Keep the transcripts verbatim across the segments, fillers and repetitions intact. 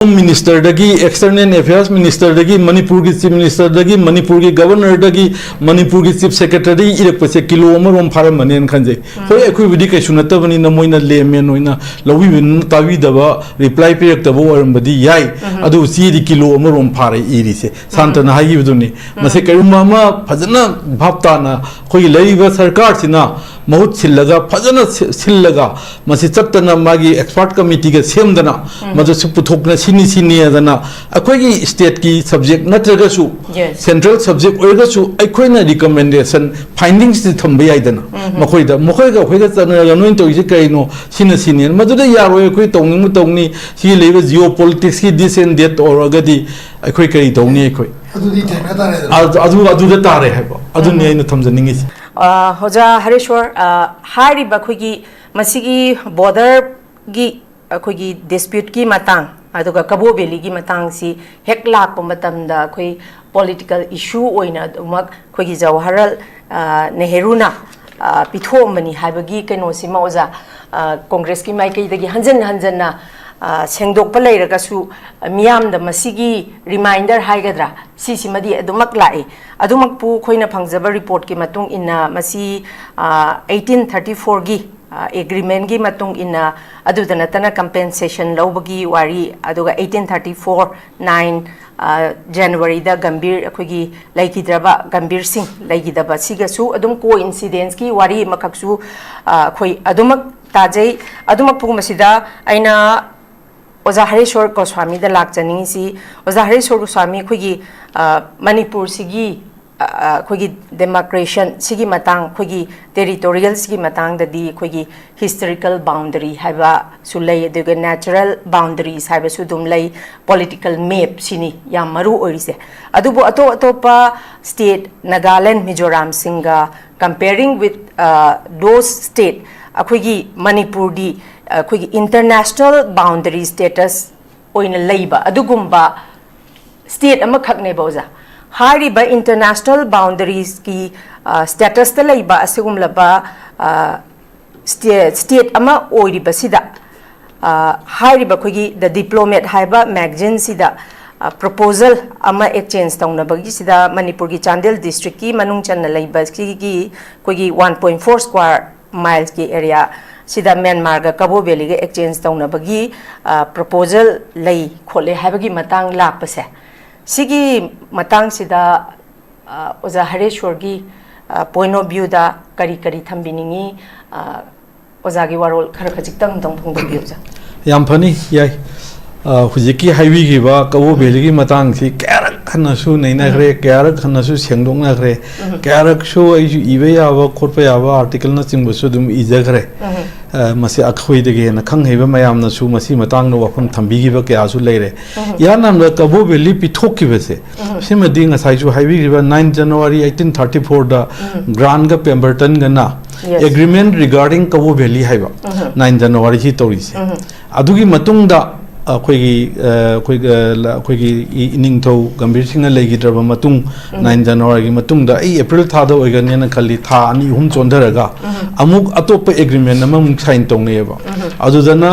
Home ꯃꯤꯅꯤꯁꯇꯔꯗꯒꯤ, external affairs ꯃꯤꯅꯤꯁꯇꯔꯗꯒꯤ, ꯃꯅꯤꯄꯨꯔꯒꯤ chief ꯃꯤꯅꯤꯁꯇꯔꯗꯒꯤ, ꯃꯅꯤꯄꯨꯔꯒꯤ ꯒꯕꯔꯅꯔꯗꯒꯤ, ꯃꯅꯤꯄꯨꯔꯒꯤ ꯆꯤꯐ ꯁꯦꯀ꯭ꯔꯦꯇꯔꯤꯗꯒꯤ ꯏꯔꯛꯄꯁꯦ ꯀꯤꯂꯣ ꯑꯃꯔꯣꯝ ꯐꯥꯔꯝꯃꯅꯦꯅ ꯈꯟꯖꯩ꯫ ꯍꯣꯏ, ꯑꯩꯈꯣꯏꯕꯨꯗꯤ ꯀꯩꯁꯨ ꯅꯠꯇꯕꯅꯤꯅ ꯃꯣꯏꯅ ꯂꯦꯃꯦꯟ ꯑꯣꯏꯅ ꯂꯧꯕꯤꯕ, ꯇꯥꯕꯤꯗꯕ, ꯔꯤꯄ꯭ꯂꯥꯏ ꯄꯤꯔꯛꯇꯕ ꯑꯣꯏꯔꯝꯕꯗꯤ ꯌꯥꯏ꯫ ꯑꯗꯨꯕꯨ ꯆꯦꯗꯤ ꯀꯤꯂꯣ ꯑꯃꯔꯣꯝ ꯐꯥꯔꯦ ꯏꯔꯤꯁꯦ꯫ ꯁꯥꯟꯇꯅ ꯍꯥꯏꯈꯤꯕꯗꯨꯅꯤ꯫ ꯃꯁꯤ ꯀꯔꯤꯒꯨꯝꯕ ꯑꯃ ꯐꯖꯅ ꯚꯥꯞ ꯇꯥꯅ ꯑꯩꯈꯣꯏꯒꯤ ꯂꯩꯔꯤꯕ ꯁꯔꯀꯥꯔꯁꯤꯅ ꯃꯍꯨꯠ ꯁꯤꯜꯂꯒ, ꯐꯖꯅ ꯁꯤ-, ꯁꯤꯜꯂꯒ, ꯃꯁꯤ ꯆꯠꯇꯅ ꯃꯥꯒꯤ ꯑꯦꯛꯁꯄꯥꯔꯠ ꯀꯃꯤꯇꯤꯒ ꯁꯦꯝꯗꯅ, ꯃꯗꯨꯁꯨ ꯄꯨꯊꯣꯛꯅ ꯁꯤꯅꯤ ꯁꯤꯅꯤ ꯍꯥꯏꯗꯅ ꯑꯩꯈꯣꯏꯒꯤ ꯁ꯭ꯇꯦꯠꯀꯤ ꯁꯕꯖꯦꯛ ꯅꯠꯇ꯭ꯔꯒꯁꯨ, Yes. ꯁꯦꯟꯇ꯭ꯔꯦꯜ ꯁꯕꯖꯦꯛ ꯑꯣꯏꯔꯒꯁꯨ ꯑꯩꯈꯣꯏꯅ ꯔꯤꯀꯃꯦꯟꯗꯦꯁꯟ, ꯐꯥꯏꯟꯗꯤꯡꯁꯇꯤ ꯊꯝꯕ ꯌꯥꯏꯗꯅ꯫ ꯃꯈꯣꯏꯗ, ꯃꯈꯣꯏꯒ ꯑꯩꯈꯣꯏꯒ ꯆꯠꯅꯔꯒ ꯅꯣꯏꯅ ꯇꯧꯔꯤꯁꯦ ꯀꯩꯅꯣ, ꯁꯤꯅ ꯁꯤꯅꯤ, ꯃꯗꯨꯗ ꯌꯥꯔꯣꯏ, ꯑꯩꯈꯣꯏ ꯇꯧꯅꯤꯡꯕ ꯇꯧꯅꯤ, ꯁꯤ ꯂꯩꯕ ꯖꯤꯑꯣ ꯄꯣꯂꯤꯇꯤꯛꯁꯀꯤ ꯗꯤꯁ ꯑꯦꯟ ꯗꯦꯠ ꯇꯧꯔꯒꯗꯤ ꯑꯩꯈꯣꯏ ꯀꯔꯤ ꯇꯧꯅꯤ ꯑꯩꯈꯣꯏ? ꯑꯗꯨꯗꯤ ꯊꯦꯡꯅ ꯇꯥꯔꯦꯗꯅ꯫ ꯑꯗꯨ, ꯑꯗꯨ, ꯑꯗꯨꯗ ꯇꯥꯔꯦ ꯍꯥꯏꯕ꯫ ꯑꯗꯨꯅꯤ ꯑꯩꯅ ꯊꯝꯖꯅꯤꯡꯉꯤꯁꯦ꯫ ꯑ, ꯑꯣꯖꯥ ꯍꯔꯦꯁꯣꯔ, ꯑ, ꯍꯥꯏꯔꯤꯕ ꯑꯩꯈꯣꯏꯒꯤ ꯃꯁꯤꯒꯤ ꯕꯣꯔꯗꯔꯒꯤ ꯑꯩꯈꯣꯏꯒꯤ ꯗꯤꯁꯄ꯭ꯌꯨꯠꯀꯤ ꯃꯇꯥꯡ, ꯑꯗꯨꯒ ꯀꯕꯣ ꯚꯦꯂꯤꯒꯤ ꯃꯇꯥꯡꯁꯤ ꯍꯦꯛ ꯂꯥꯛꯄ ꯃꯇꯝꯗ ꯑꯩꯈꯣꯏ ꯄꯣꯂꯤꯇꯤꯀꯦꯜ ꯏꯁꯨ ꯑꯣꯏꯅ ꯑꯗꯨꯃꯛ ꯑꯩꯈꯣꯏꯒꯤ ꯖꯋꯥꯍꯔꯂꯥꯜ, ꯑ, ꯅꯦꯍꯔꯨꯅ, ꯑ, ꯄꯤꯊꯣꯛꯑꯝꯕꯅꯤ ꯍꯥꯏꯕꯒꯤ ꯀꯩꯅꯣꯁꯤꯃ ꯑꯣꯖꯥ, ꯑ, ꯀꯣꯡꯒ꯭ꯔꯦꯁꯀꯤ ꯃꯥꯏꯀꯩꯗꯒꯤ ꯍꯟꯖꯟ ꯍꯟꯖꯟꯅ, ꯑ, ꯁꯦꯡꯗꯣꯛꯄ ꯂꯩꯔꯒꯁꯨ, ꯃꯤꯌꯥꯝꯗ ꯃꯁꯤꯒꯤ ꯔꯤꯃꯥꯏꯟꯗꯔ ꯍꯥꯏꯒꯗ꯭ꯔꯥ, ꯁꯤꯁꯤꯃꯗꯤ ꯑꯗꯨꯃꯛ ꯂꯥꯛꯏ꯫ ꯑꯗꯨꯃꯛꯄꯨ ꯑꯩꯈꯣꯏꯅ ꯐꯪꯖꯕ ꯔꯤꯄꯣꯔꯠꯀꯤ ꯃꯇꯨꯡ ꯏꯟꯅ ꯃꯁꯤ, ꯑ, ꯑꯩꯠꯇꯤꯟ ꯊꯥꯔꯇꯤ ꯐꯣꯔꯒꯤ, ꯑ, ꯑꯦꯒ꯭ꯔꯤꯃꯦꯟꯒꯤ ꯃꯇꯨꯡ ꯏꯟꯅ, ꯑꯗꯨꯗ ꯅꯠꯇꯅ ꯀꯝꯄꯦꯟꯁꯦꯁꯟ ꯂꯧꯕꯒꯤ ꯋꯥꯔꯤ, ꯑꯗꯨꯒ ꯑꯩꯠꯇꯤꯟ ꯊꯥꯔꯇꯤ ꯐꯣꯔ ꯅꯥꯏꯟ, ꯑ, ꯖꯅꯋꯥꯔꯤꯗ ꯒꯝꯚꯤꯔ, ꯑꯩꯈꯣꯏꯒꯤ ꯂꯩꯈꯤꯗ꯭ꯔꯕ ꯒꯝꯚꯤꯔ ꯁꯤꯡ ꯂꯩꯈꯤꯗꯕ, ꯁꯤꯒꯁꯨ ꯑꯗꯨꯝ ꯀꯣꯏꯟꯁꯤꯗꯦꯟꯁꯀꯤ ꯋꯥꯔꯤ ꯑꯃꯈꯛꯁꯨ, ꯑ, ꯑꯩꯈꯣꯏ ꯑꯗꯨꯃꯛ ꯇꯥꯖꯩ꯫ ꯑꯗꯨꯃꯛꯄꯨ ꯃꯁꯤꯗ ꯑꯩꯅ ꯑꯣꯖꯥ ꯍꯔꯦꯁꯣꯔ ꯒꯣꯁ꯭ꯋꯥꯃꯤꯗ ꯂꯥꯛꯆꯅꯤꯡꯉꯤꯁꯤ, ꯑꯣꯖꯥ ꯍꯔꯦꯁꯣꯔ ꯒꯣꯁ꯭ꯋꯥꯃꯤ, ꯑꯩꯈꯣꯏꯒꯤ, ꯑ, ꯃꯅꯤꯄꯨꯔꯁꯤꯒꯤ, ꯑ, ꯑ, ꯑꯩꯈꯣꯏꯒꯤ ꯗꯦꯃꯥꯔꯀꯦꯁꯟ ꯁꯤꯒꯤ ꯃꯇꯥꯡ, ꯑꯩꯈꯣꯏꯒꯤ ꯇꯦꯔꯤꯇꯣꯔꯤꯌꯦꯜꯁꯤꯒꯤ ꯃꯇꯥꯡꯗꯗꯤ ꯑꯩꯈꯣꯏꯒꯤ ꯍꯤꯁꯇꯣꯔꯤꯀꯦꯜ ꯕꯥꯎꯟꯗꯔꯤ ꯍꯥꯏꯕꯁꯨ ꯂꯩ, ꯑꯗꯨꯒ ꯅꯦꯆꯔꯦꯜ ꯕꯥꯎꯟꯗꯔꯤꯁ ꯍꯥꯏꯕꯁꯨ ꯑꯗꯨꯝ ꯂꯩ, ꯄꯣꯂꯤꯇꯤꯀꯦꯜ ꯃꯦꯞ ꯁꯤꯅꯤ ꯌꯥꯝ ꯃꯔꯨ ꯑꯣꯏꯔꯤꯁꯦ꯫ ꯑꯗꯨꯕꯨ ꯑꯇꯣꯞ ꯑꯇꯣꯞꯄ ꯁ꯭ꯇꯦꯠ, ꯅꯥꯒꯥꯂꯦꯟ, ꯃꯤꯖꯣꯔꯥꯝꯁꯤꯡꯒ comparing with, ꯑ, those state, ꯑꯩꯈꯣꯏꯒꯤ ꯃꯅꯤꯄꯨꯔꯗꯤ ꯑꯩꯈꯣꯏꯒꯤ ꯏꯟꯇꯔꯅꯦꯁꯅꯦꯜ ꯕꯥꯎꯟꯗꯔꯤ ꯁ꯭ꯇꯦꯇꯁ ꯑꯣꯏꯅ ꯂꯩꯕ ꯑꯗꯨꯒꯨꯝꯕ ꯁ꯭ꯇꯦꯠ ꯑꯃꯈꯛꯅꯦꯕ, ꯑꯣꯖꯥ꯫ ꯍꯥꯏꯔꯤꯕ ꯏꯟꯇꯔꯅꯦꯁꯅꯦꯜ ꯕꯥꯎꯟꯗꯔꯤꯁꯀꯤ, ꯑ, ꯁ꯭ꯇꯦꯇꯁꯇ ꯂꯩꯕ ꯑꯁꯤꯒꯨꯝꯂꯕ, ꯑ, ꯁ꯭ꯇꯦ-, ꯁ꯭ꯇꯦꯠ ꯑꯃ ꯑꯣꯏꯔꯤꯕꯁꯤꯗ ꯑ, ꯍꯥꯏꯔꯤꯕ ꯑꯩꯈꯣꯏꯒꯤ The Diplomat ꯍꯥꯏꯕ magazineꯁꯤꯗ, ꯑ, proposal ꯑꯃ exchange ꯇꯧꯅꯕꯒꯤꯁꯤꯗ ꯃꯅꯤꯄꯨꯔꯒꯤ ꯆꯥꯟꯗꯦꯜ districtꯀꯤ ꯃꯅꯨꯡ ꯆꯟꯅ ꯂꯩꯕ ꯁꯤꯒꯤ ꯑꯩꯈꯣꯏꯒꯤ one point four square milesꯀꯤ area ꯁꯤꯗ ꯃ꯭ꯌꯥꯟꯃꯥꯔꯒ ꯀꯕꯣ ꯚꯦꯂꯤꯒ exchange ꯇꯧꯅꯕꯒꯤ, ꯑ, proposal ꯂꯩ ꯈꯣꯠꯂꯦ ꯍꯥꯏꯕꯒꯤ ꯃꯇꯥꯡ ꯂꯥꯛꯄꯁꯦ, ꯁꯤꯒꯤ ꯃꯇꯥꯡꯁꯤꯗ, ꯑ, ꯑꯣꯖꯥ ꯍꯔꯦꯁ꯭ꯋꯔꯒꯤ, ꯑ, point of viewꯗ ꯀꯔꯤ ꯀꯔꯤ ꯊꯝꯕꯤꯅꯤꯡꯉꯤ? ꯑ, ꯑꯣꯖꯥꯒꯤ ꯋꯥꯔꯣꯜ ꯈꯔ ꯈꯖꯤꯛꯇꯪ ꯑꯃꯨꯛꯇꯪ ꯐꯣꯡꯗꯣꯛꯄꯤꯌꯨ, ꯑꯣꯖꯥ꯫ ꯌꯥꯝ ꯐꯅꯤ, ꯌꯥꯏ꯫ ꯑ, ꯍꯧꯖꯤꯛꯀꯤ ꯍꯥꯏꯕꯤꯈꯤꯕ ꯀꯕꯣ ꯚꯦꯂꯤꯒꯤ ꯃꯇꯥꯡꯁꯤ ꯀꯌꯥꯔꯛ ꯍꯟꯅꯁꯨ ꯅꯩꯅꯈ꯭ꯔꯦ, ꯎꯝ꯫ ꯀꯌꯥꯔꯛ ꯍꯟꯅꯁꯨ ꯁꯦꯡꯗꯣꯛꯅꯈ꯭ꯔꯦ, ꯎꯝ꯫ ꯀꯌꯥꯔꯛꯁꯨ ꯑꯩꯁꯨ ꯏꯕ ꯌꯥꯕ, ꯈꯣꯠꯄ ꯌꯥꯕ articleꯅꯆꯤꯡꯕꯁꯨ ꯑꯗꯨꯝ ꯏꯖꯈ꯭ꯔꯦ꯫ ꯎꯝ꯫ ꯑ, ꯃꯁꯤ ꯑꯩꯈꯣꯏꯗꯒꯤ ꯍꯦꯟꯅ ꯈꯪ ꯍꯩꯕ ꯃꯌꯥꯝꯅꯁꯨ ꯃꯁꯤ ꯃꯇꯥꯡꯗ ꯋꯥꯐꯝ ꯊꯝꯕꯤꯈꯤꯕ ꯀꯌꯥꯁꯨ ꯂꯩꯔꯦ꯫ ꯎꯝ꯫ ꯏꯍꯥꯟ ꯍꯥꯟꯕꯗ ꯀꯕꯣ ꯚꯦꯂꯤ ꯄꯤꯊꯣꯛꯈꯤꯕꯁꯦ, ꯎꯝ꯫ ꯁꯤꯃꯗꯤ ꯉꯁꯥꯏꯁꯨ ꯍꯥꯏꯕꯤꯈꯤꯕ nine January eighteen thirty fourꯗ ꯎꯝ꯫ Grantꯒ Pembertonꯒꯅ Yes. Agreement regarding ꯀꯕꯣ ꯚꯦꯂꯤ ꯍꯥꯏꯕ ꯎꯝ꯫ Nine Januaryꯁꯤ ꯇꯧꯔꯤꯁꯦ꯫ ꯎꯝ꯫ ꯑꯗꯨꯒꯤ ꯃꯇꯨꯡꯗ ꯑꯩꯈꯣꯏꯒꯤ, ꯑ, ꯑꯩꯈꯣꯏꯒꯤ, ꯑ, ꯂ-, ꯑꯩꯈꯣꯏꯒꯤ ꯏ-, ꯏꯅꯤꯡꯊꯧ ꯒꯝꯚꯤꯔ ꯁꯤꯡꯅ ꯂꯩꯈꯤꯗ꯭ꯔꯕ ꯃꯇꯨꯡ, ꯎꯝ꯫ Nine Januaryꯒꯤ ꯃꯇꯨꯡꯗ ꯑꯩ April ꯊꯥꯗ ꯑꯣꯏꯒꯅꯦꯅ ꯈꯜꯂꯤ, ꯊꯥ ꯑꯅꯤ ꯑꯍꯨꯝ ꯆꯣꯟꯊꯔꯒ ꯎꯝ꯫ ꯑꯃꯨꯛ ꯑꯇꯣꯞꯄ agreement ꯑꯃꯃꯨꯛ sign ꯇꯧꯅꯩꯌꯦꯕ꯫ ꯎꯝ꯫ ꯑꯗꯨꯗꯅ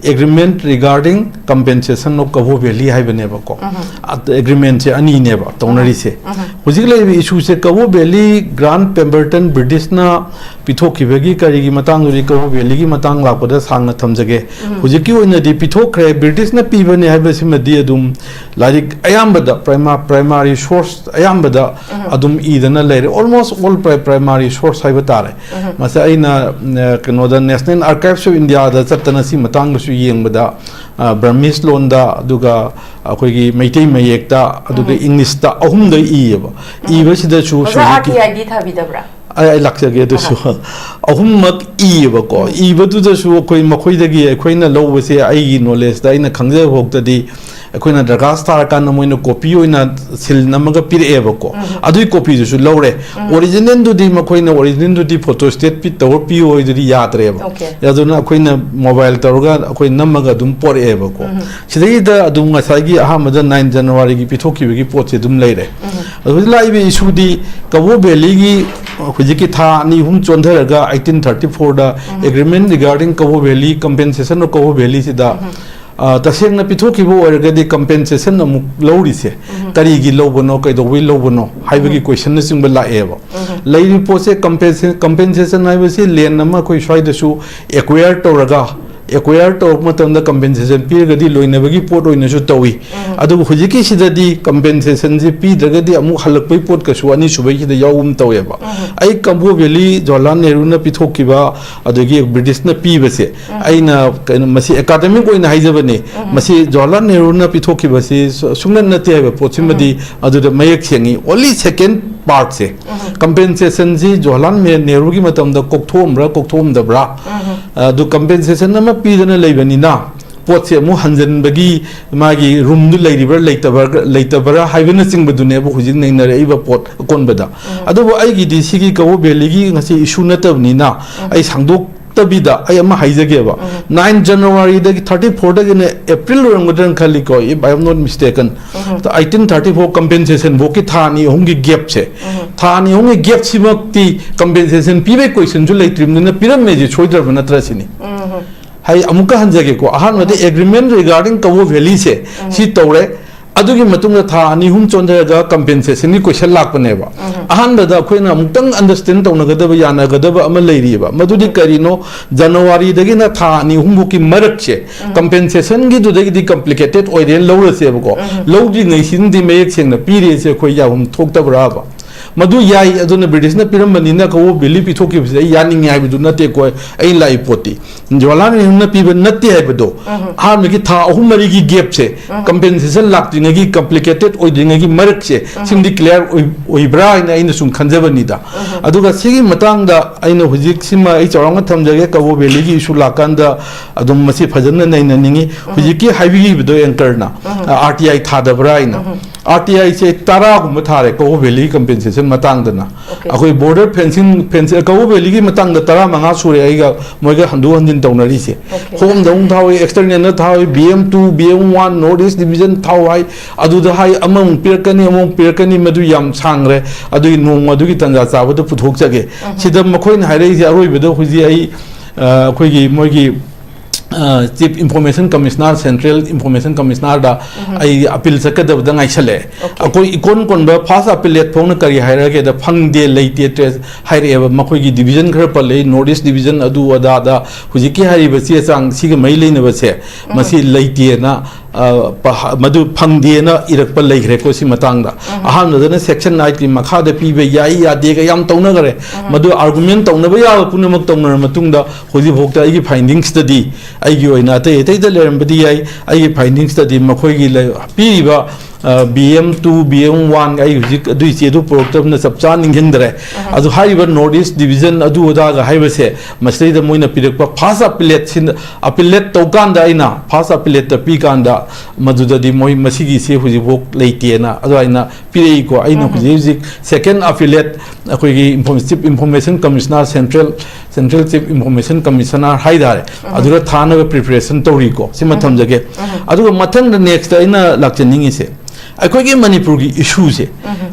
Agreement regarding compensation of Kabaw valley ꯍꯥꯏꯕꯅꯦꯕꯀꯣ꯫ ꯎꯝ꯫ ꯑꯗ agreementꯁꯦ ꯑꯅꯤꯅꯦꯕ ꯇꯧꯅꯔꯤꯁꯦ꯫ ꯎꯝ꯫ ꯍꯧꯖꯤꯛ ꯂꯩꯔꯤꯕ issueꯁꯦ ꯀꯕꯣ ꯚꯦꯂꯤ Grant Pemberton Britishꯅ ꯄꯤꯊꯣꯛꯈꯤꯕꯒꯤ ꯀꯔꯤꯒꯤ ꯃꯇꯥꯡꯗꯨꯗꯤ ꯀꯕꯣ ꯚꯦꯂꯤꯒꯤ ꯃꯇꯥꯡ ꯂꯥꯛꯄꯗ ꯁꯥꯡꯅ ꯊꯝꯖꯒꯦ꯫ ꯎꯝ꯫ ꯍꯧꯖꯤꯛꯀꯤ ꯑꯣꯏꯅꯗꯤ ꯄꯤꯊꯣꯛꯈ꯭ꯔꯦ, Britishꯅ ꯄꯤꯕꯅꯦ ꯍꯥꯏꯕꯁꯤꯃꯗꯤ ꯑꯗꯨꯝ ꯂꯥꯏꯔꯤꯛ ꯑꯌꯥꯝꯕꯗ prima-, primary source ꯑꯌꯥꯝꯕꯗ ꯎꯝ꯫ ꯑꯗꯨꯝ ꯏꯗꯅ ꯂꯩꯔꯦ, almost all pri-, primary source ꯍꯥꯏꯕ ꯇꯥꯔꯦ꯫ ꯎꯝ꯫ ꯃꯁꯤ ꯑꯩꯅ, ꯑ, ꯀꯩꯅꯣꯗ National Archives of Indiaꯗ ꯆꯠꯇꯅ ꯁꯤ ꯃꯇꯥꯡꯗꯁꯨ ꯌꯦꯡꯕꯗ, ꯑ, Burmese ꯂꯣꯟꯗ, ꯑꯗꯨꯒ ꯑꯩꯈꯣꯏꯒꯤ ꯃꯩꯇꯩ ꯃꯌꯦꯛꯇ, ꯑꯗꯨꯒ ꯎꯝ꯫ Englishꯇ ꯑꯍꯨꯝꯗ ꯏꯌꯦꯕ꯫ ꯎꯝ꯫ ꯏꯕꯁꯤꯗꯁꯨ ꯑꯣꯖꯥ, ꯍꯧꯖꯤꯛꯀꯤ R T Iꯗꯤ ꯊꯥꯕꯤꯗꯕ꯭ꯔꯥ? ꯑꯩ, ꯑꯩ ꯂꯥꯛꯆꯒꯦ ꯑꯗꯨꯁꯨ꯫ ꯑꯍꯥ꯫ ꯑꯍꯨꯝꯃꯛ ꯏꯌꯦꯕꯀꯣ꯫ ꯎꯝ꯫ ꯏꯕꯗꯨꯗꯁꯨ ꯑꯩꯈꯣꯏ ꯃꯈꯣꯏꯗꯒꯤ ꯑꯩꯈꯣꯏꯅ ꯂꯧꯕꯁꯦ, ꯑꯩꯒꯤ knowledgeꯇ, ꯑꯩꯅ ꯈꯪꯖꯕ ꯐꯥꯎꯗꯗꯤ, ꯑꯩꯈꯣꯏꯅ ꯗꯔꯀꯥꯔ ꯇꯥꯔꯀꯥꯟꯗ ꯃꯣꯏꯅ ꯀꯣꯄꯤ ꯑꯣꯏꯅ ꯁꯤꯜ ꯅꯝꯃꯒ ꯄꯤꯔꯛꯑꯦꯕ꯫ ꯑꯗꯨꯒꯤ ꯀꯣꯄꯤꯗꯨꯁꯨ ꯂꯧꯔꯦ꯫ ꯑꯣꯔꯤꯖꯤꯅꯦꯜꯗꯨꯗꯤ ꯃꯈꯣꯏꯅ ꯑꯣꯔꯤꯖꯤꯅꯦꯜꯗꯨꯗꯤ ꯐꯣꯇꯣ ꯁ꯭ꯇꯦꯠ ꯄꯤ-, ꯇꯧꯔ ꯄꯤꯌꯨ ꯍꯥꯏꯗꯨꯗꯤ ꯌꯥꯗ꯭ꯔꯦꯕ꯫ ꯑꯣꯀꯦ꯫ ꯑꯗꯨꯅ ꯑꯩꯈꯣꯏꯅ ꯃꯣꯕꯥꯏꯜ ꯇꯧꯔꯒ ꯑꯩꯈꯣꯏ ꯅꯝꯃꯒ ꯑꯗꯨꯝ ꯄꯣꯔꯛꯑꯦꯕꯀꯣ꯫ ꯁꯤꯗꯩꯗ ꯑꯗꯨꯝ ꯉꯁꯥꯏꯒꯤ ꯑꯍꯥꯟꯕꯗ ꯅꯥꯏꯟ ꯖꯅꯋꯥꯔꯤꯒꯤ ꯄꯤꯊꯣꯛꯈꯤꯕꯒꯤ ꯄꯣꯠꯁꯦ ꯑꯗꯨꯝ ꯂꯩꯔꯦ꯫ ꯑꯗꯨ ꯍꯧꯖꯤꯛ ꯂꯥꯛꯏꯕ ꯏꯁꯨꯗꯤ ꯀꯕꯣ ꯚꯦꯂꯤꯒꯤ ꯍꯧꯖꯤꯛꯀꯤ ꯊꯥ ꯑꯅꯤ ꯑꯍꯨꯝ ꯆꯣꯟꯊꯔꯒ eighteen thirty fourꯗ Agreement Regarding Kawo Valley, Compensation of Kawo Valleyꯁꯤꯗ, ꯑ, ꯇꯁꯦꯡꯅ ꯄꯤꯊꯣꯛꯈꯤꯕ ꯑꯣꯏꯔꯒꯗꯤ compensation ꯑꯃꯨꯛ ꯂꯧꯔꯤꯁꯦ ꯀꯔꯤꯒꯤ ꯂꯧꯕꯅꯣ, ꯀꯩꯗꯧꯕꯩ ꯂꯧꯕꯅꯣ ꯍꯥꯏꯕꯒꯤ questionꯅꯆꯤꯡꯕ ꯂꯥꯛꯑꯦꯕ꯫ ꯂꯩꯔꯤꯕ ꯄꯣꯠꯁꯦ compensa-, compensation ꯍꯥꯏꯕꯁꯤ land ꯑꯃ ꯑꯩꯈꯣꯏ ꯁ꯭ꯋꯥꯏꯗꯁꯨ acquire ꯇꯧꯔꯒ, acquire ꯇꯧꯔꯛꯄ ꯃꯇꯝꯗ compensation ꯄꯤꯔꯒꯗꯤ ꯂꯣꯏꯅꯕꯒꯤ ꯄꯣꯠ ꯑꯣꯏꯅꯁꯨ ꯇꯧꯏ꯫ ꯑꯗꯨꯕꯨ ꯍꯧꯖꯤꯛꯀꯤꯁꯤꯗꯗꯤ compensationꯁꯤ ꯄꯤꯗ꯭ꯔꯒꯗꯤ ꯑꯃꯨꯛ ꯍꯜꯂꯛꯄꯒꯤ ꯄꯣꯠ ꯀꯩꯁꯨ ꯑꯅꯤꯁꯨꯕꯒꯤꯁꯤꯗ ꯌꯥꯎꯒꯨꯝ ꯇꯧꯋꯦꯕ꯫ ꯑꯩ ꯀꯕꯣ ꯚꯦꯂꯤ ꯖꯋꯥꯍꯔꯂꯥꯜ ꯅꯦꯍꯔꯨꯅ ꯄꯤꯊꯣꯛꯈꯤꯕ, ꯑꯗꯒꯤ ꯕ꯭ꯔꯤꯇꯤꯁꯅ ꯄꯤꯕꯁꯦ, ꯑꯩꯅ ꯀꯩꯅꯣ, ꯃꯁꯤ academic ꯑꯣꯏꯅ ꯍꯥꯏꯖꯕꯅꯤ꯫ ꯃꯁꯤ ꯖꯋꯥꯍꯔꯂꯥꯜ ꯅꯦꯍꯔꯨꯅ ꯄꯤꯊꯣꯛꯈꯤꯕꯁꯤ ꯁꯨ-, ꯁꯨꯡꯅꯠ ꯅꯠꯇꯦ ꯍꯥꯏꯕ ꯄꯣꯠꯁꯤꯃꯗꯤ ꯑꯗꯨꯗ ꯃꯌꯦꯛ ꯁꯦꯡꯉꯤ꯫ Only second partꯁꯦ, compensationꯁꯤ ꯖꯋꯥꯍꯔꯂꯥꯜ ꯃꯦ-, ꯅꯦꯍꯔꯨꯒꯤ ꯃꯇꯝꯗ ꯀꯣꯛꯊꯣꯛꯑꯝꯕ꯭ꯔꯥ, ꯀꯣꯛꯊꯣꯛꯑꯝꯗꯕ꯭ꯔꯥ? ꯑꯗꯨ compensation ꯑꯃ ꯄꯤꯗꯅ ꯂꯩꯕꯅꯤꯅ, ꯄꯣꯠꯁꯦ ꯑꯃꯨꯛ ꯍꯟꯖꯤꯟꯕꯒꯤ ꯃꯥꯒꯤ roomꯗꯨ ꯂꯩꯔꯤꯕ꯭ꯔꯥ, ꯂꯩꯇꯕ꯭ꯔꯥ, ꯂꯩꯇꯕ꯭ꯔꯥ ꯍꯥꯏꯕꯅꯆꯤꯡꯕꯗꯨꯅꯦꯕ ꯍꯧꯖꯤꯛ ꯅꯩꯅꯔꯛꯏꯕ ꯄꯣꯠ ꯑꯀꯣꯟꯕꯗ꯫ ꯑꯗꯨꯕꯨ ꯑꯩꯒꯤꯗꯤ ꯁꯤꯒꯤ ꯀꯕꯣ ꯚꯦꯂꯤꯒꯤ ꯉꯁꯤ issue ꯅꯠꯇꯕꯅꯤꯅ, ꯑꯩ ꯁꯥꯡꯗꯣꯛꯇꯕꯤꯗ ꯑꯩ ꯑꯃ ꯍꯥꯏꯖꯒꯦꯕ꯫ Nine Januaryꯗꯒꯤ thirty fourꯗꯒꯤꯅ April ꯑꯣꯏꯔꯝꯒꯗ꯭ꯔꯅ ꯈꯜꯂꯤꯀꯣ, if I am not mistaken꯫ Eighteen thirty four compensation ꯐꯥꯎꯒꯤ ꯊꯥ ꯑꯅꯤ ꯑꯍꯨꯝꯒꯤ gapꯁꯦ, ꯊꯥ ꯑꯅꯤ ꯑꯍꯨꯝꯒꯤ gapꯁꯤꯃꯛꯇꯤ compensation ꯄꯤꯕꯩ questionꯁꯨ ꯂꯩꯇ꯭ꯔꯤꯕꯅꯤꯅ ꯄꯤꯔꯝꯃꯦꯁꯦ ꯁꯣꯏꯗ꯭ꯔꯕ ꯅꯠꯇ꯭ꯔ ꯁꯤꯅꯤ꯫ ꯍꯥꯏ, ꯑꯃꯨꯛꯀ ꯍꯟꯖꯒꯦꯀꯣ, ꯑꯍꯥꯟꯕꯗ Agreement Regarding Kawo Valleyꯁꯦ ꯁꯤ ꯇꯧꯔꯦ꯫ ꯑꯗꯨꯒꯤ ꯃꯇꯨꯡꯗ ꯊꯥ ꯑꯅꯤ ꯑꯍꯨꯝ ꯆꯣꯟꯊꯔꯒ compensationꯒꯤ question ꯂꯥꯛꯄꯅꯦꯕ꯫ ꯑꯍꯥꯟꯕꯗ ꯑꯩꯈꯣꯏꯅ ꯑꯃꯨꯛꯇꯪ understand ꯇꯧꯅꯒꯗꯕ, ꯌꯥꯅꯒꯗꯕ ꯑꯃ ꯂꯩꯔꯤꯑꯕ꯫ ꯃꯗꯨꯗꯤ ꯀꯔꯤꯅꯣ? ꯖꯅꯋꯥꯔꯤꯗꯒꯤꯅ ꯊꯥ ꯑꯅꯤ ꯑꯍꯨꯝꯐꯥꯎꯒꯤ ꯃꯔꯛꯁꯦ compensationꯒꯤꯗꯨꯗꯒꯤꯗꯤ complicated ꯑꯣꯏꯔꯦꯅ ꯂꯧꯔꯁꯦꯕꯀꯣ꯫ ꯂꯧꯗ꯭ꯔꯤꯉꯩꯁꯤꯅꯗꯤ ꯃꯌꯦꯛ ꯁꯦꯡꯅ ꯄꯤꯔꯦꯁꯦ ꯑꯩꯈꯣꯏ ꯌꯥꯐꯝ ꯊꯣꯛꯇꯕ꯭ꯔꯥꯕ? ꯃꯗꯨ ꯌꯥꯏ, ꯑꯗꯨꯅ ꯕ꯭ꯔꯤꯇꯤꯁꯅ ꯄꯤꯔꯝꯕꯅꯤꯅ ꯀꯕꯣ ꯚꯦꯂꯤ ꯄꯤꯊꯣꯛꯈꯤꯕꯁꯦ ꯑꯩ ꯌꯥꯅꯤꯡꯉꯤ ꯍꯥꯏꯕꯗꯨ ꯅꯠꯇꯦꯀꯣ꯫ ꯑꯩ ꯂꯥꯛꯏ ꯄꯣꯠꯇꯤ ꯖꯋꯥꯍꯔꯂꯥꯜ ꯅꯦꯍꯔꯨꯅ ꯄꯤꯕ ꯅꯠꯇꯦ ꯍꯥꯏꯕꯗꯣ, ꯑꯍꯥꯟꯕꯒꯤ ꯊꯥ ꯑꯍꯨꯝ ꯃꯔꯤꯒꯤ ꯒꯦꯞꯁꯦ, ꯀꯝꯄꯦꯟꯁꯦꯁꯟ ꯂꯥꯛꯇ꯭ꯔꯤꯉꯩꯒꯤ, ꯀꯝꯄ꯭ꯂꯤꯀꯦꯇꯦꯠ ꯑꯣꯏꯗ꯭ꯔꯤꯉꯩꯒꯤ ꯃꯔꯛꯁꯦ, ꯁꯤꯃꯗꯤ ꯀ꯭ꯂꯤꯌꯥꯔ ꯑꯣꯏ-, ꯑꯣꯏꯕ꯭ꯔꯥ ꯍꯥꯏꯅ ꯑꯩꯅ ꯁꯨꯝ ꯈꯟꯖꯕꯅꯤꯗ꯫ ꯑꯗꯨꯒ ꯁꯤꯒꯤ ꯃꯇꯥꯡꯗ ꯑꯩꯅ ꯍꯧꯖꯤꯛ ꯁꯤꯃ ꯑꯩ ꯆꯥꯎꯔꯥꯛꯅ ꯊꯝꯖꯒꯦ꯫ ꯀꯕꯣ ꯚꯦꯂꯤꯒꯤ ꯏꯁꯨ ꯂꯥꯛꯀꯥꯟꯗ ꯑꯗꯨꯝ ꯃꯁꯤ ꯐꯖꯅ ꯅꯩꯅꯅꯤꯡꯉꯤ꯫ ꯍꯧꯖꯤꯛꯀꯤ ꯍꯥꯏꯕꯤꯈꯤꯕꯗꯣ ꯑꯦꯡꯀꯔꯅ, ꯑꯥꯔ ꯇꯤ ꯑꯥꯏ ꯊꯥꯗꯕ꯭ꯔꯥ ꯍꯥꯏꯅ꯫ ꯑꯥꯔ ꯇꯤ ꯑꯥꯏꯁꯦ ꯇꯔꯥꯒꯨꯝꯕ ꯊꯥꯔꯦ ꯀꯕꯣ ꯚꯦꯂꯤꯒꯤ ꯀꯝꯄꯦꯟꯁꯦꯁꯟ ꯃꯇꯥꯡꯗꯅ꯫ ꯑꯩꯈꯣꯏ ꯕꯣꯔꯗꯔ ꯐꯦꯟꯁꯤꯡ, ꯐꯦꯟꯁꯤꯡ, ꯀꯕꯣ ꯚꯦꯂꯤꯒꯤ ꯃꯇꯥꯡꯗ ꯇꯔꯥ ꯃꯉꯥ ꯁꯨꯔꯦ ꯑꯩꯒ ꯃꯣꯏꯒ ꯍꯟꯗꯣꯛ ꯍꯟꯖꯤꯟ ꯇꯧꯅꯔꯤꯁꯦ꯫ ꯍꯣꯝꯗ ꯑꯃꯨꯛ ꯊꯥꯎꯏ, ꯑꯦꯛꯁꯇꯔꯅꯦꯜꯗ ꯊꯥꯎꯏ, B M two, B M one, north east division ꯊꯥꯎ ꯍꯥꯏ, ꯑꯗꯨꯗ ꯍꯥꯏ, ꯑꯃꯃꯨꯛ ꯄꯤꯔꯛꯀꯅꯤ, ꯑꯃꯃꯨꯛ ꯄꯤꯔꯛꯀꯅꯤ, ꯃꯗꯨ ꯌꯥꯝ ꯁꯥꯡꯈ꯭ꯔꯦ꯫ ꯑꯗꯨꯒꯤ ꯅꯣꯡꯃ ꯑꯗꯨꯒꯤ ꯇꯥꯟꯖꯥ ꯆꯥꯕꯗ ꯄꯨꯊꯣꯛꯆꯒꯦ꯫ ꯁꯤꯗ ꯃꯈꯣꯏꯅ ꯍꯥꯏꯔꯛꯏꯁꯦ ꯑꯔꯣꯏꯕꯗ ꯍꯧꯖꯤꯛ ꯑꯩ, ꯑ, ꯑꯩꯈꯣꯏꯒꯤ ꯃꯣꯏꯒꯤ, uh, chief information commissioner, central information ꯀꯃꯤꯁꯅꯔꯗ ꯑꯩ ꯑꯄꯤꯜ ꯆꯠꯀꯗꯕꯗ ꯉꯥꯏꯁꯜꯂꯛꯑꯦ꯫ ꯑꯩꯈꯣꯏ ꯏꯀꯣꯟ ꯀꯣꯟꯕ ꯐꯥꯔꯁ ꯑꯄꯤꯂꯦꯠ ꯐꯥꯎꯅ ꯀꯔꯤ ꯍꯥꯏꯔꯛꯑꯒꯦꯗ, ꯐꯪꯗꯦ, ꯂꯩꯇꯦ, ꯇ꯭ꯔꯦꯁ ꯍꯥꯏꯔꯛꯑꯦꯕ꯫ ꯃꯈꯣꯏꯒꯤ ꯗꯤꯕꯤꯖꯟ ꯈꯔ ꯄꯜꯂꯛꯏ, ꯅꯣꯔꯠ ꯏꯁ ꯗꯤꯕꯤꯖꯟ ꯑꯗꯨ ꯑꯗꯥꯗ ꯍꯧꯖꯤꯛꯀꯤ ꯍꯥꯏꯔꯤꯕ ꯆꯦ ꯆꯥꯡ ꯁꯤꯒ ꯃꯔꯤ ꯂꯩꯅꯕꯁꯦ, ꯃꯁꯤ ꯂꯩꯇꯦꯅ, ꯑ, ꯄ-, ꯃꯗꯨ ꯐꯪꯗꯦꯅ ꯏꯔꯛꯄ ꯂꯩꯈ꯭ꯔꯦꯀꯣ꯫ ꯁꯤ ꯃꯇꯥꯡꯗ ꯑꯍꯥꯟꯕꯗꯅ ꯁꯦꯛꯁꯟ ꯑꯥꯏꯠꯀꯤ ꯃꯈꯥꯗ ꯄꯤꯕ ꯌꯥꯏ ꯌꯥꯗꯦꯒ ꯌꯥꯝ ꯇꯧꯅꯈꯔꯦ꯫ ꯃꯗꯨ ꯑꯥꯔꯒꯨꯃꯦꯟ ꯇꯧꯅꯕ ꯌꯥꯕ ꯄꯨꯝꯅꯃꯛ ꯇꯧꯅꯔ ꯃꯇꯨꯡꯗ ꯍꯧꯖꯤꯛꯐꯥꯎꯗ ꯑꯩꯒꯤ ꯐꯥꯏꯟꯗꯤꯡꯁꯇꯗꯤ, ꯑꯩꯒꯤ ꯑꯣꯏꯅ ꯑꯇꯩ ꯑꯇꯩꯗ ꯂꯩꯔꯝꯕꯗꯤ ꯌꯥꯏ, ꯑꯩꯒꯤ ꯐꯥꯏꯟꯗꯤꯡꯁꯇꯗꯤ ꯃꯈꯣꯏꯒꯤ ꯂꯩ-, ꯄꯤꯔꯤꯕ, ꯑ, B M two, B M one, ꯑꯩ ꯍꯧꯖꯤꯛ ꯑꯗꯨꯏ ꯆꯦꯗꯨ ꯄꯨꯔꯛꯇꯕꯅ ꯆꯞ ꯆꯥ ꯅꯤꯡꯁꯤꯡꯗ꯭ꯔꯦ꯫ ꯑꯗꯨ ꯍꯥꯏꯔꯤꯕ ꯅꯣꯔꯠ ꯏꯁ ꯗꯤꯕꯤꯖꯟ ꯑꯗꯨ ꯑꯗꯥꯒ ꯍꯥꯏꯕꯁꯦ, ꯃꯁꯤꯗꯩꯗ ꯃꯣꯏꯅ ꯄꯤꯔꯛꯄ ꯐꯥꯔꯁ ꯑꯄꯤꯂꯦꯠꯁꯤꯅ, ꯑꯄꯤꯂꯦꯠ ꯇꯧꯀꯥꯟꯗ, ꯑꯩꯅ ꯐꯥꯔꯁ ꯑꯄꯤꯂꯦꯠꯇ ꯄꯤꯀꯥꯟꯗ ꯃꯗꯨꯗꯗꯤ ꯃꯣꯏ ꯃꯁꯤꯒꯤꯁꯤ ꯍꯧꯖꯤꯛꯐꯥꯎ ꯂꯩꯇꯦꯅ ꯑꯗꯨꯃꯥꯏꯅ ꯄꯤꯔꯛꯏꯀꯣ꯫ ꯑꯩꯅ ꯍꯧꯖꯤꯛ ꯍꯧꯖꯤꯛ ꯁꯦꯀꯦꯟ ꯑꯄꯤꯂꯦꯠ ꯑꯩꯈꯣꯏꯒꯤ ꯏꯟꯐꯣꯔ-, chief information commissioner, central, central chief information commissioner ꯍꯥꯏꯇꯥꯔꯦ, ꯑꯗꯨꯗ ꯊꯥꯅꯕ ꯄ꯭ꯔꯤꯄꯦꯔꯦꯁꯟ ꯇꯧꯔꯤꯀꯣ꯫ ꯁꯤꯃ ꯊꯝꯖꯒꯦ꯫ ꯑꯗꯨꯒ ꯃꯊꯪꯗ ꯅꯦꯛꯁꯇ ꯑꯩꯅ ꯂꯥꯛꯆꯅꯤꯡꯉꯤꯁꯦ, ꯑꯩꯈꯣꯏꯒꯤ ꯃꯅꯤꯄꯨꯔꯒꯤ ꯏꯁꯨꯁꯦ,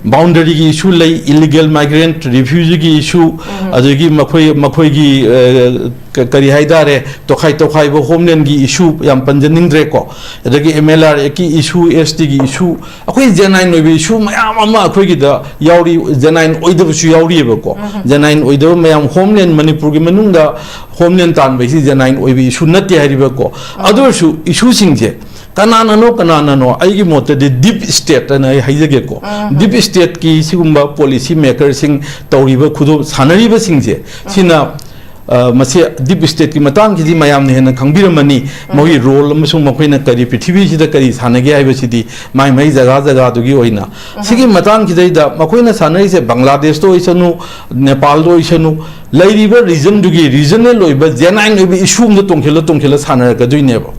ꯕꯥꯎꯟꯗꯔꯤꯒꯤ ꯏꯁꯨ ꯂꯩ, ꯏꯂꯤꯒꯦꯜ ꯃꯥꯏꯒ꯭ꯔꯦꯟꯠ ꯔꯤꯐ꯭ꯌꯨꯖꯤꯒꯤ ꯏꯁꯨ, ꯑꯗꯒꯤ ꯃꯈꯣꯏ, ꯃꯈꯣꯏꯒꯤ, ꯑ, ꯀ-, ꯀꯔꯤ ꯍꯥꯏꯇꯥꯔꯦ, ꯇꯣꯈꯥꯏ ꯇꯣꯈꯥꯏꯕ ꯍꯣꯝꯂꯦꯟꯒꯤ ꯏꯁꯨ ꯌꯥꯝ ꯄꯟꯖꯅꯤꯡꯗ꯭ꯔꯦꯀꯣ, ꯑꯗꯒꯤ ꯑꯦꯝ ꯑꯦꯜ ꯑꯥꯔ ꯑꯦꯛꯀꯤ ꯏꯁꯨ, ꯑꯦꯁ ꯇꯤꯒꯤ ꯏꯁꯨ, ꯑꯩꯈꯣꯏ ꯖꯦꯅꯥꯏꯟ ꯑꯣꯏꯕ ꯏꯁꯨ ꯃꯌꯥꯝ ꯑꯃ ꯑꯩꯈꯣꯏꯒꯤꯗ ꯌꯥꯎꯔꯤ, ꯖꯦꯅꯥꯏꯟ ꯑꯣꯏꯗꯕꯁꯨ ꯌꯥꯎꯔꯤꯑꯕꯀꯣ꯫ ꯖꯦꯅꯥꯏꯟ ꯑꯣꯏꯗꯕ ꯃꯌꯥꯝ ꯍꯣꯝꯂꯦꯟ, ꯃꯅꯤꯄꯨꯔꯒꯤ ꯃꯅꯨꯡꯗ ꯍꯣꯝꯂꯦꯟ ꯇꯥꯟꯕ ꯍꯥꯏꯁꯤ ꯖꯦꯅꯥꯏꯟ ꯑꯣꯏꯕ ꯏꯁꯨ ꯅꯠꯇꯦ ꯍꯥꯏꯔꯤꯕꯀꯣ꯫ ꯑꯗꯨ ꯑꯣꯏꯔꯁꯨ ꯏꯁꯨꯁꯤꯡꯁꯦ ꯀꯅꯥꯅꯅꯣ ꯀꯅꯥꯅꯅꯣ ꯑꯩꯒꯤ ꯃꯣꯠꯇꯗꯤ ꯗꯤꯞ ꯁ꯭ꯇꯦꯠ ꯑꯅ ꯑꯩ ꯍꯥꯏꯖꯒꯦꯀꯣ꯫ ꯗꯤꯞ ꯁ꯭ꯇꯦꯠꯀꯤ ꯁꯤꯒꯨꯝꯕ ꯄꯣꯂꯤꯁꯤ ꯃꯦꯀꯔꯁꯤꯡ ꯇꯧꯔꯤꯕ ꯈꯨꯗꯣꯡ ꯁꯥꯟꯅꯔꯤꯕꯁꯤꯡꯁꯦ, ꯁꯤꯅ ꯃꯁꯤ ꯗꯤꯞ ꯁ꯭ꯇꯦꯠꯀꯤ ꯃꯇꯥꯡꯁꯤꯗꯤ ꯃꯌꯥꯝꯅ ꯍꯦꯟꯅ ꯈꯪꯕꯤꯔꯝꯃꯅꯤ꯫ ꯃꯈꯣꯏꯒꯤ ꯔꯣꯜ ꯑꯃꯁꯨꯡ ꯃꯈꯣꯏꯅ ꯀꯔꯤ ꯄ꯭ꯔꯤꯊꯤꯕꯤꯁꯤꯗ ꯀꯔꯤ ꯁꯥꯟꯅꯒꯦ ꯍꯥꯏꯕꯁꯤꯗꯤ ꯃꯥꯏ ꯃꯥꯏ ꯖꯒꯥ ꯖꯒꯥꯗꯨꯒꯤ ꯑꯣꯏꯅ꯫ ꯁꯤꯒꯤ ꯃꯇꯥꯡꯁꯤꯗꯩꯗ ꯃꯈꯣꯏꯅ ꯁꯥꯟꯅꯔꯤꯁꯦ ꯕꯪꯒ꯭ꯂꯥꯗꯦꯁꯇ ꯑꯣꯏꯁꯅꯨ, ꯅꯦꯄꯥꯜꯗ ꯑꯣꯏꯁꯅꯨ, ꯂꯩꯔꯤꯕ ꯔꯤꯖꯟꯗꯨꯒꯤ ꯔꯤꯖꯅꯦꯜ ꯑꯣꯏꯕ ꯖꯦꯅꯥꯏꯟ ꯑꯣꯏꯕ ꯏꯁꯨ ꯑꯃꯗ ꯇꯣꯡꯁꯤꯜꯂ ꯇꯣꯡꯁꯤꯜꯂ ꯁꯥꯟꯅꯔꯛꯀꯗꯣꯏꯅꯦꯕ꯫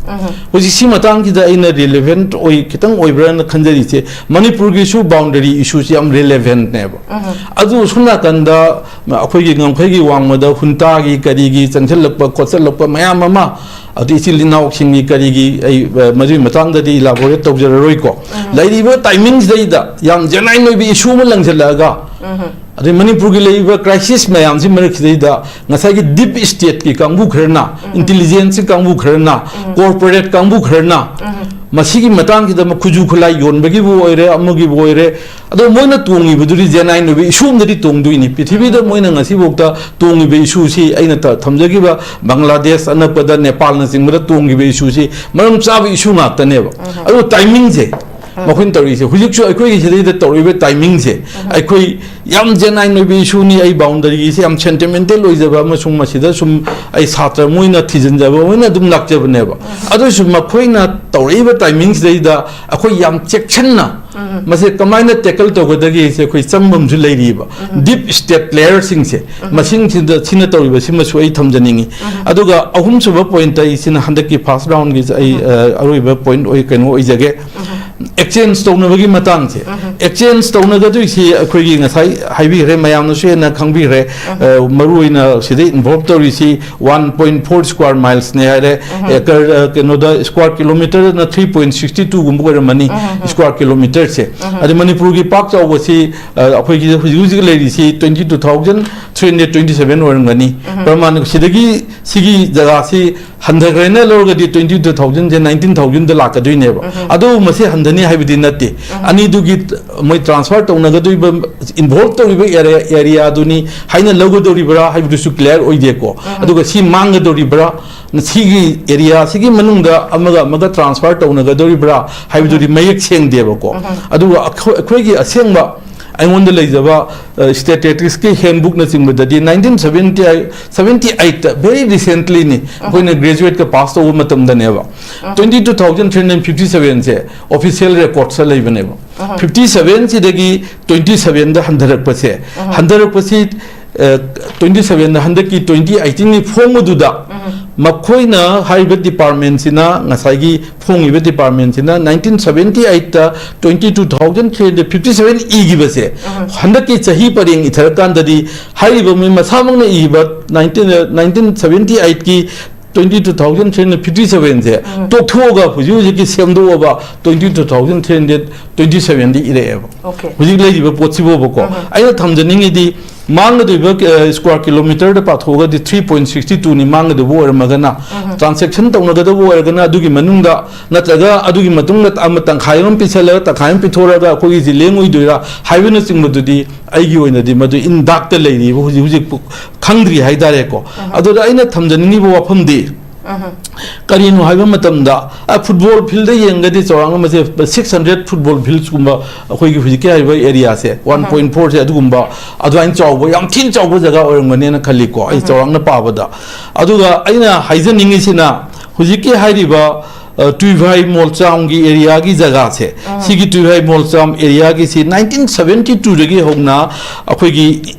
ꯍꯧꯖꯤꯛ ꯁꯤ ꯃꯇꯥꯡꯁꯤꯗ ꯑꯩꯅ ꯔꯤꯂꯦꯚꯦꯟꯠ ꯑꯣꯏ, ꯈꯤꯇꯪ ꯑꯣꯏꯕ꯭ꯔꯥꯅ ꯈꯟꯖꯔꯤꯁꯦ, ꯃꯅꯤꯄꯨꯔꯒꯤꯁꯨ ꯕꯥꯎꯟꯗꯔꯤ ꯏꯁꯨꯁꯤ ꯌꯥꯝ ꯔꯤꯂꯦꯚꯦꯟꯠꯅꯦꯕ꯫ ꯑꯗꯨ ꯁꯣꯝ ꯅꯥꯀꯟꯗ ꯑꯩꯈꯣꯏꯒꯤ ꯉꯝꯈꯩꯒꯤ ꯋꯥꯡꯃꯗ ꯍꯨꯟꯇꯥꯒꯤ ꯀꯔꯤꯒꯤ ꯆꯪꯁꯤꯜꯂꯛꯄ ꯈꯣꯠꯆꯜꯂꯛꯄ ꯃꯌꯥꯝ ꯑꯃ, ꯑꯗꯨ ꯏꯆꯤꯜ ꯏꯅꯥꯎꯁꯤꯡꯒꯤ ꯀꯔꯤꯒꯤ ꯑꯩ, ꯑ, ꯃꯗꯨꯒꯤ ꯃꯇꯥꯡꯗꯗꯤ ꯏꯂꯥꯕꯣꯔꯦꯠ ꯇꯧꯖꯔꯔꯣꯏꯀꯣ꯫ ꯂꯩꯔꯤꯕ ꯇꯥꯏꯃꯤꯡꯁꯤꯗꯩꯗ ꯌꯥꯝ ꯖꯦꯅꯥꯏꯟ ꯑꯣꯏꯕ ꯏꯁꯨ ꯑꯃ ꯂꯪꯁꯤꯜꯂꯛꯑꯒ, ꯑꯗꯩ ꯃꯅꯤꯄꯨꯔꯒꯤ ꯂꯩꯔꯤꯕ ꯀ꯭ꯔꯥꯏꯁꯤꯁ ꯃꯌꯥꯝꯁꯤ ꯃꯔꯛꯁꯤꯗꯩꯗ ꯉꯁꯥꯏꯒꯤ ꯗꯤꯞ ꯁ꯭ꯇꯦꯠꯀꯤ ꯀꯥꯡꯕꯨ ꯈꯔꯅ, ꯏꯟꯇꯤꯂꯤꯖꯦꯟꯁ ꯀꯥꯡꯕꯨ ꯈꯔꯅ, ꯀꯣꯔꯄꯣꯔꯦꯠ ꯀꯥꯡꯕꯨ ꯈꯔꯅ, ꯃꯁꯤꯒꯤ ꯃꯇꯥꯡꯁꯤꯗ ꯈꯨꯠꯁꯨ ꯈꯨꯠꯂꯥꯏ ꯌꯣꯟꯕꯒꯤꯕꯨ ꯑꯣꯏꯔꯦ, ꯑꯃꯒꯤꯕꯨ ꯑꯣꯏꯔꯦ, ꯑꯗꯣ ꯃꯣꯏꯅ ꯇꯣꯡꯉꯤꯕꯗꯨꯗꯤ ꯖꯦꯅꯥꯏꯟ ꯑꯣꯏꯕ ꯏꯁꯨ ꯑꯃꯗꯗꯤ ꯇꯣꯡꯗꯣꯏꯅꯤ꯫ ꯄ꯭ꯔꯤꯊꯤꯕꯤꯗ ꯃꯣꯏꯅ ꯉꯁꯤꯐꯥꯎꯗ ꯇꯣꯡꯉꯤꯕ ꯏꯁꯨꯁꯤ ꯑꯩꯅ ꯊ-, ꯊꯝꯖꯈꯤꯕ ꯕꯪꯒ꯭ꯂꯥꯗꯦꯁ ꯑꯅꯛꯄꯗ, ꯅꯦꯄꯥꯜꯅꯆꯤꯡꯕꯗ ꯇꯣꯡꯈꯤꯕ ꯏꯁꯨꯁꯤ ꯃꯔꯝ ꯆꯥꯕ ꯏꯁꯨ ꯉꯥꯛꯇꯅꯦꯕ꯫ ꯑꯗꯨ ꯇꯥꯏꯃꯤꯡꯁꯦ ꯃꯈꯣꯏꯅ ꯇꯧꯔꯤꯁꯦ, ꯍꯧꯖꯤꯛꯁꯨ ꯑꯩꯈꯣꯏꯒꯤ ꯁꯤꯗꯩꯗ ꯇꯧꯔꯤꯕ ꯇꯥꯏꯃꯤꯡꯁꯦ ꯑꯩꯈꯣꯏ ꯌꯥꯝ ꯖꯦꯅꯥꯏꯟ ꯑꯣꯏꯕ ꯏꯁꯨꯅꯤ꯫ ꯑꯩ ꯕꯥꯎꯟꯗꯔꯤꯒꯤꯁꯦ ꯌꯥꯝ ꯁꯦꯟꯇꯤꯃꯦꯟꯇꯦꯜ ꯑꯣꯏꯖꯕ ꯑꯃꯁꯨꯡ ꯃꯁꯤꯗ ꯁꯨꯝ ꯑꯩ ꯁꯥꯇ꯭ꯔ ꯃꯣꯏꯅ ꯊꯤꯖꯤꯟꯖꯕ ꯑꯣꯏꯅ ꯑꯗꯨꯝ ꯂꯥꯛꯆꯕꯅꯦꯕ꯫ ꯑꯗꯨ ꯑꯣꯏꯁꯨ ꯃꯈꯣꯏꯅ ꯇꯧꯔꯛꯏꯕ ꯇꯥꯏꯃꯤꯡꯁꯤꯗꯩꯗ ꯑꯩꯈꯣꯏ ꯌꯥꯝ ꯆꯦꯛꯁꯤꯟꯅ ꯃꯁꯦ ꯀꯃꯥꯏꯅ ꯇꯦꯀꯜ ꯇꯧꯒꯗꯒꯦꯁꯦ ꯑꯩꯈꯣꯏ ꯆꯪꯕ ꯑꯃꯁꯨ ꯂꯩꯔꯤꯕ꯫ ꯗꯤꯞ ꯁ꯭ꯇꯦꯠ ꯄ꯭ꯂꯦꯌꯔꯁꯤꯡꯁꯦ, ꯃꯁꯤꯡꯁꯤꯗ ꯁꯤꯅ ꯇꯧꯔꯤꯕꯁꯤꯃꯁꯨ ꯑꯩ ꯊꯝꯖꯅꯤꯡꯉꯤ꯫ ꯑꯗꯨꯒ ꯑꯍꯨꯝꯁꯨꯕ ꯄꯣꯏꯟꯠꯇ ꯑꯩ ꯁꯤꯅ ꯍꯟꯗꯛꯀꯤ ꯐꯥꯔꯁ ꯔꯥꯎꯟꯒꯤ ꯑꯩ, ꯑ, ꯑꯔꯣꯏꯕ ꯄꯣꯏꯟꯠ ꯑꯣꯏ, ꯀꯩꯅꯣ ꯑꯣꯏꯖꯒꯦ꯫ ꯑꯦꯛꯆꯦꯟꯖ ꯇꯧꯅꯕꯒꯤ ꯃꯇꯥꯡꯁꯦ, ꯑꯦꯛꯆꯦꯟꯖ ꯇꯧꯅꯒꯗꯣꯏꯁꯤ ꯑꯩꯈꯣꯏꯒꯤ ꯉꯁꯥꯏ ꯍꯥꯏꯕꯤꯈ꯭ꯔꯦ, ꯃꯌꯥꯝꯅꯁꯨ ꯍꯦꯟꯅ ꯈꯪꯕꯤꯈ꯭ꯔꯦ꯫ ꯑ, ꯃꯔꯨꯑꯣꯏꯅ ꯁꯤꯗ ꯏꯟꯚꯣꯜꯕ ꯇꯧꯔꯤꯁꯤ ꯋꯥꯟ ꯄꯣꯏꯟꯠ ꯐꯣꯔ ꯁ꯭ꯀ꯭ꯋꯥꯔ ꯃꯥꯏꯜꯁꯅꯦ ꯍꯥꯏꯔꯦ꯫ ꯑꯦꯀꯔ, ꯑ, ꯀꯩꯅꯣꯗ ꯁ꯭ꯀ꯭ꯋꯥꯔ ꯀꯤꯂꯣꯃꯤꯇꯔꯗꯅ ꯊ꯭ꯔꯤ ꯄꯣꯏꯟꯠ ꯁꯤꯛꯁꯇꯤ ꯇꯨꯒꯨꯝꯕ ꯑꯣꯏꯔꯝꯃꯅꯤ, ꯁ꯭ꯀ꯭ꯋꯥꯔ ꯀꯤꯂꯣꯃꯤꯇꯔꯁꯦ꯫ ꯑꯗꯩ ꯃꯅꯤꯄꯨꯔꯒꯤ ꯄꯥꯛ ꯆꯥꯎꯕꯁꯤ, ꯑ, ꯑꯩꯈꯣꯏꯒꯤ ꯍꯧꯖꯤꯛ ꯍꯧꯖꯤꯛ ꯂꯩꯔꯤꯁꯤ twenty two thousand three hundred twenty seven ꯑꯣꯏꯔꯝꯒꯅꯤ꯫ ꯄ꯭ꯔꯃꯥꯟ ꯁꯤꯗꯒꯤ ꯁꯤꯒꯤ ꯖꯒꯥꯁꯤ ꯍꯟꯊꯈ꯭ꯔꯦꯅ ꯂꯧꯔꯒꯗꯤ ꯇ꯭ꯋꯦꯟꯇꯤ ꯇꯨ ꯊꯥꯎꯖꯟꯁꯦ ꯅꯥꯏꯟꯇꯤꯟ ꯊꯥꯎꯖꯟꯗ ꯂꯥꯛꯀꯗꯣꯏꯅꯦꯕ꯫ ꯑꯗꯨꯕꯨ ꯃꯁꯤ ꯍꯟꯊꯅꯤ ꯍꯥꯏꯕꯗꯤ ꯅꯠꯇꯦ꯫ ꯑꯅꯤꯗꯨꯒꯤ ꯃꯣꯏ ꯇ꯭ꯔꯥꯟꯁꯐꯔ ꯇꯧꯅꯒꯗꯣꯔꯤꯕ, ꯏꯟꯚꯣꯜꯕ ꯇꯧꯔꯤꯕ ꯑꯦꯔꯤꯌꯥ, ꯑꯦꯔꯤꯌꯥꯗꯨꯅꯤ ꯍꯥꯏꯅ ꯂꯧꯒꯗꯧꯔꯤꯕ꯭ꯔꯥ ꯍꯥꯏꯕꯗꯨꯁꯨ ꯀ꯭ꯂꯤꯌꯥꯔ ꯑꯣꯏꯗꯦꯀꯣ꯫ ꯑꯗꯨꯒ ꯁꯤ ꯃꯥꯡꯒꯗꯧꯔꯤꯕ꯭ꯔꯥ, ꯁꯤꯒꯤ ꯑꯦꯔꯤꯌꯥꯁꯤꯒꯤ ꯃꯅꯨꯡꯗ ꯑꯃꯒ ꯑꯃꯒ ꯇ꯭ꯔꯥꯟꯁꯐꯔ ꯇꯧꯅꯒꯗꯧꯔꯤꯕ꯭ꯔꯥ ꯍꯥꯏꯕꯗꯨꯗꯤ ꯃꯌꯦꯛ ꯁꯦꯡꯗꯦꯕꯀꯣ꯫ ꯑꯗꯨꯒ ꯑꯩꯈꯣꯏ- ꯑꯩꯈꯣꯏꯒꯤ ꯑꯁꯦꯡꯕ ꯑꯩꯉꯣꯟꯗ ꯂꯩꯖꯕ ꯁ꯭ꯇꯦꯇꯤꯁꯇꯤꯛꯁꯀꯤ ꯍꯦꯟꯕꯨꯛꯅꯆꯤꯡꯕꯗꯗꯤ ꯅꯥꯏꯟꯇꯤꯟ ꯁꯕꯦꯟꯇꯤ ꯁꯕꯦꯟꯇꯤ ꯑꯩꯠꯇ, ꯚꯦꯔꯤ ꯔꯤꯁꯦꯟꯠꯂꯤꯅꯤ, ꯑꯩꯈꯣꯏꯅ ꯒ꯭ꯔꯦꯖꯨꯋꯦꯠꯀ ꯄꯥꯁ ꯇꯧꯕ ꯃꯇꯝꯗꯅꯦꯕ, twenty two thousand three hundred fifty ꯁꯕꯦꯟꯁꯦ ꯑꯣꯐꯤꯁꯤꯌꯦꯜ ꯔꯦꯀꯣꯔꯠꯁꯇ ꯂꯩꯕꯅꯦꯕ꯫ ꯐꯤꯐꯇꯤ ꯁꯕꯦꯟꯁꯤꯗꯒꯤ ꯇ꯭ꯋꯦꯟꯇꯤ ꯁꯕꯦꯟꯗ ꯍꯟꯊꯔꯛꯄꯁꯦ, ꯍꯟꯊꯔꯛꯄꯁꯤ ꯇ꯭ꯋꯦꯟꯇꯤ ꯁꯕꯦꯟꯗ ꯍꯟꯗꯛꯀꯤ ꯇ꯭ꯋꯦꯟꯇꯤ ꯑꯩꯠꯇꯤꯟꯒꯤ ꯐꯣꯡꯕꯗꯨꯗ ꯃꯈꯣꯏꯅ ꯍꯥꯏꯔꯤꯕ ꯗꯤꯄꯥꯔꯠꯃꯦꯟꯁꯤꯅ, ꯉꯁꯥꯏꯒꯤ ꯐꯣꯡꯉꯤꯕ ꯗꯤꯄꯥꯔꯠꯃꯦꯟꯁꯤꯅ ꯅꯥꯏꯟꯇꯤꯟ ꯁꯕꯦꯟꯇꯤ ꯑꯩꯠꯇ twenty two thousand three hundred fifty seven ꯏꯈꯤꯕꯁꯦ, ꯍꯟꯗꯛꯀꯤ ꯆꯍꯤ ꯄꯔꯦꯡ ꯏꯊꯔꯀꯥꯟꯗꯗꯤ ꯍꯥꯏꯔꯤꯕ ꯃꯤ ꯃꯁꯥꯃꯛꯅ ꯏꯕ ꯅꯥꯏꯟꯇꯤꯟ ꯅꯥꯏꯟꯇꯤꯟ ꯁꯕꯦꯟꯇꯤ ꯑꯩꯠꯀꯤ twenty two thousand three hundred fifty ꯁꯕꯦꯟꯁꯦ ꯇꯣꯛꯊꯣꯛꯑꯒ ꯍꯧꯖꯤꯛ ꯍꯧꯖꯤꯛꯀꯤ ꯁꯦꯝꯗꯣꯛꯑꯕ twenty two thousand three hundred twenty ꯁꯕꯦꯟꯗꯤ ꯏꯔꯛꯑꯦꯕ꯫ Okay. ꯍꯧꯖꯤꯛ ꯂꯩꯔꯤꯕ ꯄꯣꯠꯁꯤꯕꯨꯕꯀꯣ, ꯑꯩꯅ ꯊꯝꯖꯅꯤꯡꯉꯤꯗꯤ ꯃꯥꯡꯒꯗꯣꯏꯕ ꯁ꯭ꯀ꯭ꯋꯥꯔ ꯀꯤꯂꯣꯃꯤꯇꯔꯗ ꯄꯥꯊꯣꯛꯑꯒꯗꯤ ꯊ꯭ꯔꯤ ꯄꯣꯏꯟ ꯁꯤꯛꯁꯇꯤ ꯇꯨꯅꯤ ꯃꯥꯡꯒꯗꯧꯕ ꯑꯣꯏꯔꯝꯃꯒꯅ, ꯇ꯭ꯔꯥꯟꯁꯦꯛꯁꯟ ꯇꯧꯅꯒꯗꯕ ꯑꯣꯏꯔꯒꯅ ꯑꯗꯨꯒꯤ ꯃꯅꯨꯡꯗ, ꯅꯠꯇ꯭ꯔꯒ ꯑꯗꯨꯒꯤ ꯃꯇꯨꯡꯗ ꯑꯃ ꯇꯪꯈꯥꯏ ꯑꯃ ꯄꯤꯁꯜꯂꯒ ꯇꯪꯈꯥꯏ ꯑꯃ ꯄꯤꯊꯣꯔꯛꯑꯒ ꯑꯩꯈꯣꯏꯒꯤꯁꯤ ꯂꯦꯡꯉꯣꯏꯗꯣꯏꯔꯥ ꯍꯥꯏꯕꯅꯆꯤꯡꯕꯗꯨꯗꯤ ꯑꯩꯒꯤ ꯑꯣꯏꯅꯗꯤ ꯃꯗꯨ ꯏꯟ ꯗꯥꯛꯇ ꯂꯩꯔꯤꯕ ꯍꯧꯖꯤꯛ ꯍꯧꯖꯤꯛ ꯈꯪꯗ꯭ꯔꯤ ꯍꯥꯏꯇꯥꯔꯦꯀꯣ꯫ ꯑꯗꯨꯗ ꯑꯩꯅ ꯊꯝꯖꯅꯤꯡꯉꯤꯕ ꯋꯥꯐꯝꯗꯤ ꯀꯔꯤꯅꯣ ꯍꯥꯏꯕ ꯃꯇꯝꯗ, ꯑ, ꯐꯨꯠꯕꯣꯜ ꯐꯤꯜꯗ ꯌꯦꯡꯒꯗꯤ ꯆꯥꯎꯔꯥꯛꯅ ꯃꯁꯦ ꯁꯤꯛꯁ ꯍꯟꯗ꯭ꯔꯦꯠ ꯐꯨꯠꯕꯣꯜ ꯐꯤꯜꯁꯀꯨꯝꯕ ꯑꯩꯈꯣꯏꯒꯤ ꯍꯧꯖꯤꯛꯀꯤ ꯍꯥꯏꯔꯤꯕ ꯑꯦꯔꯤꯌꯥꯁꯦ, ꯋꯥꯟ ꯄꯣꯏꯟ ꯐꯣꯔꯁꯦ ꯑꯗꯨꯒꯨꯝꯕ ꯑꯗꯨꯃꯥꯏꯅ ꯆꯥꯎꯕ, ꯌꯥꯝ ꯊꯤꯅ ꯆꯥꯎꯕ ꯖꯒꯥ ꯑꯣꯏꯔꯝꯒꯅꯦꯅ ꯈꯜꯂꯤꯀꯣ, ꯑꯩ ꯆꯥꯎꯔꯥꯛꯅ ꯄꯥꯕꯗ꯫ ꯑꯗꯨꯒ ꯑꯩꯅ ꯍꯥꯏꯖꯅꯤꯡꯉꯤꯁꯤꯅ ꯍꯧꯖꯤꯛꯀꯤ ꯍꯥꯏꯔꯤꯕ, ꯑ, ꯇꯨꯏꯚꯥꯏ ꯃꯣꯜꯆꯥꯝꯒꯤ ꯑꯦꯔꯤꯌꯥꯒꯤ ꯖꯒꯥꯁꯦ, ꯁꯤꯒꯤ ꯇꯨꯏꯚꯥꯏ ꯃꯣꯜꯆꯥꯝ ꯑꯦꯔꯤꯌꯥꯒꯤꯁꯤ ꯅꯥꯏꯟꯇꯤꯟ ꯁꯕꯦꯟꯇꯤ ꯇꯨꯗꯒꯤ ꯍꯧꯅ ꯑꯩꯈꯣꯏꯒꯤ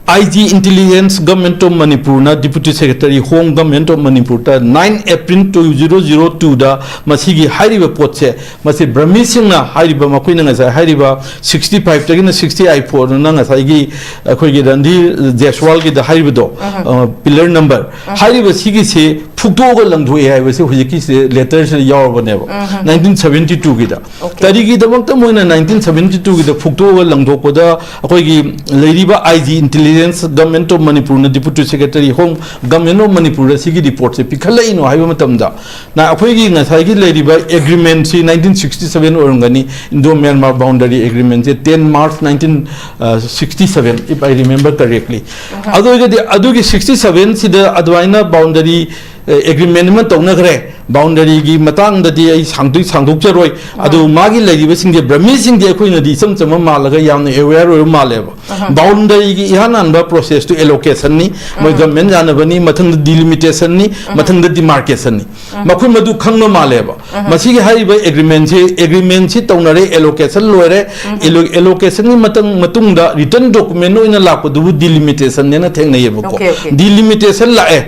ꯑꯥꯏ ꯖꯤ ꯏꯟꯇꯦꯂꯤꯖꯦꯟꯁ ꯒꯃꯦꯟꯠ ꯑꯣꯐ ꯃꯅꯤꯄꯨꯔꯅ ꯗꯤꯄꯨꯇꯤ ꯁꯦꯀ꯭ꯔꯦꯇꯔꯤ ꯍꯣꯝ ꯒꯃꯦꯟꯠ ꯑꯣꯐ ꯃꯅꯤꯄꯨꯔꯗ nine April two zero zero ꯇꯨꯗ ꯃꯁꯤꯒꯤ ꯍꯥꯏꯔꯤꯕ ꯄꯣꯠꯁꯦ, ꯃꯁꯤ ꯕ꯭ꯔꯃꯤꯁꯤꯡꯅ ꯍꯥꯏꯔꯤꯕ, ꯃꯈꯣꯏꯅ ꯉꯁꯥꯏ ꯍꯥꯏꯔꯤꯕ ꯁꯤꯛꯁꯇꯤ ꯐꯥꯏꯚꯇꯒꯤꯅ ꯁꯤꯛꯁꯇꯤ ꯑꯩꯠ ꯐꯥꯎꯗꯅ ꯉꯁꯥꯏꯒꯤ ꯑꯩꯈꯣꯏꯒꯤ ꯔꯟꯙꯤꯔ ꯖꯦꯁꯋꯥꯜꯒꯤꯗ ꯍꯥꯏꯔꯤꯕꯗꯣ, ꯑ, ꯄꯤꯂꯔ ꯅꯝꯕꯔ, ꯍꯥꯏꯔꯤꯕ ꯁꯤꯒꯤꯁꯤ ꯐꯨꯛꯇꯣꯛꯑꯒ ꯂꯪꯊꯣꯛꯑꯦ ꯍꯥꯏꯕꯁꯦ ꯍꯧꯖꯤꯛꯀꯤ ꯂꯦꯇꯔꯁꯤꯗ ꯌꯥꯎꯔꯕꯅꯦꯕ, ꯅꯥꯏꯟꯇꯤꯟ ꯁꯚꯦꯟꯇꯤ ꯇꯨꯒꯤꯗ꯫ ꯀꯔꯤꯒꯤꯗꯃꯛꯇ ꯃꯣꯏꯅ ꯅꯥꯏꯟꯇꯤꯟ ꯁꯚꯦꯟꯇꯤ ꯇꯨꯒꯤꯗ ꯐꯨꯛꯇꯣꯛꯑꯒ ꯂꯪꯊꯣꯛꯄꯗ ꯑꯩꯈꯣꯏꯒꯤ ꯂꯩꯔꯤꯕ ꯑꯥꯏ ꯖꯤ, ꯏꯟꯇꯦꯂꯤꯖꯦꯟꯁ, ꯒꯚꯔꯟꯃꯦꯟꯠ ꯑꯣꯐ ꯃꯅꯤꯄꯨꯔꯅ deputy secretary home, government of ꯃꯅꯤꯄꯨꯔꯗ ꯁꯤꯒꯤ ꯔꯤꯄꯣꯔꯠꯁꯦ ꯄꯤꯈꯠꯂꯛꯏꯅꯣ ꯍꯥꯏꯕ ꯃꯇꯝꯗ, ꯅ ꯑꯩꯈꯣꯏꯒꯤ ꯉꯁꯥꯏꯒꯤ ꯂꯩꯔꯤꯕ ꯑꯦꯒ꯭ꯔꯤꯃꯦꯟꯁꯤ ꯅꯥꯏꯟꯇꯤꯟ ꯁꯤꯛꯁꯇꯤ ꯁꯚꯦꯟ ꯑꯣꯏꯔꯝꯒꯅꯤ, ꯏꯟꯗꯣ ꯃ꯭ꯌꯥꯟꯃꯥꯔ ꯕꯥꯎꯟꯗꯔꯤ ꯑꯦꯒ꯭ꯔꯤꯃꯦꯟꯁꯦ, ten March nineteen sixty seven, if I remember correctly꯫ ꯑꯗꯨ ꯑꯣꯏꯔꯒꯗꯤ ꯑꯗꯨꯒꯤ ꯁꯤꯛꯁꯇꯤ ꯁꯚꯦꯟꯁꯤꯗ ꯑꯗꯨꯃꯥꯏꯅ ꯕꯥꯎꯟꯗꯔꯤ ꯑꯦꯒ꯭ꯔꯤꯃꯦꯟ ꯑꯃ ꯇꯧꯅꯈ꯭ꯔꯦ꯫ ꯕꯥꯎꯟꯗꯔꯤꯒꯤ ꯃꯇꯥꯡꯗꯗꯤ ꯑꯩ ꯁꯥꯡꯗꯣꯛ ꯁꯥꯡꯗꯣꯛꯆꯔꯣꯏ꯫ ꯑꯗꯨ ꯃꯥꯒꯤ ꯂꯩꯔꯤꯕꯁꯤꯡꯁꯦ, ꯕ꯭ꯔꯃꯤꯁꯤꯡꯗꯤ ꯑꯩꯈꯣꯏꯅꯗꯤ ꯏꯆꯝ ꯆꯝꯕ ꯃꯥꯜꯂꯒ ꯌꯥꯝꯅ ꯑꯦꯋꯦꯌꯔ ꯑꯣꯏꯕ ꯃꯥꯜꯂꯦꯕ꯫ ꯕꯥꯎꯟꯗꯔꯤꯒꯤ ꯏꯍꯥꯟ ꯍꯥꯟꯕ ꯄ꯭ꯔꯣꯁꯦꯁꯇꯨ ꯑꯦꯂꯣꯀꯦꯁꯟꯅꯤ, ꯃꯣꯏ ꯒꯚꯔꯟꯃꯦꯟꯠ ꯌꯥꯅꯕꯅꯤ, ꯃꯊꯪꯗ ꯗꯤꯂꯤꯃꯤꯇꯦꯁꯟꯅꯤ, ꯃꯊꯪꯗ ꯗꯤꯃꯥꯔꯀꯦꯁꯟꯅꯤ꯫ ꯃꯈꯣꯏ ꯃꯗꯨ ꯈꯪꯕ ꯃꯥꯜꯂꯦꯕ꯫ ꯃꯁꯤꯒꯤ ꯍꯥꯏꯔꯤꯕ ꯑꯦꯒ꯭ꯔꯤꯃꯦꯟꯁꯤ, ꯑꯦꯒ꯭ꯔꯤꯃꯦꯟꯁꯤ ꯇꯧꯅꯔꯦ, ꯑꯦꯂꯣꯀꯦꯁꯟ ꯂꯣꯏꯔꯦ꯫ ꯑꯦꯂꯣ-, ꯑꯦꯂꯣꯀꯦꯁꯟꯒꯤ ꯃꯇꯪ-, ꯃꯇꯨꯡꯗ ꯔꯤꯇꯟ ꯗꯣꯀꯨꯃꯦꯟ ꯑꯣꯏꯅ ꯂꯥꯛꯄꯗꯨꯕꯨ ꯗꯤꯂꯤꯃꯤꯇꯦꯁꯟꯅꯦꯅ ꯊꯦꯡꯅꯩꯌꯦꯕꯀꯣ꯫ Okay, okay. ꯗꯤꯂꯤꯃꯤꯇꯦꯁꯟ ꯂꯥꯛꯑꯦ꯫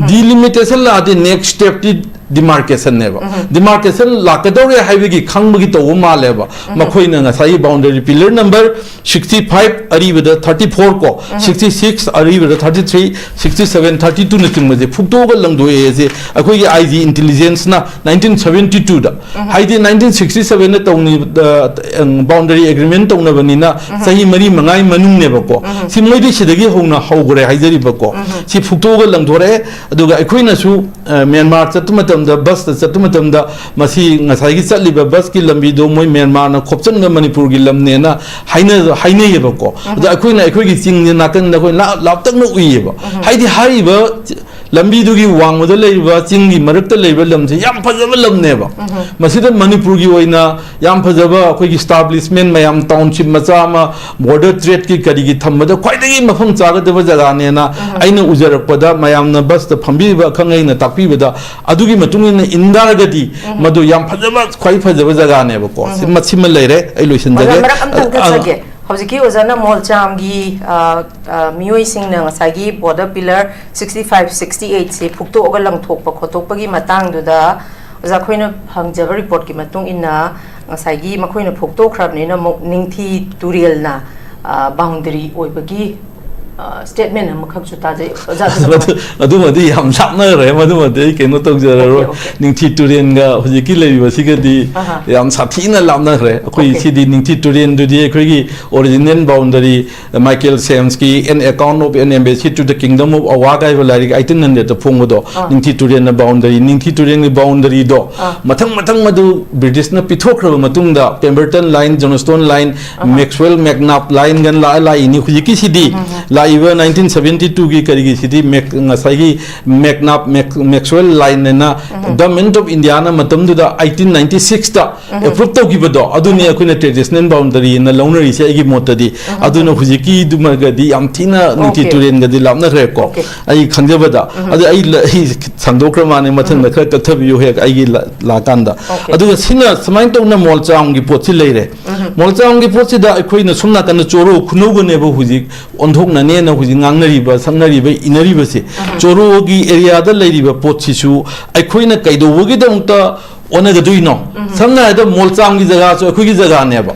ꯗꯤꯂꯤꯃꯤꯇꯦꯁꯟ ꯂꯥꯛꯑꯗꯤ ꯅꯦꯛꯁ ꯁ꯭ꯇꯦꯞꯇꯤ ꯗꯤꯃꯥꯔꯀꯦꯁꯟꯅꯦꯕ꯫ ꯗꯤꯃꯥꯔꯀꯦꯁꯟ ꯂꯥꯛꯀꯗꯧꯔꯦ ꯍꯥꯏꯕꯒꯤ ꯈꯪꯕꯒꯤ ꯇꯧꯕ ꯃꯥꯜꯂꯦꯕ꯫ ꯃꯈꯣꯏꯅ ꯉꯁꯥꯏꯒꯤ boundary pillar number sixty five, ꯑꯔꯤꯕꯗ ꯊꯥꯔꯇꯤ ꯐꯣꯔ ꯀꯣ, ꯁꯤꯛꯁꯇꯤ ꯁꯤꯛꯁ, ꯑꯔꯤꯕꯗ thirty three, sixty seven, thirty ꯇꯨꯅꯆꯤꯡꯕꯁꯦ ꯐꯨꯛꯇꯣꯛꯑꯒ ꯂꯪꯗꯣꯛꯑꯦ ꯁꯦ ꯑꯩꯈꯣꯏꯒꯤ ꯑꯥꯏ ꯖꯤ ꯏꯟꯇꯦꯂꯤꯖꯦꯟꯁꯅ ꯅꯥꯏꯟꯇꯤꯟ ꯁꯚꯦꯟꯇꯤ ꯇꯨꯗ꯫ ꯍꯥꯏꯗꯤ ꯅꯥꯏꯟꯇꯤꯟ ꯁꯤꯛꯁꯇꯤ ꯁꯚꯦꯟꯗ ꯇꯧꯅꯤ-, ꯑ, ꯕꯥꯎꯟꯗꯔꯤ ꯑꯦꯒ꯭ꯔꯤꯃꯦꯟ ꯇꯧꯅꯕꯅꯤꯅ ꯆꯍꯤ ꯃꯔꯤ ꯃꯉꯥꯒꯤ ꯃꯅꯨꯡꯅꯦꯕꯀꯣ꯫ ꯁꯤ ꯃꯣꯏꯗꯤ ꯁꯤꯗꯒꯤ ꯍꯧꯅ ꯍꯧꯈ꯭ꯔꯦ ꯍꯥꯏꯖꯔꯤꯕꯀꯣ꯫ ꯁꯤ ꯐꯨꯛꯇꯣꯛꯑꯒ ꯂꯪꯊꯣꯔꯛꯑꯦ꯫ ꯑꯗꯨꯒ ꯑꯩꯈꯣꯏꯅꯁꯨ, ꯑ, ꯃ꯭ꯌꯥꯟꯃꯥꯔ ꯆꯠꯄ ꯃꯇꯝꯗ, ꯕꯁꯇ ꯆꯠꯄ ꯃꯇꯝꯗ, ꯃꯁꯤ ꯉꯁꯥꯏꯒꯤ ꯆꯠꯂꯤꯕ ꯕꯁꯀꯤ ꯂꯝꯕꯤꯗꯣ ꯃꯣꯏ ꯃ꯭ꯌꯥꯟꯃꯥꯔꯅ ꯈꯣꯞꯆꯟꯕ ꯃꯅꯤꯄꯨꯔꯒꯤ ꯂꯝꯅꯦꯅ ꯍꯥꯏꯅ-, ꯍꯥꯏꯅꯩꯌꯦꯕꯀꯣ꯫ ꯑꯗꯣ ꯑꯩꯈꯣꯏꯅ ꯑꯩꯈꯣꯏꯒꯤ ꯆꯤꯡꯁꯦ ꯅꯥꯀꯟꯗ ꯑꯩꯈꯣꯏ ꯂꯥꯞ-, ꯂꯥꯞꯇꯛꯅ ꯎꯏꯌꯦꯕ꯫ ꯍꯥꯏꯗꯤ ꯍꯥꯏꯔꯤꯕ ꯂꯝꯕꯤꯗꯨꯒꯤ ꯋꯥꯡꯃꯗ ꯂꯩꯔꯤꯕ ꯆꯤꯡꯒꯤ ꯃꯔꯛꯇ ꯂꯩꯕ ꯂꯝꯁꯦ ꯌꯥꯝ ꯐꯖꯕ ꯂꯝꯅꯦꯕ꯫ ꯃꯁꯤꯗ ꯃꯅꯤꯄꯨꯔꯒꯤ ꯑꯣꯏꯅ ꯌꯥꯝ ꯐꯖꯕ ꯑꯩꯈꯣꯏꯒꯤ ꯏꯁꯇꯥꯕ꯭ꯂꯤꯁꯃꯦꯟ ꯃꯌꯥꯝ, ꯇꯥꯎꯟꯁꯤꯞ ꯃꯆꯥ ꯑꯃ, ꯕꯣꯔꯗꯔ ꯇ꯭ꯔꯦꯗꯀꯤ ꯀꯔꯤꯒꯤ ꯊꯝꯕꯗ ꯈ꯭ꯋꯥꯏꯗꯒꯤ ꯃꯐꯝ ꯆꯥꯒꯗꯕ ꯖꯒꯥꯅꯦꯅ ꯑꯩꯅ ꯎꯖꯔꯛꯄꯗ, ꯃꯌꯥꯝꯅ ꯕꯁꯇ ꯐꯝꯕꯤꯕ ꯑꯈꯪ ꯑꯍꯩꯅ ꯇꯥꯛꯄꯤꯕꯗ, ꯑꯗꯨꯒꯤ ꯃꯇꯨꯡ ꯏꯟꯅ ꯏꯟ ꯇꯥꯔꯒꯗꯤ ꯃꯗꯨ ꯌꯥꯝ ꯐꯖꯕ, ꯈ꯭ꯋꯥꯏ ꯐꯖꯕ ꯖꯒꯥꯅꯦꯕꯀꯣ꯫ ꯁꯤ, ꯃꯁꯤꯃ ꯂꯩꯔꯦ, ꯑꯩ ꯂꯣꯏꯁꯤꯟꯖꯒꯦ꯫ ꯑꯣꯖꯥ, ꯃꯔꯛ ꯑꯝꯇꯪ ꯑ, ꯊꯠꯆꯒꯦ꯫ ꯍꯧꯖꯤꯛꯀꯤ ꯑꯣꯖꯥꯅ ꯃꯣꯜꯆꯥꯝꯒꯤ, ꯑ, ꯑ, ꯃꯤꯑꯣꯏꯁꯤꯡꯅ ꯉꯁꯥꯏꯒꯤ border pillar sixty five, sixty ꯑꯩꯠꯁꯤ ꯐꯨꯛꯇꯣꯛꯑꯒ ꯂꯪꯊꯣꯛꯄ ꯈꯣꯠꯇꯣꯛꯄꯒꯤ ꯃꯇꯥꯡꯗꯨꯗ, ꯑꯣꯖꯥ, ꯑꯩꯈꯣꯏꯅ ꯐꯪꯖꯕ ꯔꯤꯄꯣꯔꯠꯀꯤ ꯃꯇꯨꯡ ꯏꯟꯅ, ꯉꯁꯥꯏꯒꯤ ꯃꯈꯣꯏꯅ ꯐꯨꯛꯇꯣꯛꯈ꯭ꯔꯕꯅꯤꯅ ꯑꯃꯨꯛ ꯅꯤꯡꯊꯤ ꯇꯨꯔꯦꯜꯅ, ꯑ, ꯕꯥꯎꯟꯗꯔꯤ ꯑꯣꯏꯕꯒꯤ ꯁ꯭ꯇꯦꯠꯃꯦꯟ ꯑꯃꯈꯛꯁꯨ ꯇꯥꯖꯩ ꯑꯣꯖꯥ꯫ ꯃꯗꯨ- ꯑꯗꯨꯃꯗꯤ ꯌꯥꯝ ꯂꯥꯞꯅꯈ꯭ꯔꯦ, ꯃꯗꯨꯃꯗꯤ ꯑꯩ ꯀꯩꯅꯣ ꯇꯧꯖꯔꯔꯣꯏ꯫ Okay, okay. ꯅꯤꯡꯊꯤ ꯇꯨꯔꯦꯟꯒ ꯍꯧꯖꯤꯛꯀꯤ ꯂꯩꯔꯤꯕꯁꯤꯒꯗꯤ ꯑꯍꯥ. ꯌꯥꯝ ꯁꯥꯊꯤꯅ ꯂꯥꯞꯅꯈ꯭ꯔꯦ꯫ ꯑꯩꯈꯣꯏ Okay. ꯁꯤꯗꯤ ꯅꯤꯡꯊꯤ ꯇꯨꯔꯦꯟꯗꯨꯗꯤ ꯑꯩꯈꯣꯏꯒꯤ original boundary, Michael Sam's ꯀꯤ An Account of an Embassy to the Kingdom of Awa ꯀꯥꯏꯕ ꯂꯥꯏꯔꯤꯛ eighteen hundred ꯇ ꯐꯣꯡꯕꯗꯣ, ꯑꯥ. ꯅꯤꯡꯊꯤ ꯇꯨꯔꯦꯟꯅ boundary, ꯅꯤꯡꯊꯤ ꯇꯨꯔꯦꯟꯒꯤ boundary ꯗꯣ ꯑꯥ. ꯃꯊꯪ ꯃꯊꯪ ꯃꯗꯨ British ꯅ ꯄꯤꯊꯣꯛꯈ꯭ꯔꯕ ꯃꯇꯨꯡꯗ Pemberton Line, Johnstone Line, ꯑꯍꯥ. Maxwell McNab Line ꯒꯅ ꯂꯥꯛꯑ ꯂꯥꯛꯏꯅꯤ꯫ ꯍꯧꯖꯤꯛꯀꯤꯁꯤꯗꯤ ꯂꯥꯛꯏꯕ nineteen seventy two ꯒꯤ ꯀꯔꯤꯒꯤꯁꯤꯗꯤ Mac- ꯉꯁꯥꯏꯒꯤ McNab, Mac- Maxwell Line ꯅ Government of India ꯅ ꯃꯇꯝꯗꯨꯗ eighteen ninety six ꯇ approve ꯇꯧꯈꯤꯕꯗꯣ, ꯑꯗꯨꯅꯤ ꯑꯩꯈꯣꯏꯅ traditional boundary ꯅ ꯂꯧꯅꯔꯤꯁꯦ ꯑꯩꯒꯤ ꯃꯣꯠꯇꯗꯤ꯫ ꯑꯗꯨꯅ ꯍꯧꯖꯤꯛꯀꯤꯗꯨꯃꯒꯗꯤ ꯌꯥꯝ ꯊꯤꯅ ꯅꯤꯡꯊꯤ Okay. ꯇꯨꯔꯦꯟꯒꯗꯤ ꯂꯥꯞꯅꯈ꯭ꯔꯦꯀꯣ꯫ ꯑꯩ ꯈꯪꯖꯕꯗ ꯑꯗꯨ ꯑꯩ ꯂ- ꯑꯩ ꯁꯟꯗꯣꯛꯈ꯭ꯔ ꯃꯥꯅꯦ, ꯃꯊꯪꯗ ꯈꯔ ꯀꯛꯊꯕꯤꯌꯨ ꯍꯦꯛ ꯑꯩꯒꯤ ꯂ- ꯂꯥꯛꯀꯥꯟꯗ꯫ Okay. ꯑꯗꯨꯒ ꯁꯤꯅ ꯁꯨꯃꯥꯏꯅ ꯇꯧꯅ ꯃꯣꯜꯆꯥꯝꯒꯤ ꯄꯣꯠꯁꯤ ꯂꯩꯔꯦ꯫ ꯃꯣꯜꯆꯥꯝꯒꯤ ꯄꯣꯠꯁꯤꯗ ꯑꯩꯈꯣꯏꯅ ꯁꯣꯝ ꯅꯥꯀꯟꯗ ꯆꯣꯔꯣ ꯈꯨꯅꯧꯒꯅꯦꯕ ꯍꯧꯖꯤꯛ ꯑꯣꯟꯊꯣꯛꯅꯅꯦꯅ ꯍꯧꯖꯤꯛ ꯉꯥꯡꯅꯔꯤꯕ, ꯁꯛꯅꯔꯤꯕ, ꯏꯅꯔꯤꯕꯁꯦ꯫ ꯆꯣꯔꯣꯒꯤ area ꯗ ꯂꯩꯔꯤꯕ ꯄꯣꯠꯁꯤꯁꯨ ꯑꯩꯈꯣꯏꯅ ꯀꯩꯗꯧꯕꯒꯤꯗꯃꯛꯇ ꯑꯣꯟꯅꯒꯗꯣꯏꯅꯣ? ꯁꯝꯅ ꯍꯥꯏꯔꯕꯗ ꯃꯣꯜꯆꯥꯝꯒꯤ ꯖꯒꯥꯁꯨ ꯑꯩꯈꯣꯏꯒꯤ ꯖꯒꯥꯅꯦꯕ꯫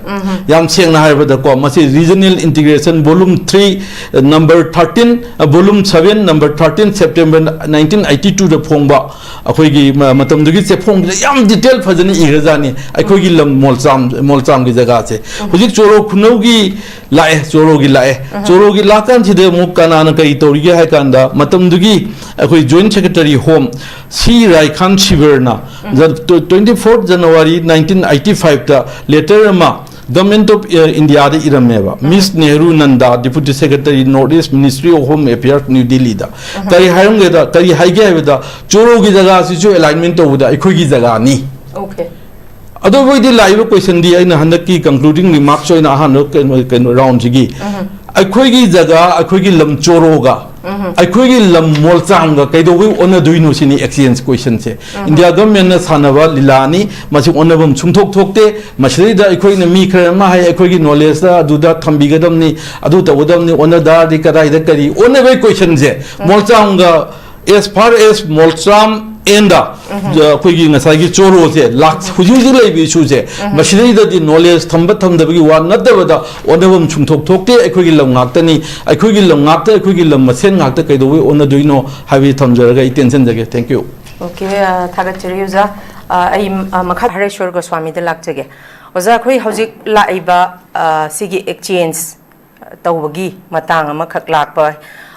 ꯌꯥꯝ ꯁꯦꯡꯅ ꯍꯥꯏꯔꯕꯗꯀꯣ, ꯃꯁꯤ Regional Integration Volume three, number thirteen, ꯑ, Volume seven, number thirteen, September nineteen eighty two ꯗ ꯐꯣꯡꯕ ꯑꯩꯈꯣꯏꯒꯤ ꯃ- ꯃꯇꯝꯗꯨꯒꯤ ꯆꯦꯐꯣꯡꯁꯤꯗ ꯌꯥꯝ detail ꯐꯖꯅ ꯏꯈ꯭ꯔꯖꯥꯠꯅꯤ ꯑꯩꯈꯣꯏꯒꯤ ꯂꯝ ꯃꯣꯜꯆꯥꯝ, ꯃꯣꯜꯆꯥꯝꯒꯤ ꯖꯒꯥꯁꯦ꯫ ꯍꯧꯖꯤꯛ ꯆꯣꯔꯣ ꯈꯨꯅꯧꯒꯤ ꯂꯥꯛꯑꯦ, ꯆꯣꯔꯣꯒꯤ ꯂꯥꯛꯑꯦ꯫ ꯆꯣꯔꯣꯒꯤ ꯂꯥꯛꯀꯥꯟꯁꯤꯗ ꯑꯃꯨꯛ ꯀꯅꯥꯅ ꯀꯔꯤ ꯇꯧꯔꯤꯒꯦ ꯍꯥꯏ ꯀꯥꯟꯗ, ꯃꯇꯝꯗꯨꯒꯤ ꯑꯩꯈꯣꯏ Joint Secretary Home ꯁꯤ ꯔꯥꯏꯈꯥꯟ ꯁꯤꯕꯔꯅ twenty fourth January nineteen eighty five ꯇ letter ꯑꯃ Government of, ꯑ, India the ꯏꯔꯝꯃꯦꯕ꯫ Miss Nehru Nanda, Deputy Secretary, North East Ministry of Home Affairs, New Delhi ꯗ꯫ ꯀꯔꯤ ꯍꯥꯏꯔꯝꯒꯦꯗ, ꯀꯔꯤ ꯍꯥꯏꯒꯦ ꯍꯥꯏꯕꯗ, ꯆꯣꯔꯣꯒꯤ ꯖꯒꯥꯁꯤꯁꯨ alignment ꯇꯧꯕꯗ ꯑꯩꯈꯣꯏꯒꯤ ꯖꯒꯥꯅꯤ꯫ Okay. ꯑꯗꯨꯕꯨ ꯑꯩꯗꯤ ꯂꯥꯛꯏꯕ question ꯗꯤ ꯑꯩꯅ ꯍꯟꯗꯛꯀꯤ concluding remarks ꯑꯣꯏꯅ ꯑꯍꯥꯟꯕ ꯀꯩꯅꯣ, ꯀꯩꯅꯣ round ꯁꯤꯒꯤ ꯑꯩꯈꯣꯏꯒꯤ ꯖꯒꯥ, ꯑꯩꯈꯣꯏꯒꯤ ꯂꯝ ꯆꯣꯔꯣꯒ ꯑꯩꯈꯣꯏꯒꯤ ꯂꯝ ꯃꯣꯜꯆꯥꯝꯒ ꯀꯩꯗꯧꯕꯩ ꯑꯣꯟꯅꯗꯣꯏꯅꯣ ꯁꯤꯅꯤ exchange question ꯁꯦ꯫ India government ꯅ ꯁꯥꯟꯅꯕ ꯂꯤꯂꯥꯅꯤ, ꯃꯁꯤ ꯑꯣꯟꯅꯐꯝ ꯁꯨꯡꯊꯣꯛ ꯊꯣꯛꯇꯦ꯫ ꯃꯁꯤꯗꯩꯗ ꯑꯩꯈꯣꯏꯅ ꯃꯤ ꯈꯔ ꯑꯃ ꯍꯥꯏ, ꯑꯩꯈꯣꯏꯒꯤ knowledge ꯇ ꯑꯗꯨꯗ ꯊꯝꯕꯤꯒꯗꯕꯅꯤ, ꯑꯗꯨ ꯇꯧꯒꯗꯕꯅꯤ, ꯑꯣꯟꯅ ꯇꯥꯔꯗꯤ ꯀꯗꯥꯏꯗ ꯀꯔꯤ ꯑꯣꯟꯅꯕꯒꯤ question ꯁꯦ ꯃꯣꯜꯆꯥꯝꯒ, as far as Moljam and ꯑꯩꯈꯣꯏꯒꯤ ꯉꯁꯥꯏꯒꯤ ꯆꯣꯔꯣꯁꯦ ꯂꯥꯛ-, ꯍꯧꯖꯤꯛ ꯍꯧꯖꯤꯛ ꯂꯩꯔꯤꯕ ꯏꯁꯨꯁꯦ, ꯃꯁꯤꯗꯩꯗꯗꯤ ꯅꯣꯂꯦꯖ ꯊꯝꯕ ꯊꯝꯗꯕꯒꯤ ꯋꯥ ꯅꯠꯇꯕꯗ ꯑꯣꯟꯅꯐꯝ ꯁꯨꯡꯊꯣꯛ ꯊꯣꯛꯇꯦ꯫ ꯑꯩꯈꯣꯏꯒꯤ ꯂꯝ ꯉꯥꯛꯇꯅꯤ, ꯑꯩꯈꯣꯏꯒꯤ ꯂꯝ ꯉꯥꯛꯇ, ꯑꯩꯈꯣꯏꯒꯤ ꯂꯝ ꯃꯁꯦꯟ ꯉꯥꯛꯇ ꯀꯩꯗꯧꯕꯩ ꯑꯣꯟꯅꯗꯣꯏꯅꯣ ꯍꯥꯏꯕꯁꯤ ꯊꯝꯖꯔꯒ ꯑꯩ ꯇꯦꯟꯁꯤꯟꯖꯒꯦ꯫ Thank you꯫ ꯑꯣꯀꯦ, ꯑ, ꯊꯥꯒꯠꯆꯔꯤ ꯑꯣꯖꯥ꯫ ꯑ, ꯑꯩ, ꯑ, ꯃꯈꯥ ꯍꯔꯦꯁ꯭ꯋꯔ ꯒꯣꯁ꯭ꯋꯥꯃꯤꯗ ꯂꯥꯛꯆꯒꯦ꯫ ꯑꯣꯖꯥ, ꯑꯩꯈꯣꯏ ꯍꯧꯖꯤꯛ ꯂꯥꯛꯏꯕ, ꯑ, ꯁꯤꯒꯤ ꯑꯦꯛꯆꯦꯟꯖ ꯇꯧꯕꯒꯤ ꯃꯇꯥꯡ ꯑꯃꯈꯛ ꯂꯥꯛꯄ,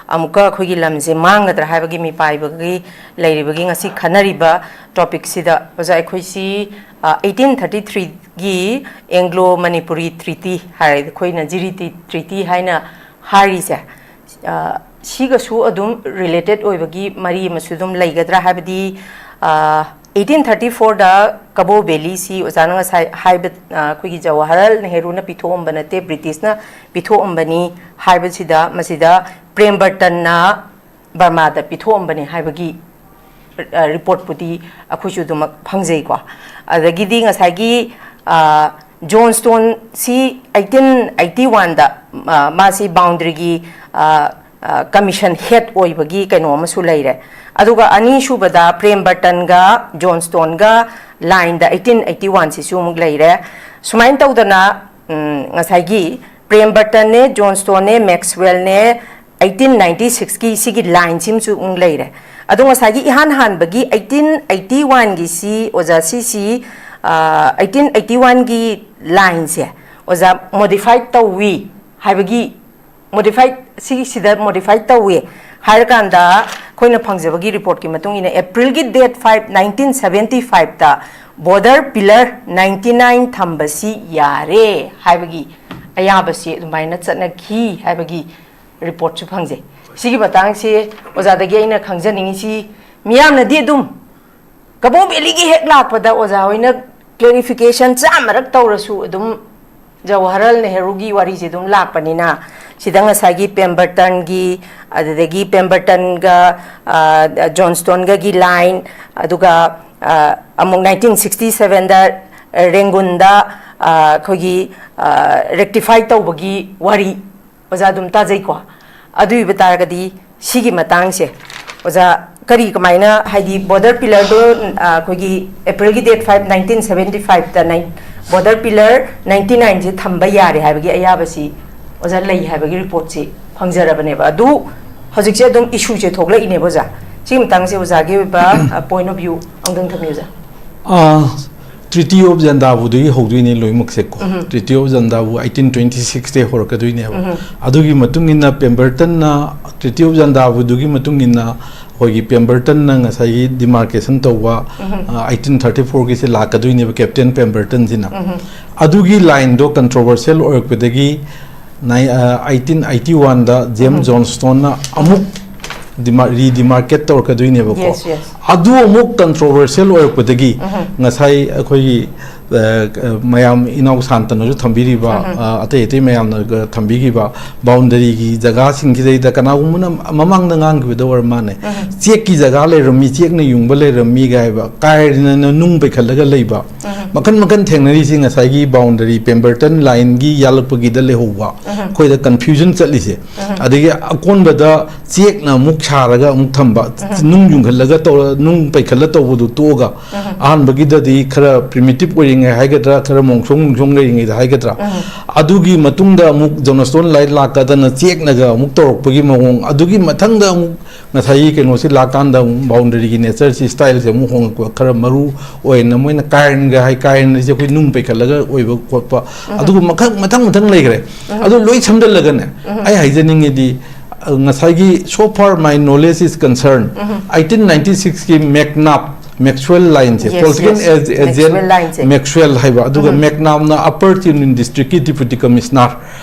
ꯑꯃꯨꯛꯀ ꯑꯩꯈꯣꯏꯒꯤ ꯂꯝꯁꯦ ꯃꯥꯡꯒꯗ꯭ꯔꯥ ꯍꯥꯏꯕꯒꯤ ꯃꯤꯄꯥꯏꯕꯒꯤ ꯂꯩꯔꯤꯕꯒꯤ ꯉꯁꯤ ꯈꯟꯅꯔꯤꯕ ꯇꯣꯄꯤꯛꯁꯤꯗ, ꯑꯣꯖꯥ, ꯑꯩꯈꯣꯏꯁꯤ, ꯑ, ꯑꯩꯠꯇꯤꯟ ꯊꯥꯔꯇꯤ ꯊ꯭ꯔꯤꯒꯤ ꯑꯦꯡꯒ꯭ꯂꯣ ꯃꯅꯤꯄꯨꯔꯤ ꯇ꯭ꯔꯤꯇꯤ ꯍꯥꯏꯔꯦ, ꯑꯩꯈꯣꯏꯅ ꯖꯤꯔꯤ ꯇꯤ ꯇ꯭ꯔꯤꯇꯤ ꯍꯥꯏꯅ ꯍꯥꯏꯔꯤꯁꯦ, ꯑ, ꯁꯤꯒꯁꯨ ꯑꯗꯨꯝ ꯔꯤꯂꯦꯇꯦꯠ ꯑꯣꯏꯕꯒꯤ ꯃꯔꯤ ꯑꯃꯁꯨ ꯑꯗꯨꯝ ꯂꯩꯒꯗ꯭ꯔꯥ? ꯍꯥꯏꯕꯗꯤ, ꯑ, ꯑꯩꯠꯇꯤꯟ ꯊꯥꯔꯇꯤ ꯐꯣꯔꯗ ꯀꯕꯣ ꯚꯦꯂꯤꯁꯤ ꯑꯣꯖꯥꯅ ꯉꯁꯥꯏ ꯍꯥꯏꯕ, ꯑ, ꯑꯩꯈꯣꯏꯒꯤ ꯖꯋꯥꯍꯔꯂꯥꯜ ꯅꯦꯍꯔꯨꯅ ꯄꯤꯊꯣꯛꯑꯝꯕ ꯅꯠꯇꯦ, ꯕ꯭ꯔꯤꯇꯤꯁꯅ ꯄꯤꯊꯣꯛꯑꯝꯕꯅꯤ ꯍꯥꯏꯕꯁꯤꯗ, ꯃꯁꯤꯗ ꯄ꯭ꯔꯦꯝꯕꯔꯇꯟꯅ ꯕꯔꯃꯥꯗ ꯄꯤꯊꯣꯛꯑꯝꯕꯅꯤ ꯍꯥꯏꯕꯒꯤ, ꯑ, ꯔꯤꯄꯣꯔꯠꯄꯨꯗꯤ ꯑꯩꯈꯣꯏꯁꯨ ꯑꯗꯨꯃꯛ ꯐꯪꯖꯩꯀꯣ꯫ ꯑꯗꯒꯤꯗꯤ ꯉꯁꯥꯏꯒꯤ, ꯑ, ꯖꯣꯟ ꯁ꯭ꯇꯣꯟꯁꯤ ꯑꯩꯠꯇꯤꯟ ꯑꯩꯠꯇꯤ ꯋꯥꯟꯗ, ꯑ, ꯃꯥꯁꯤ ꯕꯥꯎꯟꯗꯔꯤꯒꯤ, ꯑ, ꯑ, ꯀꯃꯤꯁꯟ ꯍꯦꯗ ꯑꯣꯏꯕꯒꯤ ꯀꯩꯅꯣ ꯑꯃꯁꯨ ꯂꯩꯔꯦ꯫ ꯑꯗꯨꯒ ꯑꯅꯤꯁꯨꯕꯗ ꯄ꯭ꯔꯦꯝꯕꯔꯇꯟꯒ ꯖꯣꯟ ꯁ꯭ꯇꯣꯟꯒ ꯂꯥꯏꯟꯗ ꯑꯩꯠꯇꯤꯟ ꯑꯩꯠꯇꯤ ꯋꯥꯟꯁꯤꯁꯨ ꯑꯃꯨꯛ ꯂꯩꯔꯦ꯫ ꯁꯨꯃꯥꯏꯅ ꯇꯧꯗꯅ, ꯎꯝ, ꯉꯁꯥꯏꯒꯤ ꯄ꯭ꯔꯦꯝꯕꯔꯇꯟꯅꯦ, ꯖꯣꯟ ꯁ꯭ꯇꯣꯟꯅꯦ, ꯃꯦꯛꯁꯋꯦꯜꯅꯦ, ꯑꯩꯠꯇꯤꯟ ꯅꯥꯏꯟꯇꯤ ꯁꯤꯛꯁꯀꯤ ꯁꯤꯒꯤ ꯂꯥꯏꯟꯁꯤꯃꯁꯨ ꯑꯃꯨꯛ ꯂꯩꯔꯦ꯫ ꯑꯗꯣ ꯉꯁꯥꯏꯒꯤ ꯏꯍꯥꯟ ꯍꯥꯟꯕꯒꯤ ꯑꯩꯠꯇꯤꯟ ꯑꯩꯠꯇꯤ ꯋꯥꯟꯒꯤꯁꯤ, ꯑꯣꯖꯥ, ꯁꯤꯁꯤ, ꯑ, ꯑꯩꯠꯇꯤꯟ ꯑꯩꯠꯇꯤ ꯋꯥꯟꯒꯤ ꯂꯥꯏꯟꯁꯦ, ꯑꯣꯖꯥ, ꯃꯣꯗꯤꯐꯥꯏ ꯇꯧꯋꯤ ꯍꯥꯏꯕꯒꯤ, ꯃꯣꯗꯤꯐꯥꯏ, ꯁꯤꯒꯤꯁꯤꯗ ꯃꯣꯗꯤꯐꯥꯏ ꯇꯧꯋꯤ ꯍꯥꯏꯔꯀꯥꯟꯗ, ꯑꯩꯈꯣꯏꯅ ꯐꯪꯖꯕꯒꯤ ꯔꯤꯄꯣꯔꯠꯀꯤ ꯃꯇꯨꯡ ꯏꯟꯅ, ꯑꯦꯄ꯭ꯔꯤꯜꯒꯤ ꯗꯦꯠ ꯐꯥꯏꯚ, ꯅꯥꯏꯟꯇꯤꯟ ꯁꯚꯦꯟꯇꯤ ꯐꯥꯏꯚꯇ ꯕꯣꯔꯗꯔ ꯄꯤꯂꯔ ꯅꯥꯏꯟꯇꯤ ꯅꯥꯏꯟ ꯊꯝꯕꯁꯤ ꯌꯥꯔꯦ ꯍꯥꯏꯕꯒꯤ ꯑꯌꯥꯕꯁꯤ ꯑꯗꯨꯃꯥꯏꯅ ꯆꯠꯅꯈꯤ ꯍꯥꯏꯕꯒꯤ ꯔꯤꯄꯣꯔꯠꯁꯨ ꯐꯪꯖꯩ꯫ ꯁꯤꯒꯤ ꯃꯇꯥꯡꯁꯤ ꯑꯣꯖꯥꯗꯒꯤ ꯑꯩꯅ ꯈꯪꯖꯅꯤꯡꯉꯤꯁꯤ, ꯃꯤꯌꯥꯝꯅꯗꯤ ꯑꯗꯨꯝ ꯀꯕꯣ ꯚꯦꯂꯤꯒꯤ ꯍꯦꯛ ꯂꯥꯛꯄꯗ ꯑꯣꯖꯥ ꯍꯣꯏꯅ ꯀ꯭ꯂꯦꯔꯤꯐꯤꯀꯦꯁꯟ ꯆꯥꯝꯃꯔꯛ ꯇꯧꯔꯁꯨ ꯑꯗꯨꯝ ꯖꯋꯥꯍꯔꯂꯥꯜ ꯅꯦꯍꯔꯨꯒꯤ ꯋꯥꯔꯤꯁꯦ ꯑꯗꯨꯝ ꯂꯥꯛꯄꯅꯤꯅ, ꯁꯤꯗ ꯉꯁꯥꯏꯒꯤ ꯄꯦꯝꯕꯔꯇꯟꯒꯤ, ꯑꯗꯨꯗꯒꯤ ꯄꯦꯝꯕꯔꯇꯟꯒ, ꯑ, ꯖꯣꯟ ꯁ꯭ꯇꯣꯟꯒꯒꯤ ꯂꯥꯏꯟ, ꯑꯗꯨꯒ, ꯑ, ꯑꯃꯨꯛ ꯅꯥꯏꯟꯇꯤꯟ ꯁꯤꯛꯁꯇꯤ ꯁꯚꯦꯟꯗ ꯔꯦꯡꯒꯨꯟꯗ, ꯑ, ꯑꯩꯈꯣꯏꯒꯤ, ꯑ, ꯔꯦꯛꯇꯤꯐꯥꯏ ꯇꯧꯕꯒꯤ ꯋꯥꯔꯤ ꯑꯣꯖꯥ ꯑꯗꯨꯝ ꯇꯥꯖꯩꯀꯣ꯫ ꯑꯗꯨ ꯑꯣꯏꯕ ꯇꯥꯔꯒꯗꯤ ꯁꯤꯒꯤ ꯃꯇꯥꯡꯁꯦ ꯑꯣꯖꯥ ꯀꯔꯤ ꯀꯃꯥꯏꯅ, ꯍꯥꯏꯗꯤ, ꯕꯣꯔꯗꯔ ꯄꯤꯂꯔꯗꯣ, ꯑ, ꯑꯩꯈꯣꯏꯒꯤ ꯑꯦꯄ꯭ꯔꯤꯜꯒꯤ ꯗꯦꯠ ꯐꯥꯏꯚ, ꯅꯥꯏꯟꯇꯤꯟ ꯁꯚꯦꯟꯇꯤ ꯐꯥꯏꯚꯇ ꯅꯥꯏꯟ-, ꯕꯣꯔꯗꯔ ꯄꯤꯂꯔ ꯅꯥꯏꯟꯇꯤ ꯅꯥꯏꯟꯁꯦ ꯊꯝꯕ ꯌꯥꯔꯦ ꯍꯥꯏꯕꯒꯤ ꯑꯌꯥꯕꯁꯤ ꯑꯣꯖꯥ ꯂꯩ ꯍꯥꯏꯕꯒꯤ ꯔꯤꯄꯣꯔꯠꯁꯤ ꯐꯪꯖꯔꯕꯅꯦꯕ꯫ ꯑꯗꯨ ꯍꯧꯖꯤꯛꯁꯦ ꯑꯗꯨꯝ ꯏꯁꯨꯁꯦ ꯊꯣꯛꯂꯛꯏꯅꯦꯕ ꯑꯣꯖꯥ꯫ ꯁꯤꯒꯤ ꯃꯇꯥꯡꯁꯦ ꯑꯣꯖꯥꯒꯤ ꯑꯣꯏꯕ, ꯑ, ꯄꯣꯏꯟ ꯑꯣꯐ ꯚ꯭ꯌꯨ ꯑꯃꯨꯛꯇꯪ ꯊꯝꯕꯤꯌꯨ ꯑꯣꯖꯥ꯫ ꯇ꯭ꯔꯤꯇꯤ ꯑꯣꯐ ꯖꯟꯗꯥꯕꯨꯗꯒꯤ ꯍꯧꯗꯣꯏꯅꯦ ꯂꯣꯏꯅꯃꯛꯁꯦꯀꯣ꯫ Treaty of Yandabo eighteen twenty six ꯍꯧꯔꯛꯀꯗꯣꯏꯅꯦꯕ꯫ ꯑꯗꯨꯒꯤ ꯃꯇꯨꯡ ꯏꯟꯅ ꯄꯦꯝꯕꯔꯇꯟꯅ, ꯇ꯭ꯔꯤꯇꯤ ꯑꯣꯐ ꯖꯟꯗꯥꯕꯨꯗꯨꯒꯤ ꯃꯇꯨꯡ ꯏꯟꯅ ꯑꯩꯈꯣꯏꯒꯤ ꯄꯦꯝꯕꯔꯇꯟꯅ ꯉꯁꯥꯏꯒꯤ ꯗꯤꯃꯥꯔꯀꯦꯁꯟ ꯇꯧꯕ ꯑꯩꯇꯤꯟ ꯊꯥꯔꯇꯤ ꯐꯣꯔꯒꯤꯁꯦ ꯂꯥꯛꯀꯗꯣꯏꯅꯦꯕ, ꯀꯦꯞꯇꯦꯟ ꯄꯦꯝꯕꯔꯇꯟꯁꯤꯅ꯫ ꯑꯗꯨꯒꯤ ꯂꯥꯏꯟꯗꯣ ꯀꯟꯇ꯭ꯔꯣꯚꯔꯁꯤꯌꯦꯜ ꯑꯣꯏꯔꯛꯄꯗꯒꯤ ꯑꯩꯇꯤꯟ ꯑꯩꯇꯤ ꯋꯥꯟꯗ ꯖꯦꯝꯁ ꯖꯣꯟꯁꯇꯣꯟꯅ ꯑꯃꯨꯛ ꯔꯤꯗꯤꯃꯥꯔꯀꯦꯠ ꯇꯧꯔꯛꯀꯗꯣꯏꯅꯦꯕꯀꯣ꯫ Yes, yes. ꯑꯗꯨ ꯑꯃꯨꯛ ꯀꯟꯇ꯭ꯔꯣꯚꯔꯁꯤꯌꯦꯜ ꯑꯣꯏꯔꯛꯄꯗꯒꯤ ꯉꯁꯥꯏ ꯑꯩꯈꯣꯏꯒꯤ, ꯑ, ꯃꯌꯥꯝ ꯏꯅꯥꯎ ꯁꯥꯟꯇꯅꯁꯨ ꯊꯝꯕꯤꯔꯤꯕ, ꯑ, ꯑꯇꯩ ꯑꯇꯩ ꯃꯌꯥꯝꯅ ꯊꯝꯕꯤꯈꯤꯕ ꯕꯥꯎꯟꯗꯔꯤꯒꯤ ꯖꯒꯥꯁꯤꯡꯁꯤꯗꯩꯗ ꯀꯅꯥꯒꯨꯝꯕꯅ ꯃꯃꯥꯡꯗ ꯉꯥꯡꯈꯤꯕꯗ ꯑꯣꯏꯔ ꯃꯥꯜꯂꯦ, ꯆꯦꯛꯀꯤ ꯖꯒꯥ ꯂꯩꯔꯝꯃꯤ, ꯆꯦꯛꯅ ꯌꯨꯡꯕ ꯂꯩꯔꯝꯃꯤ ꯀꯥꯏꯕ, ꯀꯥꯏꯔꯅ ꯅꯨꯡ ꯄꯩꯈꯠꯂꯒ ꯂꯩꯕ, ꯃꯈꯟ ꯃꯈꯟ ꯊꯦꯡꯅꯔꯤꯁꯤ ꯉꯁꯥꯏꯒꯤ ꯕꯥꯎꯟꯗꯔꯤ ꯄꯦꯝꯕꯔꯇꯟ ꯂꯥꯏꯟꯒꯤ ꯌꯥꯜꯂꯛꯄꯒꯤꯗ ꯂꯩꯍꯧꯕ, ꯑꯩꯈꯣꯏꯗ ꯀꯟꯐ꯭ꯌꯨꯖꯟ ꯆꯠꯂꯤꯁꯦ꯫ ꯑꯗꯒꯤ ꯑꯀꯣꯟꯕꯗ ꯆꯦꯛꯅ ꯑꯃꯨꯛ ꯁꯥꯔꯒ ꯑꯃꯨꯛ ꯊꯝꯕ, ꯅꯨꯡ ꯌꯨꯡꯈꯠꯂꯒ ꯇꯧꯔ, ꯅꯨꯡ ꯄꯩꯈꯠꯂ ꯇꯧꯕꯗꯨ ꯇꯣꯛꯑꯒ, ꯑꯍꯥꯟꯕꯒꯤꯗꯗꯤ ꯈꯔ ꯄ꯭ꯔꯤꯃꯤꯇꯤꯞ ꯑꯣꯏꯔꯤꯉꯩ ꯍꯥꯏꯒꯗ꯭ꯔꯥ, ꯈꯔ ꯃꯣꯡꯁꯣꯡ ꯃꯣꯡꯁꯣꯡ ꯂꯩꯔꯤꯉꯩꯗ ꯍꯥꯏꯒꯗ꯭ꯔꯥ, ꯑꯗꯨꯒꯤ ꯃꯇꯨꯡꯗ ꯑꯃꯨꯛ ꯖꯣꯅꯁꯇꯣꯟ ꯂꯥꯏꯠ ꯂꯥꯛꯀꯗꯅ ꯆꯦꯛꯅꯒ ꯑꯃꯨꯛ ꯇꯧꯔꯛꯄꯒꯤ ꯃꯑꯣꯡ, ꯑꯗꯨꯒꯤ ꯃꯊꯪꯗ ꯑꯃꯨꯛ ꯉꯁꯥꯏꯒꯤ ꯀꯩꯅꯣꯁꯤ ꯂꯥꯛꯀꯥꯟꯗ ꯑꯃꯨꯛ ꯕꯥꯎꯟꯗꯔꯤꯒꯤ ꯅꯦꯆꯔꯁꯤ, ꯁ꯭ꯇꯥꯏꯜꯁꯦ ꯑꯃꯨꯛ ꯍꯣꯡꯉꯛꯄ, ꯈꯔ ꯃꯔꯨ ꯑꯣꯏꯅ ꯃꯣꯏꯅ ꯀꯥꯏꯔꯟꯒ ꯍꯥꯏ, ꯀꯥꯏꯔꯟ ꯍꯥꯏꯁꯦ ꯑꯩꯈꯣꯏ ꯅꯨꯡ ꯄꯩꯈꯠꯂꯒ ꯑꯣꯏꯕ ꯈꯣꯠꯄ, ꯑꯗꯨꯒ ꯃꯈꯜ ꯃꯊꯪ ꯃꯊꯪ ꯂꯩꯈ꯭ꯔꯦ꯫ ꯑꯗꯨ ꯂꯣꯏ ꯁꯝꯖꯜꯂꯒꯅꯦ, ꯑꯩ ꯍꯥꯏꯖꯅꯤꯡꯉꯤꯗꯤ, ꯑ, ꯉꯁꯥꯏꯒꯤ so far my knowledge is concerned, eighteen ninety ꯁꯤꯛꯁꯀꯤ ꯃꯦꯛꯅꯥꯞ, ꯃꯦꯛꯁꯋꯦꯜ ꯂꯥꯏꯟꯁꯦ, Yes, political yes. Maxwell line ꯁꯦ꯫ ꯃꯦꯛꯁꯋꯦꯜ ꯍꯥꯏꯕ, ꯑꯗꯨꯒ ꯃꯦꯛꯅꯥꯞꯅ ꯑꯄꯔ ꯆꯤꯟꯗ꯭ꯋꯤꯟ ꯗꯤꯁꯇ꯭ꯔꯤꯛꯀꯤ ꯗꯤꯄꯨꯇꯤ ꯀꯃꯤꯁꯅꯔ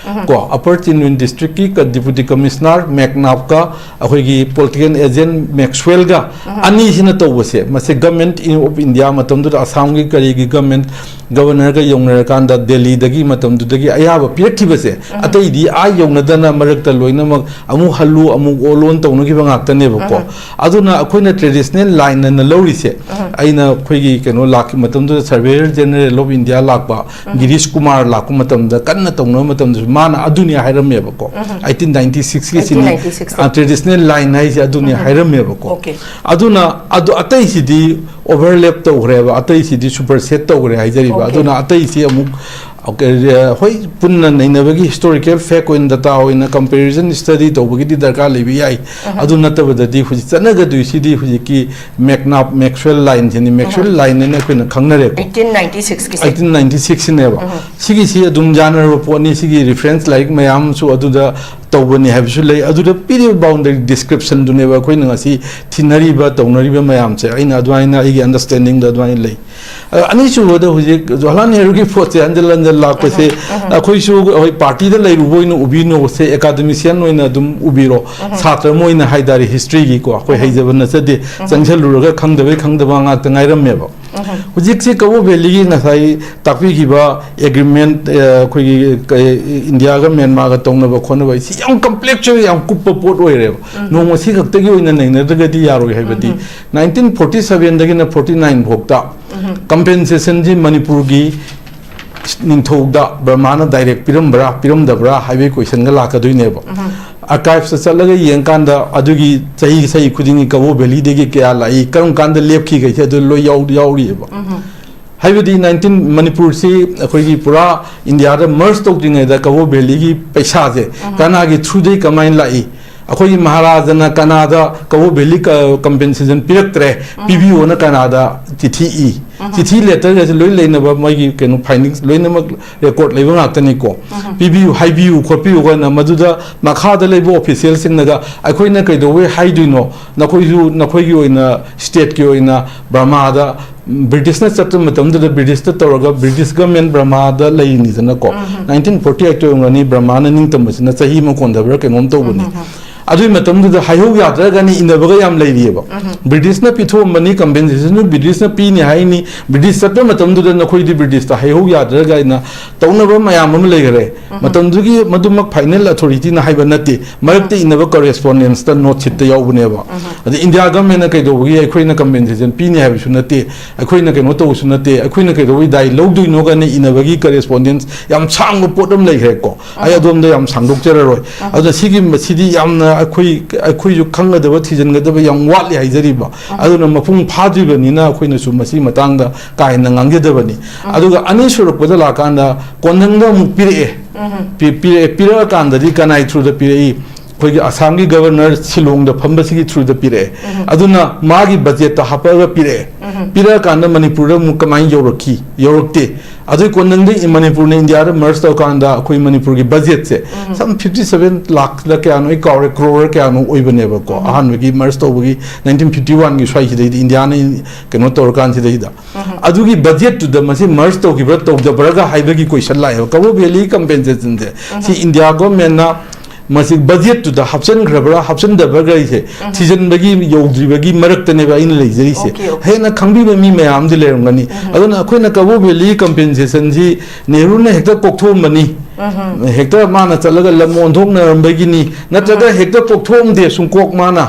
ꯀꯣ, ꯑꯄꯔ ꯆꯤꯟꯗ꯭ꯋꯤꯟ ꯗꯤꯁꯇ꯭ꯔꯤꯛꯀꯤ ꯗꯤꯄꯨꯇꯤ ꯀꯃꯤꯁꯅꯔ ꯃꯦꯛꯅꯥꯞꯀ ꯑꯩꯈꯣꯏꯒꯤ ꯄꯣꯂꯤꯇꯤꯀꯦꯜ ꯑꯦꯖꯦꯟ ꯃꯦꯛꯁꯋꯦꯜꯒ ꯑꯅꯤꯁꯤꯅ ꯇꯧꯕꯁꯦ, ꯃꯁꯤ Government of India ꯃꯇꯝꯗꯨꯗ ꯑꯁꯥꯝꯒꯤ ꯀꯔꯤꯒꯤ ꯒꯃꯦꯟ ꯒꯕꯔꯅꯔꯒ ꯌꯧꯅꯔꯀꯥꯟꯗ ꯗꯦꯜꯂꯤꯗꯒꯤ ꯃꯇꯝꯗꯨꯗꯒꯤ ꯑꯌꯥꯕ ꯄꯤꯔꯛꯈꯤꯕꯁꯦ, ꯑꯇꯩꯗꯤ ꯑꯥ ꯌꯧꯅꯗꯅ ꯃꯔꯛꯇ ꯂꯣꯏꯅꯃꯛ ꯑꯃꯨꯛ ꯍꯜꯂꯨ ꯑꯃꯨꯛ ꯑꯣꯜꯂꯣꯅ ꯇꯧꯅꯈꯤꯕ ꯉꯥꯛꯇꯅꯦꯕꯀꯣ꯫ ꯑꯗꯨꯅ ꯑꯩꯈꯣꯏꯅ ꯇ꯭ꯔꯦꯗꯤꯁꯅꯦꯜ ꯂꯥꯏꯟ ꯑꯅ ꯂꯧꯔꯤꯁꯦ, ꯑꯩꯅ ꯑꯩꯈꯣꯏꯒꯤ ꯀꯩꯅꯣ ꯂꯥꯛꯈꯤꯕ ꯃꯇꯝꯗꯨꯗ Surveyor General of India ꯂꯥꯛꯄ, ꯒꯤꯔꯤꯁ ꯀꯨꯃꯥꯔ ꯂꯥꯛꯄ ꯃꯇꯝꯗ, ꯀꯟꯅ ꯇꯧꯅꯕ ꯃꯇꯝꯗꯁꯨ ꯃꯥꯅ ꯑꯗꯨꯅꯤ ꯍꯥꯏꯔꯝꯃꯦꯕꯀꯣ꯫ ꯑꯩꯠꯇꯤꯟ ꯅꯥꯏꯟꯇꯤ ꯁꯤꯛꯁꯀꯤꯁꯤꯅꯤ, eighteen ninety six. Traditional line ꯍꯥꯏꯁꯦ ꯑꯗꯨꯅꯤ ꯍꯥꯏꯔꯝꯃꯦꯕꯀꯣ꯫ ꯑꯗꯨꯅ ꯑꯗꯨ ꯑꯇꯩꯁꯤꯗꯤ overlap ꯇꯧꯈ꯭ꯔꯦꯕ, ꯑꯇꯩꯁꯤꯗꯤ supersede ꯇꯧꯈ꯭ꯔꯦ ꯍꯥꯏꯖꯔꯤꯕ꯫ ꯑꯗꯨꯅ ꯑꯇꯩꯁꯤ ꯑꯃꯨꯛ ꯑꯣꯀꯦ, ꯑ, ꯍꯣꯏ, ꯄꯨꯟꯅ ꯅꯩꯅꯕꯒꯤ historical fact ꯑꯣꯏꯅ, data ꯑꯣꯏꯅ comparison study ꯇꯧꯕꯒꯤꯗꯤ ꯗꯔꯀꯥꯔ ꯂꯩꯕ ꯌꯥꯏ꯫ ꯑꯗꯨ ꯅꯠꯇꯕꯗꯗꯤ ꯍꯧꯖꯤꯛ ꯆꯠꯅꯒꯗꯣꯏꯁꯤꯗꯤ ꯍꯧꯖꯤꯛꯀꯤ McNab, Maxwell line ꯁꯤꯅꯤ꯫ Maxwell line ꯍꯥꯏꯅ ꯑꯩꯈꯣꯏꯅ ꯈꯪꯅꯔꯦꯀꯣ꯫ ꯑꯩꯠꯇꯤꯟ ꯅꯥꯏꯟꯇꯤ ꯁꯤꯛꯁꯀꯤꯁꯦ꯫ ꯑꯩꯠꯇꯤꯟ ꯅꯥꯏꯟꯇꯤ ꯁꯤꯛꯁꯁꯤꯅꯦꯕ꯫ ꯁꯤꯒꯤꯁꯤ ꯑꯗꯨꯝ ꯌꯥꯅꯔꯕ ꯄꯣꯠꯅꯤ꯫ ꯁꯤꯒꯤ reference ꯂꯥꯏꯔꯤꯛ ꯃꯌꯥꯝꯁꯨ ꯑꯗꯨꯗ ꯇꯧꯕꯅꯤ ꯍꯥꯏꯕꯁꯨ ꯂꯩ꯫ ꯑꯗꯨꯗ ꯄꯤꯔꯤꯕ boundary description ꯗꯨꯅꯦꯕ ꯑꯩꯈꯣꯏꯅ ꯉꯁꯤ ꯊꯤꯅꯔꯤꯕ, ꯇꯧꯅꯔꯤꯕ ꯃꯌꯥꯝꯁꯦ꯫ ꯑꯩꯅ ꯑꯗꯨꯃꯥꯏꯅ, ꯑꯩꯒꯤ understanding ꯗ ꯑꯗꯨꯃꯥꯏꯅ ꯂꯩ꯫ ꯑ, ꯑꯅꯤꯁꯨꯕꯗ ꯍꯧꯖꯤꯛ ꯖꯋꯥꯍꯔꯂꯥꯜ ꯅꯦꯍꯔꯨꯒꯤ ꯄꯣꯠꯁꯦ ꯍꯟꯖꯤꯜ ꯍꯟꯖꯤꯜ ꯂꯥꯛꯄꯁꯦ, ꯑꯩꯈꯣꯏꯁꯨ, ꯑꯩꯈꯣꯏ party ꯗ ꯂꯩꯔꯨꯕ ꯑꯣꯏꯅ ꯎꯕꯤꯅꯣꯁꯦ, academician ꯑꯣꯏꯅ ꯑꯗꯨꯝ ꯎꯕꯤꯔꯣ꯫ ꯁꯥꯇ꯭ꯔ ꯑꯃ ꯑꯣꯏꯅ ꯍꯥꯏꯇꯥꯔꯦ, history ꯒꯤꯀꯣ, ꯑꯩꯈꯣꯏ ꯍꯩꯖꯕ ꯅꯠꯆꯗꯦ, ꯆꯪꯁꯜꯂꯨꯔꯒ ꯈꯪꯗꯕꯩ ꯈꯪꯗꯕ ꯉꯥꯛꯇ ꯉꯥꯏꯔꯝꯃꯦꯕ꯫ ꯍꯧꯖꯤꯛꯁꯤ ꯀꯕꯣ ꯚꯦꯂꯤꯒꯤ ꯉꯁꯥꯏ ꯇꯥꯛꯄꯤꯈꯤꯕ agreement, ꯑ, ꯑꯩꯈꯣꯏꯒꯤ ꯀ-, ꯏꯟꯗꯤꯌꯥꯒ ꯃ꯭ꯌꯥꯟꯃꯥꯔꯒ ꯇꯧꯅꯕ ꯈꯣꯠꯅꯕ, ꯁꯤ ꯌꯥꯝ complex ꯑꯣꯏ, ꯌꯥꯝ ꯀꯨꯞꯄ ꯄꯣꯠ ꯑꯣꯏꯔꯦꯕ꯫ ꯅꯣꯡꯃ ꯁꯤ ꯈꯛꯇꯒꯤ ꯑꯣꯏꯅ ꯅꯩꯅꯗ꯭ꯔꯒꯗꯤ ꯌꯥꯔꯣꯏ ꯍꯥꯏꯕꯗꯤ, nineteen forty seven ꯗꯒꯤꯅ forty nine ꯐꯥꯎꯇ compensation ꯁꯤ ꯃꯅꯤꯄꯨꯔꯒꯤ ꯅꯤꯡꯊꯧꯗ ꯕꯔꯃꯥꯅ direct ꯄꯤꯔꯝꯕ꯭ꯔꯥ, ꯄꯤꯔꯝꯗꯕ꯭ꯔꯥ ꯍꯥꯏꯕꯒꯤ question ꯒ ꯂꯥꯛꯀꯗꯣꯏꯅꯦꯕ꯫ Archives ꯇ ꯆꯠꯂꯒ ꯌꯦꯡꯀꯥꯟꯗ ꯑꯗꯨꯒꯤ ꯆꯍꯤ, ꯆꯍꯤ ꯈꯨꯗꯤꯡꯒꯤ ꯀꯕꯣ ꯚꯦꯂꯤꯗꯒꯤ ꯀꯌꯥ ꯂꯥꯛꯏ, ꯀꯔꯝ ꯀꯥꯟꯗ ꯂꯦꯞꯈꯤꯒꯦ ꯍꯥꯏꯗꯣ ꯂꯣꯏ ꯌꯥꯎ-, ꯌꯥꯎꯔꯤꯑꯕ꯫ ꯍꯥꯏꯕꯗꯤ nineteen, ꯃꯅꯤꯄꯨꯔꯁꯤ ꯑꯩꯈꯣꯏꯒꯤ ꯄꯨꯔꯥ ꯏꯟꯗꯤꯌꯥꯗ merge ꯇꯧꯗ꯭ꯔꯤꯉꯩꯗ ꯀꯕꯣ ꯚꯦꯂꯤꯒꯤ ꯄꯩꯁꯥꯁꯦ ꯀꯅꯥꯒꯤ through ꯗꯒꯤ ꯀꯃꯥꯏꯅ ꯂꯥꯛꯏ? ꯑꯩꯈꯣꯏꯒꯤ ꯃꯍꯥꯔꯥꯖꯅ ꯀꯅꯥꯗ ꯀꯕꯣ ꯚꯦꯂꯤ ꯀ-, compensation ꯄꯤꯔꯛꯇ꯭ꯔꯦ, ꯄꯤꯕꯤꯌꯣꯅ ꯀꯅꯥꯗ ꯆꯤꯊꯤ ꯏ? ꯆꯤꯊꯤ letter ꯒꯁꯦ ꯂꯣꯏ ꯂꯩꯅꯕ, ꯃꯣꯏꯒꯤ ꯀꯩꯅꯣ findings ꯂꯣꯏꯅꯃꯛ record ꯂꯩꯕ ꯉꯥꯛꯇꯅꯤꯀꯣ꯫ ꯄꯤꯕꯤꯌꯨ, ꯍꯥꯏꯕꯤꯌꯨ, ꯈꯣꯠꯄꯤꯌꯨ ꯀꯥꯏꯅ ꯃꯗꯨꯗ ꯃꯈꯥꯗ ꯂꯩꯕ official ꯁꯤꯡꯅꯒ ꯑꯩꯈꯣꯏꯅ ꯀꯩꯗꯧꯕꯩ ꯍꯥꯏꯗꯣꯏꯅꯣ? ꯅꯈꯣꯏꯁꯨ, ꯅꯈꯣꯏꯒꯤ ꯑꯣꯏꯅ state ꯀꯤ ꯑꯣꯏꯅ ꯕꯔꯃꯥꯗ, ꯕ꯭ꯔꯤꯇꯤꯁꯅ ꯆꯠꯄ ꯃꯇꯝꯗꯨꯗ ꯕ꯭ꯔꯤꯇꯤꯁꯇ ꯇꯧꯔꯒ British government ꯕꯔꯃꯥꯗ ꯂꯩꯔꯤꯅꯤꯗꯅꯀꯣ꯫ Nineteen forty eight ꯇ ꯑꯣꯏꯔꯝꯒꯅꯤ ꯕꯔꯃꯥꯅ ꯅꯤꯡꯇꯝꯕꯁꯤꯅ ꯆꯍꯤ ꯑꯃ ꯀꯣꯟꯊꯕ꯭ꯔꯥ ꯀꯩꯅꯣꯝ ꯇꯧꯕꯅꯤ꯫ ꯑꯗꯨꯒꯤ ꯃꯇꯝꯗꯨꯗ ꯍꯥꯏꯍꯧ ꯌꯥꯗ꯭ꯔꯒꯅꯤ ꯏꯟꯅꯕꯒ ꯌꯌꯥꯝ ꯂꯩꯔꯤꯑꯕ꯫ ꯕ꯭ꯔꯤꯇꯤꯁꯅ ꯄꯤꯊꯣꯛꯑꯝꯕꯅꯤ, ꯀꯝꯄꯦꯟꯁꯦꯁꯟꯁꯨ ꯕ꯭ꯔꯤꯇꯤꯁꯅ ꯄꯤꯅꯤ ꯍꯥꯏꯅꯤ, ꯕ꯭ꯔꯤꯇꯤꯁ ꯆꯠꯄ ꯃꯇꯝꯗꯨꯗ ꯅꯈꯣꯏꯗꯤ ꯕ꯭ꯔꯤꯇꯤꯁꯇ ꯍꯥꯏꯍꯧ ꯌꯥꯗ꯭ꯔꯒ ꯑꯩꯅ ꯇꯧꯅꯕ ꯃꯌꯥꯝ ꯑꯃ ꯂꯩꯈꯔꯦ꯫ ꯃꯇꯝꯗꯨꯒꯤ ꯃꯗꯨꯃꯛ ꯐꯥꯏꯅꯦꯜ ꯑꯊꯣꯔꯤꯇꯤꯅ ꯍꯥꯏꯕ ꯅꯠꯇꯦ, ꯃꯔꯛꯇ ꯏꯟꯅꯕ ꯀꯣꯔꯦꯁꯄꯣꯟꯗꯦꯟꯁꯇ ꯅꯣꯠ ꯁꯤꯠꯇ ꯌꯥꯎꯕꯅꯦꯕ꯫ ꯑꯗ ꯏꯟꯗꯤꯌꯥ ꯒꯃꯦꯟꯅ ꯀꯩꯗꯧꯕꯒꯤ ꯑꯩꯈꯣꯏꯅ ꯀꯝꯄꯦꯟꯁꯦꯁꯟ ꯄꯤꯅꯤ ꯍꯥꯏꯕꯁꯨ ꯅꯠꯇꯦ, ꯑꯩꯈꯣꯏꯅ ꯀꯩꯅꯣ ꯇꯧꯕꯁꯨ ꯅꯠꯇꯦ, ꯑꯩꯈꯣꯏꯅ ꯀꯩꯗꯧꯕꯒꯤ ꯗꯥꯏ ꯂꯧꯗꯣꯏꯅꯣꯒꯅ ꯏꯟꯅꯕꯒꯤ ꯀꯣꯔꯦꯁꯄꯣꯟꯗꯦꯟꯁ ꯌꯥꯝ ꯁꯥꯡꯕ ꯄꯣꯠ ꯑꯃ ꯂꯩꯈ꯭ꯔꯦꯀꯣ꯫ ꯑꯩ ꯑꯗꯣꯝꯗ ꯌꯥꯝ ꯁꯥꯡꯗꯣꯛꯆꯔꯔꯣꯏ꯫ ꯑꯗꯨꯅ ꯁꯤꯒꯤ, ꯃꯁꯤꯗꯤ ꯌꯥꯝꯅ ꯑꯩꯈꯣꯏ, ꯑꯩꯈꯣꯏꯁꯨ ꯈꯪꯒꯗꯕ, ꯊꯤꯖꯤꯟꯒꯗꯕ ꯌꯥꯝ ꯋꯥꯠꯂꯤ ꯍꯥꯏꯖꯔꯤꯕ꯫ ꯑꯗꯨꯅ ꯃꯄꯨꯡ ꯐꯥꯗ꯭ꯔꯤꯕꯅꯤꯅ ꯑꯩꯈꯣꯏꯅꯁꯨ ꯃꯁꯤ ꯃꯇꯥꯡꯗ ꯀꯥ ꯍꯦꯟꯅ ꯉꯥꯡꯖꯗꯕꯅꯤ꯫ ꯑꯗꯨꯒ ꯑꯅꯤꯁꯨꯔꯛꯄꯗ ꯂꯥꯛꯀꯥꯟꯗ ꯀꯣꯟꯊꯪꯗ ꯑꯃꯨꯛ ꯄꯤꯔꯛꯑꯦ꯫ ꯄꯤ-, ꯄꯤꯔꯛꯑꯦ, ꯄꯤꯔꯛꯑꯀꯥꯟꯗꯗꯤ ꯀꯅꯥꯏ ꯊ꯭ꯔꯨꯗ ꯄꯤꯔꯛꯏ? ꯑꯩꯈꯣꯏꯒꯤ ꯑꯁꯥꯝꯒꯤ ꯒꯕꯔꯅꯔ ꯁꯤꯂꯣꯡꯗ ꯐꯝꯕꯁꯤꯒꯤ ꯊ꯭ꯔꯨꯗ ꯄꯤꯔꯛꯑꯦ꯫ ꯑꯗꯨꯅ ꯃꯥꯒꯤ ꯕꯖꯦꯠꯇ ꯍꯥꯞꯄꯛꯑꯒ ꯄꯤꯔꯛꯑꯦ꯫ ꯄꯤꯔꯛꯑꯀꯥꯟꯗ ꯃꯅꯤꯄꯨꯔꯗ ꯑꯃꯨꯛ ꯀꯃꯥꯏꯅ ꯌꯧꯔꯛꯈꯤ? ꯌꯧꯔꯛꯇꯦ꯫ ꯑꯗꯨꯒꯤ ꯀꯣꯟꯊꯪꯗ ꯃꯅꯤꯄꯨꯔꯅ ꯏꯟꯗꯤꯌꯥꯗ ꯃꯔꯁ ꯇꯧꯔꯀꯥꯟꯗ ꯑꯩꯈꯣꯏ ꯃꯅꯤꯄꯨꯔꯒꯤ ꯕꯖꯦꯠꯁꯦ ꯁꯝ ꯐꯤꯐꯇꯤ ꯁꯚꯦꯟ ꯂꯥꯛꯂ ꯀꯌꯥꯅꯣ ꯑꯩ ꯀꯥꯎꯔꯦ, ꯀ꯭ꯔꯣꯔ ꯀꯌꯥꯅꯣ ꯑꯣꯏꯕꯅꯦꯕꯀꯣ꯫ ꯑꯍꯥꯟꯕꯒꯤ ꯃꯔꯁ ꯇꯧꯕꯒꯤ ꯅꯥꯏꯟꯇꯤꯟ ꯐꯤꯐꯇꯤ ꯋꯥꯟꯒꯤ ꯁ꯭ꯋꯥꯏꯁꯤꯗꯩꯗ ꯏꯟꯗꯤꯌꯥꯅ ꯀꯩꯅꯣ ꯇꯧꯔꯀꯥꯟꯁꯤꯗꯩꯗ꯫ ꯑꯗꯨꯒꯤ ꯕꯖꯦꯠꯇꯨꯗ ꯃꯁꯤ ꯃꯔꯁ ꯇꯧꯈꯤꯕ꯭ꯔꯥ ꯇꯧꯗꯕ꯭ꯔꯥꯒ ꯍꯥꯏꯕꯒꯤ ꯀꯣꯏꯁꯟ ꯂꯥꯛꯑꯦꯕ꯫ ꯀꯕꯣ ꯚꯦꯂꯤ ꯀꯝꯄꯦꯟꯁꯦꯁꯟꯁꯦ ꯁꯤ ꯏꯟꯗꯤꯌꯥ ꯒꯣꯔꯃꯦꯟꯅ ꯃꯁꯤ ꯕꯖꯦꯠꯇꯨꯗ ꯍꯥꯞꯆꯤꯟꯈ꯭ꯔꯕ꯭ꯔꯥ ꯍꯥꯞꯆꯤꯟꯗꯕ꯭ꯔꯥꯒ ꯑꯩꯁꯦ ꯊꯤꯖꯤꯟꯕꯒꯤ ꯌꯧꯗ꯭ꯔꯤꯕꯒꯤ ꯃꯔꯛꯇꯅꯦꯕ ꯑꯩꯅ ꯂꯩꯖꯔꯤꯁꯦ꯫ Okay, okay. ꯍꯦꯟꯅ ꯈꯪꯕꯤꯕ ꯃꯤ ꯃꯌꯥꯝꯗꯤ ꯂꯩꯔꯝꯒꯅꯤ꯫ ꯑꯗꯨꯅ ꯑꯩꯈꯣꯏꯅ ꯀꯕꯣ ꯚꯦꯂꯤ ꯀꯝꯄꯦꯟꯁꯦꯁꯟꯁꯤ ꯅꯦꯍꯔꯨꯅ ꯍꯦꯛꯇ ꯀꯣꯛꯊꯣꯛꯑꯝꯕꯅꯤ, ꯍꯦꯛꯇ ꯃꯥꯅ ꯆꯠꯂꯒ ꯂꯝ ꯑꯣꯟꯊꯣꯛꯅꯔꯝꯕꯒꯤꯅꯤ, ꯅꯠꯇ꯭ꯔꯒ ꯍꯦꯛꯇ ꯀꯣꯛꯊꯣꯛꯑꯝꯗꯦ ꯁꯨꯡꯀꯣꯛ ꯃꯥꯅ꯫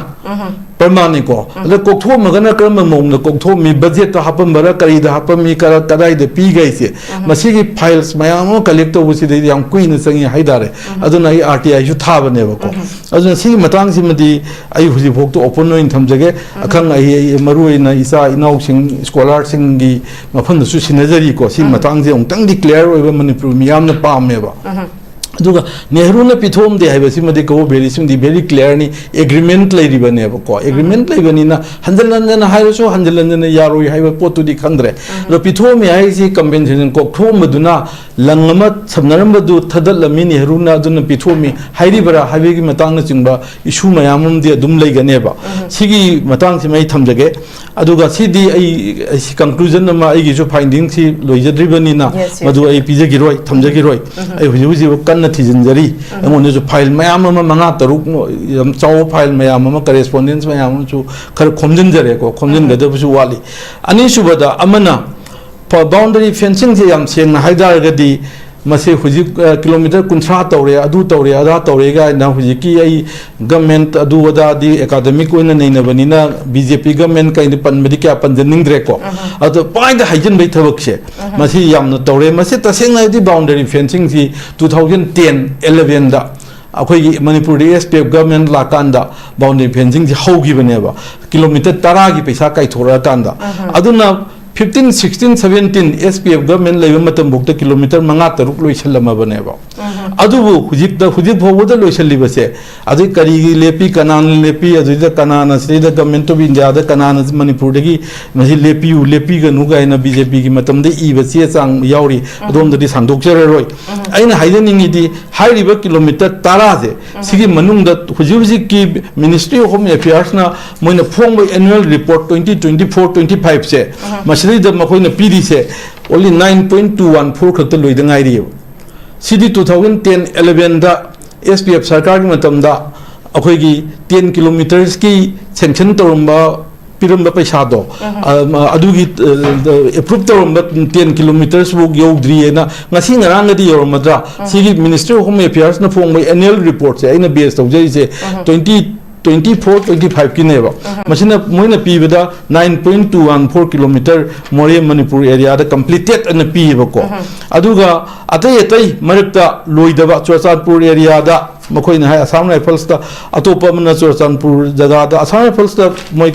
ꯄ꯭ꯔꯃꯥꯟꯅꯤꯀꯣ꯫ ꯑꯗ ꯀꯣꯛꯊꯣꯛꯑꯝꯃꯒꯅ ꯀꯔꯝꯕ ꯃꯑꯣꯡꯗ ꯀꯣꯛꯊꯣꯛꯑꯝꯃꯤ, ꯕꯖꯦꯠꯇ ꯍꯥꯞꯄꯝꯕꯔꯥ, ꯀꯔꯤꯗ ꯍꯥꯞꯄꯝꯃꯤ, ꯀꯔ-, ꯀꯗꯥꯏꯗ ꯄꯤꯒꯦ ꯍꯥꯏꯁꯦ, ꯃꯁꯤꯒꯤ ꯐꯥꯏꯜꯁ ꯃꯌꯥꯝ ꯑꯃ ꯀꯂꯦꯛ ꯇꯧꯕꯁꯤꯗꯩꯗ ꯌꯥꯝ ꯀꯨꯏꯅ ꯆꯪꯉꯤ ꯍꯥꯏꯇꯥꯔꯦ꯫ ꯑꯗꯨꯅ ꯑꯩ ꯑꯥꯔ ꯇꯤ ꯑꯥꯏꯁꯨ ꯊꯥꯕꯅꯦꯕꯀꯣ꯫ ꯑꯗꯨꯅ ꯁꯤꯒꯤ ꯃꯇꯥꯡꯁꯤꯃꯗꯤ ꯑꯩ ꯍꯧꯖꯤꯛꯐꯥꯎꯗ ꯑꯣꯄꯟ ꯑꯣꯏꯅ ꯊꯝꯖꯒꯦ꯫ ꯑꯈꯪ ꯑꯍꯩ, ꯑꯩ ꯃꯔꯨ ꯑꯣꯏꯅ ꯏꯆꯥ ꯏꯅꯥꯎꯁꯤꯡ, ꯁ꯭ꯀꯣꯂꯥꯔꯁꯤꯡꯒꯤ ꯃꯐꯝꯗꯁꯨ ꯁꯤꯟꯅꯖꯔꯤꯀꯣ꯫ ꯁꯤꯒꯤ ꯃꯇꯥꯡꯁꯦ ꯑꯃꯨꯛꯇꯪꯗꯤ ꯀ꯭ꯂꯤꯌꯥꯔ ꯑꯣꯏꯕ ꯃꯅꯤꯄꯨꯔ ꯃꯤꯌꯥꯝꯅ ꯄꯥꯝꯃꯦꯕ꯫ ꯑꯗꯨꯒ ꯅꯦꯍꯔꯨꯅ ꯄꯤꯊꯣꯛꯑꯝꯗꯦ ꯍꯥꯏꯕꯁꯤꯃꯗꯤ ꯀꯕꯣ ꯚꯦꯂꯤꯁꯤꯃꯗꯤ very clearꯅꯤ, ꯑꯦꯒ꯭ꯔꯤꯃꯦꯟ ꯂꯩꯔꯤꯕꯅꯦꯕꯀꯣ꯫ ꯑꯦꯒ꯭ꯔꯤꯃꯦꯟ ꯂꯩꯕꯅꯤꯅ ꯍꯟꯖꯤꯟ ꯍꯟꯖꯤꯟꯅ ꯍꯥꯏꯔꯁꯨ ꯍꯟꯖꯤꯟ ꯍꯟꯖꯤꯟꯅ ꯌꯥꯔꯣꯏ ꯍꯥꯏꯕ ꯄꯣꯠꯇꯨꯗꯤ ꯈꯪꯗ꯭ꯔꯦ꯫ ꯑꯗꯣ ꯄꯤꯊꯣꯛꯑꯝꯃꯤ ꯍꯥꯏꯁꯤ ꯀꯝꯄꯦꯟꯁꯦꯁꯟ ꯀꯣꯛꯊꯣꯛꯑꯝꯕꯗꯨꯅ ꯂꯪ ꯑꯃ ꯁꯝꯅꯔꯝꯕꯗꯨ ꯊꯥꯗꯠꯂꯝꯃꯤ ꯅꯦꯍꯔꯨꯅ, ꯑꯗꯨꯅ ꯄꯤꯊꯣꯛꯑꯝꯃꯤ ꯍꯥꯏꯔꯤꯕꯔꯥ ꯍꯥꯏꯕꯒꯤ ꯃꯇꯥꯡꯅꯆꯤꯡꯕ ꯏꯁꯨ ꯃꯌꯥꯝ ꯑꯃꯗꯤ ꯑꯗꯨꯝ ꯂꯩꯒꯅꯦꯕ꯫ ꯁꯤꯒꯤ ꯃꯇꯥꯡꯁꯤꯃ ꯑꯩ ꯊꯝꯖꯒꯦ꯫ ꯑꯗꯨꯒ ꯁꯤꯗꯤ ꯑꯩ, ꯑꯩ ꯁꯤ ꯀꯟꯀ꯭ꯂꯨꯖꯟ ꯑꯃ, ꯑꯩꯒꯤꯁꯨ ꯐꯥꯏꯟꯗꯤꯡꯁꯤ ꯂꯣꯏꯖꯗ꯭ꯔꯤꯕꯅꯤꯅ Yes, yes. ꯃꯗꯨ ꯑꯩ ꯄꯤꯖꯈꯤꯔꯣꯏ, ꯊꯝꯖꯈꯤꯔꯣꯏ꯫ ꯑꯩ ꯍꯧꯖꯤꯛ ꯍꯧꯖꯤꯛ ꯀꯟꯅ ꯊꯤꯖꯤꯟꯖꯔꯤ꯫ ꯑꯩꯉꯣꯟꯗꯁꯨ file ꯃꯌꯥꯝ ꯑꯃ, ꯃꯉꯥ ꯇꯔꯨꯛ ꯌꯥꯝ ꯆꯥꯎꯕ file ꯃꯌꯥꯝ ꯑꯃ, correspondence ꯃꯌꯥꯝ ꯑꯃꯁꯨ ꯈꯔ ꯈꯣꯝꯖꯤꯟꯖꯔꯦꯀꯣ, ꯈꯣꯝꯖꯤꯟꯒꯗꯕꯁꯨ ꯋꯥꯠꯂꯤ꯫ ꯑꯅꯤꯁꯨꯕꯗ ꯑꯃꯅ, ꯐ-, boundary fencingꯁꯦ ꯌꯥꯝ ꯁꯦꯡꯅ ꯍꯥꯏ ꯇꯥꯔꯒꯗꯤ, ꯃꯁꯤ ꯍꯧꯖꯤꯛ, ꯑ, ꯀꯤꯂꯣꯃꯤꯇꯔ ꯀꯨꯟꯊ꯭ꯔꯥ ꯇꯧꯔꯦ, ꯑꯗꯨ ꯇꯧꯔꯦ, ꯑꯗꯥ ꯇꯧꯔꯦ ꯀꯥꯏꯅ ꯍꯧꯖꯤꯛꯀꯤ ꯑꯩ government ꯑꯗꯨ ꯑꯗꯥꯗꯤ academic ꯑꯣꯏꯅ ꯅꯩꯅꯕꯅꯤꯅ, BJP government ꯀꯩꯅ ꯄꯟꯕꯗꯤ ꯀꯌꯥ ꯄꯟꯖꯅꯤꯡꯗ꯭ꯔꯦꯀꯣ꯫ ꯑꯗꯣ ꯄꯥꯏꯗ ꯍꯥꯏꯖꯤꯟꯕꯒꯤ ꯊꯕꯛꯁꯦ ꯃꯁꯤ ꯌꯥꯝꯅ ꯇꯧꯔꯦ꯫ ꯃꯁꯤ ꯇꯁꯦꯡꯅ ꯍꯥꯏꯗꯤ boundary fencingꯁꯤ two thousand ten elevenꯗ ꯑꯩꯈꯣꯏꯒꯤ ꯃꯅꯤꯄꯨꯔꯗ SPF government ꯂꯥꯛꯀꯥꯟꯗ boundary fencingꯁꯤ ꯍꯧꯈꯤꯕꯅꯦꯕ, ꯀꯤꯂꯣꯃꯤꯇꯔ ꯇꯔꯥꯒꯤ ꯄꯩꯁꯥ ꯀꯥꯏꯊꯣꯔꯛꯑꯀꯥꯟꯗ꯫ ꯑꯗꯨꯅ fifteen, sixteen, seventeen SPF government ꯂꯩꯕ ꯃꯇꯝꯐꯥꯎꯗ ꯀꯤꯂꯣꯃꯤꯇꯔ ꯃꯉꯥ ꯇꯔꯨꯛ ꯂꯣꯏꯁꯜꯂꯝꯃꯕꯅꯦꯕ꯫ ꯑꯗꯨꯕꯨ ꯍꯧꯖꯤꯛꯇ, ꯍꯧꯖꯤꯛ ꯐꯥꯎꯕꯗ ꯂꯣꯏꯁꯜꯂꯤꯕꯁꯦ, ꯑꯗꯩ ꯀꯔꯤꯒꯤ ꯂꯦꯞꯄꯤ, ꯀꯅꯥꯅ ꯂꯦꯞꯄꯤ, ꯑꯗꯨꯗ ꯀꯅꯥꯅ, ꯁꯤꯗꯩꯗ Government of Indiaꯗ ꯀꯅꯥꯅ ꯃꯅꯤꯄꯨꯔꯗꯒꯤ ꯃꯁꯤ ꯂꯦꯞꯄꯤꯌꯨ, ꯂꯦꯞꯄꯤꯒꯅꯨ ꯀꯥꯏꯅ BJPꯒꯤ ꯃꯇꯝꯗ ꯏꯕ ꯆꯦ ꯆꯥꯡ ꯌꯥꯎꯔꯤ, ꯑꯗꯣꯝꯗꯗꯤ ꯁꯥꯡꯗꯣꯛꯆꯔꯔꯣꯏ꯫ ꯑꯩꯅ ꯍꯥꯏꯖꯅꯤꯡꯉꯤꯗꯤ, ꯍꯥꯏꯔꯤꯕ ꯀꯤꯂꯣꯃꯤꯇꯔ ꯇꯔꯥꯁꯦ, ꯁꯤꯒꯤ ꯃꯅꯨꯡꯗ ꯍꯧꯖꯤꯛ ꯍꯧꯖꯤꯛꯀꯤ Ministry of Home Affairsꯅ ꯃꯣꯏꯅ ꯐꯣꯡꯕ annual report twenty twenty-four twenty-fiveꯁꯦ, ꯃꯁꯤꯗꯩꯗ ꯃꯈꯣꯏꯅ ꯄꯤꯔꯤꯁꯦ only nine point two one four ꯈꯛꯇ ꯂꯣꯏꯗ ꯉꯥꯏꯔꯤꯑꯕ꯫ ꯁꯤꯗꯤ two thousand ten elevenꯗ SPF ꯁꯔꯀꯥꯔꯒꯤ ꯃꯇꯝꯗ ꯑꯩꯈꯣꯏꯒꯤ ten kilometersꯀꯤ sanction ꯇꯧꯔꯝꯕ, ꯄꯤꯔꯝꯕ ꯄꯩꯁꯥꯗꯣ, ꯑ, ꯑꯗꯨꯒꯤ, ꯑ, approve ꯇꯧꯔꯝꯕ ten kilometersꯐꯥꯎ ꯌꯧꯗ꯭ꯔꯤꯑꯅ, ꯉꯁꯤ ꯉꯔꯥꯡꯒꯗꯤ ꯌꯧꯔꯝꯃꯗ꯭ꯔꯥ? ꯁꯤꯒꯤ Ministry of Home Affairsꯅ ꯐꯣꯡꯕ annual reportꯁꯦ, ꯑꯩꯅ base ꯇꯧꯖꯔꯤꯁꯦ twenty twenty-four twenty-fiveꯀꯤꯅꯦꯕ꯫ ꯃꯁꯤꯅ ꯃꯣꯏꯅ ꯄꯤꯕꯗ nine point two one four kilometer ꯃꯣꯔꯦ ꯃꯅꯤꯄꯨꯔ areaꯗ completed ꯑꯅ ꯄꯤꯌꯦꯕꯀꯣ꯫ ꯑꯗꯨꯒ ꯑꯇꯩ ꯑꯇꯩ ꯃꯔꯛꯇ ꯂꯣꯏꯗꯕ ꯆꯨꯔꯆꯥꯟꯄꯨꯔ areaꯗ ꯃꯈꯣꯏꯅ ꯍꯥꯏ, Assam Riflesꯇ, ꯑꯇꯣꯞꯄ ꯑꯃꯅ ꯆꯨꯔꯆꯥꯟꯄꯨꯔ ꯖꯒꯥꯗ, Assam Riflesꯇ ꯃꯣꯏ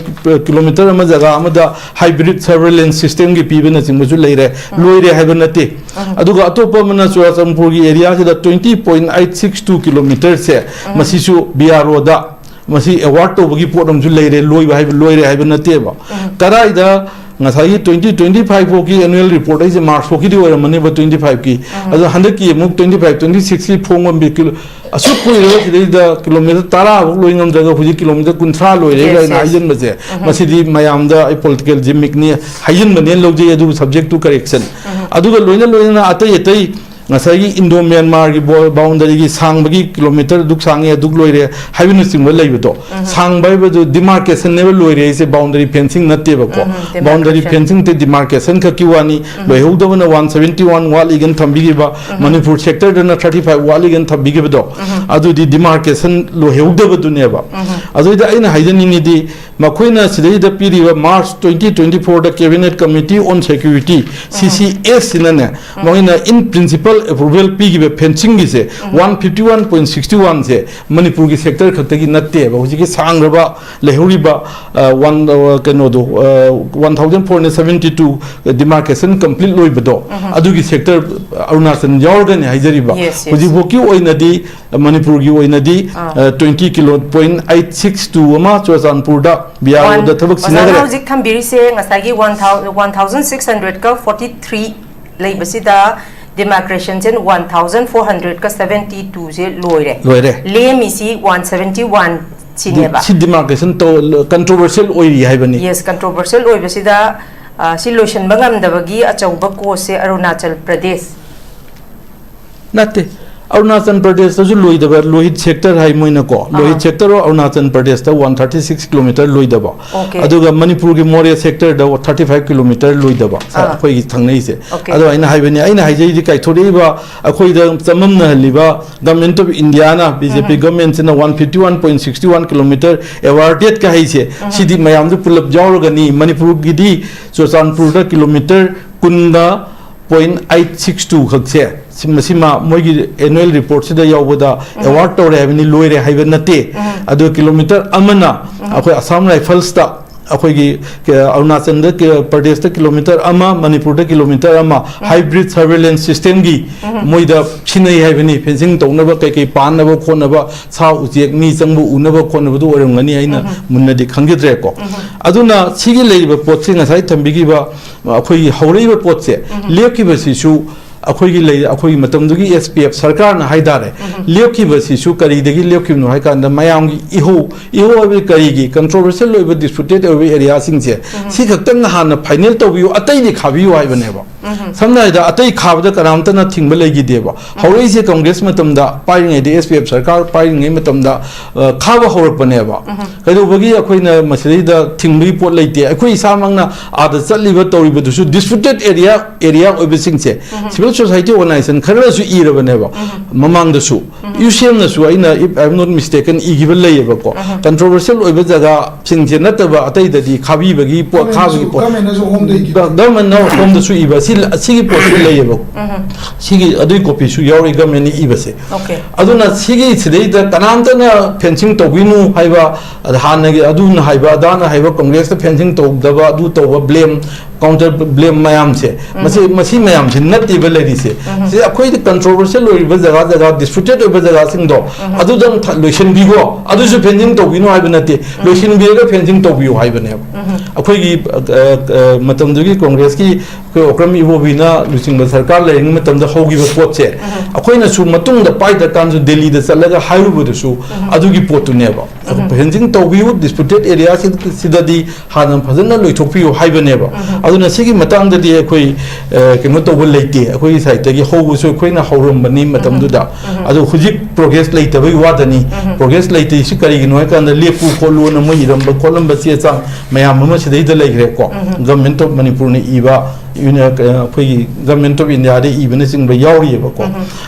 kilometer ꯑꯃ ꯖꯒꯥ ꯑꯃꯗ hybrid surveillance systemꯒꯤ ꯄꯤꯕꯅꯆꯤꯡꯕꯁꯨ ꯂꯩꯔꯦ, ꯂꯣꯏꯔꯦ ꯍꯥꯏꯕ ꯅꯠꯇꯦ꯫ ꯑꯗꯨꯒ ꯑꯇꯣꯞꯄ ꯑꯃꯅ ꯆꯨꯔꯆꯥꯟꯄꯨꯔꯒꯤ areaꯁꯤꯗ twenty point eight six two kilometerꯁꯦ, ꯃꯁꯤꯁꯨ BROꯗ ꯃꯁꯤ award ꯇꯧꯕꯒꯤ ꯄꯣꯠ ꯑꯃꯁꯨ ꯂꯩꯔꯦ, ꯂꯣꯏꯕ ꯍꯥꯏꯕ, ꯂꯣꯏꯔꯦ ꯍꯥꯏꯕ ꯅꯠꯇꯦꯕ꯫ ꯀꯗꯥꯏꯗ ꯉꯁꯥꯏꯒꯤ twenty twenty-five ꯐꯥꯎꯒꯤ annual report ꯍꯥꯏꯁꯦ March ꯐꯥꯎꯒꯤꯗꯤ ꯑꯣꯏꯔꯝꯃꯅꯦꯕ, twenty-fiveꯀꯤ꯫ ꯑꯗꯣ ꯍꯟꯗꯛꯀꯤ ꯑꯃꯨꯛ twenty-five twenty-sixꯀꯤ ꯐꯣꯡꯕ ꯃꯤ ꯀꯤꯂꯣ-, ꯑꯁꯨꯛ ꯀꯨꯏꯔꯕ ꯁꯤꯗꯩꯗ kilometer ꯇꯔꯥ ꯐꯥꯎ ꯂꯣꯏ ꯉꯝꯗ꯭ꯔꯒ ꯍꯧꯖꯤꯛ kilometer ꯀꯨꯟꯊ꯭ꯔꯥ ꯂꯣꯏꯔꯦ Yes, ꯀꯥꯏꯅ yes. ꯍꯥꯏꯖꯤꯟꯕꯁꯦ, ꯃꯁꯤꯗꯤ ꯃꯌꯥꯝꯗ ꯑꯩ political gimmickꯅꯤ ꯍꯥꯏꯖꯤꯟꯕꯅꯦꯅ ꯂꯧꯖꯩ, ꯑꯗꯨꯕꯨ subject to correction꯫ ꯑꯗꯨꯒ ꯂꯣꯏꯅ ꯂꯣꯏꯅꯅ ꯑꯇꯩ ꯑꯇꯩ ꯉꯁꯥꯏꯒꯤ ꯏꯟꯗꯣ ꯃ꯭ꯌꯥꯟꯃꯥꯔꯒꯤ ꯕꯣ-, ꯕꯥꯎꯟꯗꯔꯤꯒꯤ ꯁꯥꯡꯕꯒꯤ ꯀꯤꯂꯣꯃꯤꯇꯔ ꯑꯗꯨꯛ ꯁꯥꯡꯉꯦ, ꯑꯗꯨꯛ ꯂꯣꯏꯔꯦ ꯍꯥꯏꯕꯅꯆꯤꯡꯕ ꯂꯩꯕꯗꯣ, ꯎꯝ꯫ ꯁꯥꯡꯕ ꯍꯥꯏꯕꯗꯨ ꯗꯤꯃꯥꯔꯀꯦꯁꯟꯅꯦꯕ ꯂꯣꯏꯔꯦ ꯍꯥꯏꯁꯦ, ꯕꯥꯎꯟꯗꯔꯤ ꯐꯦꯟꯁꯤꯡ ꯅꯠꯇꯦꯕꯀꯣ꯫ ꯎꯝ, ꯕꯥꯎꯟꯗꯔꯤ demarcation꯫ ꯐꯦꯟꯁꯤꯡ ꯅꯠꯇꯦ, ꯗꯤꯃꯥꯔꯀꯦꯁꯟ ꯈꯛꯀꯤ ꯋꯥꯅꯤ꯫ ꯎꯝ꯫ ꯂꯣꯏꯍꯧꯗꯕꯅ ꯋꯥꯟ ꯁꯚꯦꯟꯇꯤ ꯋꯥꯟ ꯋꯥꯠꯂꯤꯒꯅ ꯊꯝꯕꯤꯈꯤꯕ, ꯎꯝ꯫ ꯃꯅꯤꯄꯨꯔ ꯁꯦꯛꯇꯔꯗꯅ ꯊꯥꯔꯇꯤ ꯐꯥꯏꯚ ꯋꯥꯠꯂꯤꯒꯅ ꯊꯝꯕꯤꯈꯤꯕꯗꯣ, ꯎꯝ꯫ ꯑꯗꯨꯗꯤ ꯗꯤꯃꯥꯔꯀꯦꯁꯟ ꯂꯣꯏꯍꯧꯗꯕꯗꯨꯅꯦꯕ꯫ ꯎꯝ꯫ ꯑꯗꯨꯏꯗ ꯑꯩꯅ ꯍꯥꯏꯖꯅꯤꯡꯉꯤꯗꯤ, ꯃꯈꯣꯏꯅ ꯁꯤꯗꯩꯗ ꯄꯤꯔꯤꯕ March twenty twenty-four the Cabinet Committee on Security, um. C C S ꯁꯤꯅꯅꯦ, ꯎꯝ꯫ ꯃꯣꯏꯅ in principle approval ꯄꯤꯈꯤꯕ ꯐꯦꯟꯁꯤꯡꯒꯤꯁꯦ, um. One fifty one point sixty ꯋꯥꯟꯁꯦ ꯃꯅꯤꯄꯨꯔꯒꯤ ꯁꯦꯛꯇꯔ ꯈꯛꯇꯒꯤ ꯅꯠꯇꯦꯕ꯫ ꯍꯧꯖꯤꯛꯀꯤ ꯁꯥꯡꯈ꯭ꯔꯕ ꯂꯩꯍꯧꯔꯤꯕ, ꯑ, ꯋꯥꯟ, ꯑ, ꯀꯩꯅꯣꯗꯣ, uh, one thousand four hundred seventy two demarcation complete ꯂꯣꯏꯕꯗꯣ, ꯎꯝ꯫ ꯑꯗꯨꯒꯤ ꯁꯦꯛꯇꯔ ꯑꯔꯨꯅꯥꯆꯜ ꯌꯥꯎꯔꯒꯅꯤ ꯍꯥꯏꯖꯔꯤꯕ꯫ Yes, yes꯫ ꯍꯧꯖꯤꯛꯐꯥꯎꯒꯤ ꯑꯣꯏꯅꯗꯤ ꯃꯅꯤꯄꯨꯔꯒꯤ ꯑꯣꯏꯅꯗꯤ, ah. Uh, twenty kilo point eight six two ꯑꯃ ꯆꯨꯔꯆꯥꯟꯄꯨꯔꯗ ꯕꯤ ꯑꯥꯔ ꯑꯣꯗ ꯊꯕꯛ ꯑꯣꯖꯥꯅ ꯁꯤꯟꯅꯈ꯭ꯔꯦ꯫ ꯍꯧꯖꯤꯛ ꯊꯝꯕꯤꯔꯤꯁꯦ ꯉꯁꯥꯏꯒꯤ ꯋꯥꯟ ꯊꯥꯎ-, ꯋꯥꯟ ꯊꯥꯎꯖꯟ ꯁꯤꯛꯁ ꯍꯟꯗ꯭ꯔꯦꯠꯀ ꯐꯣꯔꯇꯤ ꯊ꯭ꯔꯤ ꯂꯩꯕꯁꯤꯗ ꯗꯤꯃꯥꯔꯀꯦꯁꯟꯁꯦ ꯋꯥꯟ ꯊꯥꯎꯖꯟ ꯐꯣꯔ ꯍꯟꯗ꯭ꯔꯦꯠꯀ ꯁꯚꯦꯟꯇꯤ ꯇꯨꯁꯦ ꯂꯣꯏꯔꯦ꯫ ꯂꯣꯏꯔꯦ꯫ ꯂꯦꯝꯃꯤꯁꯤ ꯋꯥꯟ ꯁꯚꯦꯟꯇꯤ ꯋꯥꯟ ꯁꯤꯅꯦꯕ꯫ ꯁꯤ ꯗꯤꯃꯥꯔꯀꯦꯁꯟ ꯇꯧ-, ꯀꯟꯇ꯭ꯔꯣꯚꯔꯁꯤꯌꯦꯜ ꯑꯣꯏꯔꯤ ꯍꯥꯏꯕꯅꯤ꯫ Yes, ꯀꯟꯇ꯭ꯔꯣꯚꯔꯁꯤꯌꯦꯜ ꯑꯣꯏꯕꯁꯤꯗ, ꯑ, ꯁꯤ ꯂꯣꯏꯁꯤꯟꯕ ꯉꯝꯗꯕꯒꯤ ꯑꯆꯧꯕ ꯀꯣꯁꯁꯦ ꯑꯔꯨꯅꯥꯆꯜ ꯄ꯭ꯔꯗꯦꯁ꯫ ꯅꯠꯇꯦ꯫ ꯑꯔꯨꯅꯥꯆꯜ ꯄ꯭ꯔꯗꯦꯁꯇꯁꯨ ꯂꯣꯏꯗꯕ, ꯂꯣꯍꯤꯠ ꯁꯦꯛꯇꯔ ꯍꯥꯏ ꯃꯣꯏꯅꯀꯣ꯫ Ah. Lohit sector of Arunachal Pradesh one thirty six kilometre ꯂꯣꯏꯗꯕ꯫ ꯑꯣꯀꯦ꯫ ꯑꯗꯨꯒ ꯃꯅꯤꯄꯨꯔꯒꯤ ꯃꯣꯔꯦ ꯁꯦꯛꯇꯔꯗ ꯊꯥꯔꯇꯤ ꯐꯥꯏꯚ ꯀꯤꯂꯣꯃꯤꯇꯔ ꯂꯣꯏꯗꯕ, ꯁ-, ꯑꯥ꯫ ꯑꯩꯈꯣꯏꯒꯤ ꯊꯪꯅꯩꯁꯦ꯫ ꯑꯣꯀꯦ꯫ ꯑꯗꯣ ꯑꯩꯅ ꯍꯥꯏꯕꯅꯤ, ꯑꯩꯅ ꯍꯥꯏꯖꯩꯗꯤ ꯀꯥꯏꯊꯣꯔꯛꯏꯕ, ꯑꯩꯈꯣꯏꯗ ꯆꯃꯝꯅꯍꯜꯂꯤꯕ Government ofꯏꯟꯗꯤꯌꯥꯅ, ꯕꯤ ꯖꯦ ꯄꯤ ꯎꯝ꯫ ꯒꯚꯔꯟꯃꯦꯟꯠꯁꯤꯅ one fifty one point sixty one kilometre ꯑꯦꯋꯥꯔꯗꯦꯗꯀ ꯍꯥꯏꯁꯦ, ꯎꯝ꯫ ꯁꯤꯗꯤ ꯃꯌꯥꯝꯗꯨ ꯄꯨꯂꯞ ꯌꯥꯎꯔꯒꯅꯤ꯫ ꯃꯅꯤꯄꯨꯔꯒꯤꯗꯤ ꯆꯨꯔꯆꯥꯟꯄꯨꯔꯗ ꯀꯤꯂꯣꯃꯤꯇꯔ ꯀꯨꯟꯒ ꯄꯣꯏꯟ ꯑꯩꯠ ꯁꯤꯛꯁ ꯇꯨ ꯈꯛꯁꯦ, ꯁꯤ-, ꯃꯁꯤꯃ ꯃꯣꯏꯒꯤ ꯑꯦꯅꯨꯋꯦꯜ ꯔꯤꯄꯣꯔꯠꯁꯤꯗ ꯌꯥꯎꯕꯗ ꯎꯝ꯫ ꯑꯦꯋꯥꯔꯗ ꯇꯧꯔꯦ ꯍꯥꯏꯕꯅꯤ, ꯂꯣꯏꯔꯦ ꯍꯥꯏꯕ ꯅꯠꯇꯦ꯫ ꯎꯝ꯫ ꯑꯗꯨ ꯀꯤꯂꯣꯃꯤꯇꯔ ꯑꯃꯅ ꯎꯝ꯫ ꯑꯩꯈꯣꯏ ꯑꯁꯥꯝ ꯔꯥꯏꯐꯜꯁꯇ, ꯑꯩꯈꯣꯏꯒꯤ ꯀ-, ꯑꯔꯨꯅꯥꯆꯜꯗ ꯀ-, ꯄ꯭ꯔꯗꯦꯁꯇ ꯀꯤꯂꯣꯃꯤꯇꯔ ꯑꯃ, ꯃꯅꯤꯄꯨꯔꯗ ꯀꯤꯂꯣꯃꯤꯇꯔ ꯑꯃ, ꯎꯝ꯫ ꯍꯥꯏꯕ꯭ꯔꯤꯠ ꯁꯔꯚꯦꯂꯦꯟꯁ ꯁꯤꯁꯇꯦꯝꯒꯤ ꯎꯝ꯫ ꯃꯣꯏꯗ ꯁꯤꯟꯅꯩ ꯍꯥꯏꯕꯅꯤ, ꯐꯦꯟꯁꯤꯡ ꯇꯧꯅꯕ, ꯀꯩꯀꯩ ꯄꯥꯟꯅꯕ ꯈꯣꯠꯅꯕ, ꯁꯥ ꯎꯆꯦꯛ, ꯃꯤ ꯆꯪꯕ ꯎꯅꯕ ꯈꯣꯠꯅꯕꯗꯨ ꯑꯣꯏꯔꯝꯒꯅꯤ, ꯑꯩꯅ ꯎꯝ꯫ ꯃꯨꯟꯅꯗꯤ ꯈꯪꯖꯗ꯭ꯔꯦꯀꯣ꯫ ꯎꯝ꯫ ꯑꯗꯨꯅ ꯁꯤꯒꯤ ꯂꯩꯔꯤꯕ ꯄꯣꯠꯁꯤ ꯉꯁꯥꯏ ꯊꯝꯕꯤꯈꯤꯕ ꯑꯩꯈꯣꯏꯒꯤ ꯍꯧꯔꯛꯏꯕ ꯄꯣꯠꯁꯦ ꯎꯝ꯫ ꯂꯦꯞꯈꯤꯕꯁꯤꯁꯨ ꯑꯩꯈꯣꯏꯒꯤ ꯂꯩ-, ꯑꯩꯈꯣꯏꯒꯤ ꯃꯇꯝꯗꯨꯒꯤ ꯑꯦꯁ ꯄꯤ ꯑꯦꯐ ꯁꯔꯀꯥꯔꯅ ꯍꯥꯏꯇꯥꯔꯦ, ꯎꯝ꯫ ꯂꯦꯞꯈꯤꯕꯁꯤꯁꯨ ꯀꯔꯤꯗꯒꯤ ꯂꯦꯞꯈꯤꯕꯅꯣ ꯍꯥꯏ ꯀꯥꯟꯗ ꯃꯌꯥꯝꯒꯤ ꯏꯍꯧ, ꯏꯍꯧ ꯍꯥꯏꯕꯗꯤ ꯀꯔꯤꯒꯤ ꯀꯟꯇ꯭ꯔꯣꯚꯔꯁꯤꯌꯦꯜ ꯑꯣꯏꯕ, ꯗꯤꯁꯄ꯭ꯌꯨꯇꯦꯠ ꯑꯣꯏꯕ ꯑꯦꯔꯤꯌꯥꯁꯤꯡꯁꯦ ꯎꯝ꯫ ꯁꯤ ꯈꯛꯇꯪ ꯍꯥꯟꯅ ꯐꯥꯏꯅꯦꯜ ꯇꯧꯕꯤꯌꯨ, ꯑꯇꯩꯗꯤ ꯈꯥꯕꯤꯌꯨ ꯍꯥꯏꯕꯅꯦꯕ꯫ ꯁꯝꯅ ꯍꯥꯏꯔꯕꯗ ꯑꯇꯩ ꯈꯥꯕꯗ ꯀꯅꯥꯝꯇꯅ ꯊꯤꯡꯕ ꯂꯩꯈꯤꯗꯦꯕ꯫ ꯍꯧꯔꯛꯏꯁꯦ ꯀꯣꯡꯒ꯭ꯔꯦꯁ ꯃꯇꯝꯗ ꯄꯥꯏꯔꯤꯉꯩꯗ, ꯑꯦꯁ ꯄꯤ ꯑꯦꯐ ꯁꯔꯀꯥꯔ ꯄꯥꯏꯔꯤꯉꯩ ꯃꯇꯝꯗ, ꯑ, ꯈꯥꯕ ꯍꯧꯔꯛꯄꯅꯦꯕ꯫ ꯀꯩꯗꯧꯕꯒꯤ ꯑꯩꯈꯣꯏꯅ ꯃꯁꯤꯗꯩꯗ ꯊꯤꯡꯕꯒꯤ ꯄꯣꯠ ꯂꯩꯇꯦ? ꯑꯩꯈꯣꯏ ꯏꯁꯥꯃꯛꯅ ꯑꯥꯗ ꯆꯠꯂꯤꯕ, ꯇꯧꯔꯤꯕꯗꯨꯁꯨ, ꯗꯤꯁꯄ꯭ꯌꯨꯇꯦꯠ ꯑꯦꯔꯤꯌꯥ, ꯑꯦꯔꯤꯌꯥ ꯑꯣꯏꯕꯁꯤꯡꯁꯦ, ꯁꯤꯚꯤꯜ ꯁꯣꯁꯥꯏꯇꯤ ꯑꯣꯔꯒꯅꯥꯏꯖꯦꯁꯟ ꯈꯔꯅꯁꯨ ꯏꯔꯕꯅꯦꯕ ꯃꯃꯥꯡꯗꯁꯨ꯫ ꯌꯨ ꯁꯤ ꯑꯦꯝꯅꯁꯨ, ꯑꯩꯅ, if I am not mistaken, ꯏꯈꯤꯕ ꯂꯩꯌꯦꯕꯀꯣ꯫ ꯀꯟꯇ꯭ꯔꯣꯚꯔꯁꯤꯌꯦꯜ ꯑꯣꯏꯕ ꯖꯒꯥꯁꯤꯡꯁꯦ ꯅꯠꯇꯕ ꯑꯇꯩꯗꯗꯤ ꯈꯥꯕꯤꯕꯒꯤ ꯄꯣꯠ, ꯈꯥꯕꯒꯤ ꯄꯣꯠ꯫ ꯒꯚꯔꯟꯃꯦꯟꯅꯁꯨ ꯍꯣꯝꯗ ꯏꯈꯤꯕ꯫ ꯒ-, ꯒꯚꯔꯟꯃꯦꯟꯅ ꯍꯣꯝꯗꯁꯨ ꯏꯕ꯫ ꯁꯤ, ꯑꯁꯤꯒꯤ ꯄꯣꯠꯁꯨ ꯂꯩꯌꯦꯕ꯫ ꯁꯤꯒꯤ, ꯑꯗꯨꯒꯤ ꯀꯣꯄꯤꯁꯨ ꯌꯥꯎꯔꯤ ꯒꯚꯔꯟꯃꯦꯟꯅ ꯏꯕꯁꯦ꯫ ꯑꯣꯀꯦ꯫ ꯑꯗꯨꯅ ꯁꯤꯒꯤ ꯁꯤꯗꯩꯗ ꯀꯅꯥꯝꯇꯅ ꯐꯦꯟꯁꯤꯡ ꯇꯧꯕꯤꯅꯨ ꯍꯥꯏꯕ, ꯑꯗ ꯍꯥꯟꯅꯒꯤ ꯑꯗꯨꯅ ꯍꯥꯏꯕ, ꯑꯗꯥꯅ ꯍꯥꯏꯕ, ꯀꯣꯡꯒ꯭ꯔꯦꯁꯇ ꯐꯦꯟꯁꯤꯡ ꯇꯧꯗꯕ, ꯑꯗꯨ ꯇꯧꯕ, ꯕ꯭ꯂꯦꯝ, ꯀꯥꯎꯟꯇꯔ ꯕ꯭ꯂꯦꯝ ꯃꯌꯥꯝꯁꯦ, ꯃꯁꯤ, ꯃꯁꯤ ꯃꯌꯥꯝꯁꯤ ꯅꯠꯇꯦꯕ ꯂꯩꯔꯤꯁꯦ꯫ ꯁꯤ ꯑꯩꯈꯣꯏꯗ ꯀꯟꯇ꯭ꯔꯣꯚꯔꯁꯤꯌꯦꯜ ꯑꯣꯏꯔꯤꯕ ꯖꯒꯥ ꯖꯒꯥ, ꯗꯤꯁꯄ꯭ꯌꯨꯇꯦꯠ ꯑꯣꯏꯕ ꯖꯒꯥꯁꯤꯡꯗꯣ, ꯑꯗꯨꯗꯪ ꯊ-, ꯂꯣꯏꯁꯤꯟꯕꯤꯈꯣ, ꯑꯗꯨꯁꯨ ꯐꯦꯟꯁꯤꯡ ꯇꯧꯕꯤꯅꯣ ꯍꯥꯏꯕ ꯅꯠꯇꯦ, ꯂꯣꯏꯁꯤꯟꯕꯤꯔꯒ ꯐꯦꯟꯁꯤꯡ ꯇꯧꯕꯤꯌꯨ ꯍꯥꯏꯕꯅꯦꯕ꯫ ꯑꯩꯈꯣꯏꯒꯤ, ꯑ, ꯑ, ꯃꯇꯝꯗꯨꯒꯤ ꯀꯣꯡꯒ꯭ꯔꯦꯁꯀꯤ ꯑꯩꯈꯣꯏ ꯑꯣꯀ꯭ꯔꯝ ꯏꯕꯣꯕꯤꯅ ꯂꯨꯆꯤꯡꯕ ꯁꯔꯀꯥꯔ ꯂꯩꯔꯤꯉꯩ ꯃꯇꯝꯗ ꯍꯧꯈꯤꯕ ꯄꯣꯠꯁꯦ, ꯑꯩꯈꯣꯏꯅꯁꯨ ꯃꯇꯨꯡꯗ ꯄꯥꯏꯗ꯭ꯔꯀꯥꯟꯁꯨ ꯗꯦꯜꯂꯤꯗ ꯆꯠꯂꯒ ꯍꯥꯏꯔꯨꯕꯗꯨꯁꯨ ꯑꯗꯨꯒꯤ ꯄꯣꯠꯇꯨꯅꯦꯕ꯫ ꯐꯦꯟꯁꯤꯡ ꯇꯧꯕꯤꯌꯨ, ꯗꯤꯁꯄ꯭ꯌꯨꯇꯦꯠ ꯑꯦꯔꯤꯌꯥꯁꯤꯗꯗꯤ ꯍꯥꯟꯅ ꯐꯖꯅ ꯂꯣꯏꯊꯣꯛꯄꯤꯌꯨ ꯍꯥꯏꯕꯅꯦꯕ꯫ ꯑꯗꯨꯅ ꯁꯤꯒꯤ ꯃꯇꯥꯡꯗꯗꯤ ꯑꯩꯈꯣꯏ, ꯑ, ꯀꯩꯅꯣ ꯇꯧꯕ ꯂꯩꯇꯦ꯫ ꯑꯩꯈꯣꯏꯒꯤ ꯁꯥꯏꯠꯇꯒꯤ ꯍꯧꯕꯁꯨ ꯑꯩꯈꯣꯏꯅ ꯍꯧꯔꯝꯕꯅꯤ ꯃꯇꯝꯗꯨꯗ꯫ ꯑꯗꯨ ꯍꯧꯖꯤꯛ ꯄ꯭ꯔꯣꯒ꯭ꯔꯦꯁ ꯂꯩꯇꯕꯒꯤ ꯋꯥꯗꯅꯤ꯫ ꯄ꯭ꯔꯣꯒ꯭ꯔꯦꯁ ꯂꯩꯇ꯭ꯔꯤꯁꯤ ꯀꯔꯤꯒꯤꯅꯣ ꯍꯥꯏ ꯀꯥꯟꯗ, ꯂꯦꯞꯄꯨ ꯈꯣꯠꯂꯨꯅ ꯃꯣꯏ ꯏꯔꯝꯕ ꯈꯣꯠꯂꯝꯕ ꯆꯦ ꯆꯥꯡ ꯃꯌꯥꯝ ꯑꯃ ꯁꯤꯗꯩꯗ ꯂꯩꯈ꯭ꯔꯦꯀꯣ꯫ ꯒꯚꯔꯟꯃꯦꯟꯠ ꯑꯣꯐ ꯃꯅꯤꯄꯨꯔꯅ ꯏꯕ, ꯌꯨꯅ-, ꯑꯩꯈꯣꯏꯒꯤ ꯒꯚꯔꯟꯃꯦꯟꯠ ꯑꯣꯐ ꯏꯟꯗꯤꯌꯥꯗ ꯏꯕꯅꯆꯤꯡꯕ ꯌꯥꯎꯔꯤꯑꯕꯀꯣ꯫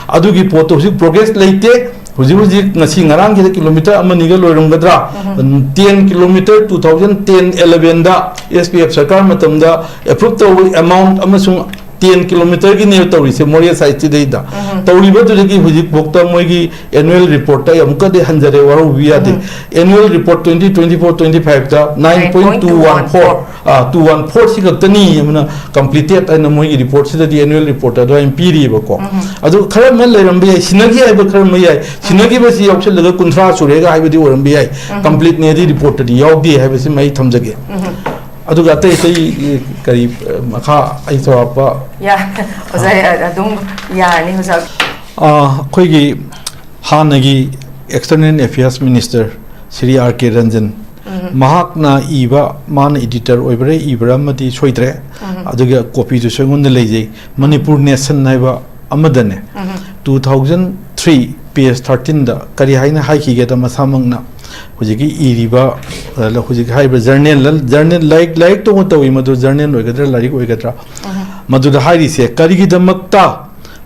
ꯑꯗꯨꯒꯤ ꯄꯣꯠꯇꯣ ꯍꯧꯖꯤꯛ ꯄ꯭ꯔꯣꯒ꯭ꯔꯦꯁ ꯂꯩꯇꯦ꯫ ꯍꯧꯖꯤꯛ ꯍꯧꯖꯤꯛ ꯉꯁꯤ ꯉꯔꯥꯡꯒꯤꯗ ꯀꯤꯂꯣꯃꯤꯇꯔ ꯑꯃꯅꯤꯒ ꯂꯣꯏꯔꯝꯒꯗ꯭ꯔꯥ? Ten kilometre, two thousand ten ꯑꯦꯂꯚꯦꯟꯗ ꯑꯦꯁ ꯄꯤ ꯑꯦꯐ ꯁꯔꯀꯥꯔ ꯃꯇꯝꯗ ꯑꯦꯄ꯭ꯔꯨꯞ ꯇꯧꯕ ꯑꯦꯃꯥꯎꯟꯠ ꯑꯃꯁꯨꯡ ꯇꯦꯟ ꯀꯤꯂꯣꯃꯤꯇꯔꯒꯤꯅꯦꯕ ꯇꯧꯔꯤꯁꯦ, ꯃꯣꯔꯦ ꯁꯥꯏꯠꯁꯤꯗꯩꯗ꯫ ꯇꯧꯔꯤꯕꯗꯨꯗꯒꯤ ꯍꯧꯖꯤꯛꯐꯥꯎꯗ ꯃꯣꯏꯒꯤ ꯑꯦꯅꯨꯋꯦꯜ ꯔꯤꯄꯣꯔꯠꯇ ꯑꯩ ꯑꯃꯨꯛꯀꯗꯤ ꯍꯟꯖꯔꯦ, ꯋꯥꯔꯧꯕꯤꯕ ꯌꯥꯗꯦ꯫ Annual report twenty twenty four twenty ꯐꯥꯏꯚꯇ nine point two one four, ah, two one four ꯁꯤ ꯈꯛꯇꯅꯤ ꯑꯃꯅ ꯀꯝꯄ꯭ꯂꯤꯇꯦꯠ ꯍꯥꯏꯅ ꯃꯣꯏꯒꯤ ꯔꯤꯄꯣꯔꯠꯁꯤꯗꯗꯤ, ꯑꯦꯅꯨꯋꯦꯜ ꯔꯤꯄꯣꯔꯠꯇ ꯑꯗꯨꯃꯥꯏꯅ ꯄꯤꯔꯤꯕꯀꯣ꯫ ꯑꯗꯨ ꯈꯔ ꯑꯃ ꯂꯩꯔꯝꯕ ꯌꯥꯏ, ꯁꯤꯟꯅꯈꯤ ꯍꯥꯏꯕ ꯈꯔ ꯑꯃ ꯌꯥꯏ, ꯁꯤꯟꯅꯈꯤꯕꯁꯤ ꯌꯥꯎꯁꯜꯂꯒ ꯀꯨꯟꯊ꯭ꯔꯥ ꯁꯨꯔꯦꯒ ꯍꯥꯏꯕꯗꯤ ꯑꯣꯏꯔꯝꯕ ꯌꯥꯏ꯫ ꯀꯝꯄ꯭ꯂꯤꯠꯅꯦꯗꯤ ꯔꯤꯄꯣꯔꯠꯇꯗꯤ ꯌꯥꯎꯗꯦ ꯍꯥꯏꯕꯁꯤꯃ ꯑꯩ ꯊꯝꯖꯒꯦ꯫ ꯑꯗꯨꯒ ꯑꯇꯩ ꯑꯇꯩ ꯀꯔꯤ, ꯃꯈꯥ ꯑꯩ ꯆꯥꯎꯔꯥꯛꯄ ꯌꯥ-, ꯑꯣꯖꯥ, ꯑꯗꯨꯝ ꯌꯥꯔꯅꯤ, ꯑꯣꯖꯥ꯫ ꯑ, ꯑꯩꯈꯣꯏꯒꯤ ꯍꯥꯟꯅꯒꯤ external affairs minister Shri R K Ranjan, ꯃꯍꯥꯛꯅ ꯏꯕ, ꯃꯥꯅ editor ꯑꯣꯏꯕ꯭ꯔꯥ ꯏꯕ꯭ꯔꯥ ꯑꯃꯗꯤ ꯁꯣꯏꯗ꯭ꯔꯦ, ꯑꯗꯨꯒ ꯀꯣꯄꯤꯗꯨꯁꯨ ꯑꯩꯉꯣꯟꯗ ꯂꯩꯖꯩ, ꯃꯅꯤꯄꯨꯔ ꯅꯦꯁꯟ ꯍꯥꯏꯕ ꯑꯃꯗꯅꯦ, ꯇꯨ ꯊꯥꯎꯖꯟ ꯊ꯭ꯔꯤ, ꯄꯦꯖ ꯊꯥꯔꯇꯤꯟꯗ ꯀꯔꯤ ꯍꯥꯏꯅ ꯍꯥꯏꯈꯤꯒꯦꯗ, ꯃꯁꯥꯃꯛꯅ ꯍꯧꯖꯤꯛꯀꯤ ꯏꯔꯤꯕ, ꯑ, ꯍꯧꯖꯤꯛ ꯍꯥꯏꯔꯤꯕ ꯖꯔꯅꯦꯜ, ꯖꯔꯅꯦꯜ, ꯂꯥꯏꯔꯤꯛ, ꯂꯥꯏꯔꯤꯛꯇꯧꯅ ꯇꯧꯏ ꯃꯗꯨ, ꯖꯔꯅꯦꯜ ꯑꯣꯏꯒꯗ꯭ꯔꯥ, ꯂꯥꯏꯔꯤꯛ ꯑꯣꯏꯒꯗ꯭ꯔꯥ, ꯃꯗꯨꯗ ꯍꯥꯏꯔꯤꯁꯦ, ꯀꯔꯤꯒꯤꯗꯃꯛꯇ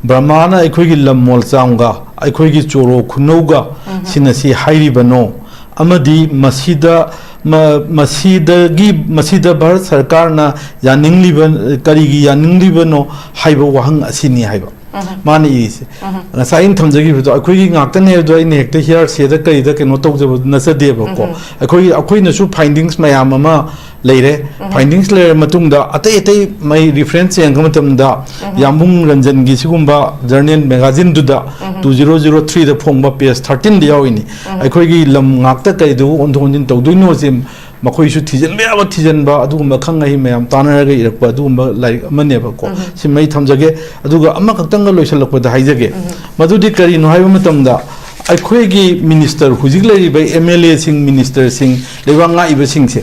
ꯕ꯭ꯔꯍꯃꯥꯅ ꯑꯩꯈꯣꯏꯒꯤ ꯂꯝ ꯃꯣꯜꯆꯥꯝꯒ ꯑꯩꯈꯣꯏꯒꯤ ꯆꯣꯔꯣ ꯈꯨꯅꯧꯒ ꯁꯤꯅ ꯁꯤ ꯍꯥꯏꯔꯤꯕꯅꯣ? ꯑꯃꯗꯤ ꯃꯁꯤꯗ, ꯃ-, ꯃꯁꯤꯗꯒꯤ, ꯃꯁꯤꯗ ꯚꯥꯔꯠ ꯁꯔꯀꯥꯔꯅ ꯌꯥꯅꯤꯡꯂꯤꯕ, ꯀꯔꯤꯒꯤ ꯌꯥꯅꯤꯡꯂꯤꯕꯅꯣ ꯍꯥꯏꯕ ꯋꯥꯍꯪ ꯑꯁꯤꯅꯤ ꯍꯥꯏꯕ꯫ ꯃꯥꯅ ꯏꯔꯤꯁꯦ꯫ ꯉꯁꯥꯏ ꯑꯩꯅ ꯊꯝꯖꯈꯤꯕꯗꯣ, ꯑꯩꯈꯣꯏꯒꯤ ꯉꯥꯛꯇꯅꯦ ꯍꯥꯏꯕꯗꯣ ꯑꯩꯅ ꯍꯦꯛꯇ hearsay ꯗ ꯀꯔꯤꯗ ꯀꯩꯅꯣ ꯇꯧꯖꯕ ꯅꯠꯆꯗꯦꯕꯀꯣ꯫ ꯑꯩꯈꯣꯏꯒꯤ, ꯑꯩꯈꯣꯏꯅꯁꯨ findings ꯃꯌꯥꯝ ꯑꯃ ꯂꯩꯔꯦ꯫ Findings ꯂꯩꯔ ꯃꯇꯨꯡꯗ ꯑꯇꯩ ꯑꯇꯩ ꯃꯩ reference ꯌꯦꯡꯕ ꯃꯇꯝꯗ, ꯌꯥꯝꯕꯨꯡ ꯔꯟꯖꯟꯒꯤ ꯁꯤꯒꯨꯝꯕ journal magazine ꯗꯨꯗ, two zero zero three ꯗ ꯐꯣꯡꯕ, page thirteen ꯗ ꯌꯥꯎꯔꯤꯅꯤ꯫ ꯑꯩꯈꯣꯏꯒꯤ ꯂꯝ ꯉꯥꯛꯇ ꯀꯩꯗꯧ ꯑꯣꯟꯊꯣꯛ ꯑꯣꯟꯁꯤꯟ ꯇꯧꯗꯣꯏꯅꯣꯁꯦ ꯃꯈꯣꯏꯁꯨ ꯊꯤꯖꯤꯟꯕ ꯌꯥꯕ ꯊꯤꯖꯤꯟꯕ, ꯑꯗꯨꯒꯨꯝꯕ ꯈꯪ ꯑꯍꯩ ꯃꯌꯥꯝ ꯇꯥꯟꯅꯔꯒ ꯏꯔꯛꯄ ꯑꯗꯨꯒꯨꯝꯕ ꯂꯥꯏꯔꯤꯛ ꯑꯃꯅꯦꯕꯀꯣ꯫ ꯁꯤꯃ ꯑꯩ ꯊꯝꯖꯒꯦ꯫ ꯑꯗꯨꯒ ꯑꯃꯈꯛꯇꯪꯒ ꯂꯣꯏꯁꯤꯜꯂꯛꯄꯗ ꯍꯥꯏꯖꯒꯦ꯫ ꯃꯗꯨꯗꯤ ꯀꯔꯤꯅꯣ ꯍꯥꯏꯕ ꯃꯇꯝꯗ, ꯑꯩꯈꯣꯏꯒꯤ minister, ꯍꯧꯖꯤꯛ ꯂꯩꯔꯤꯕ M L A ꯁꯤꯡ, minister ꯁꯤꯡ, ꯂꯩꯕꯥꯛ ꯉꯥꯛꯏꯕꯁꯤꯡꯁꯦ,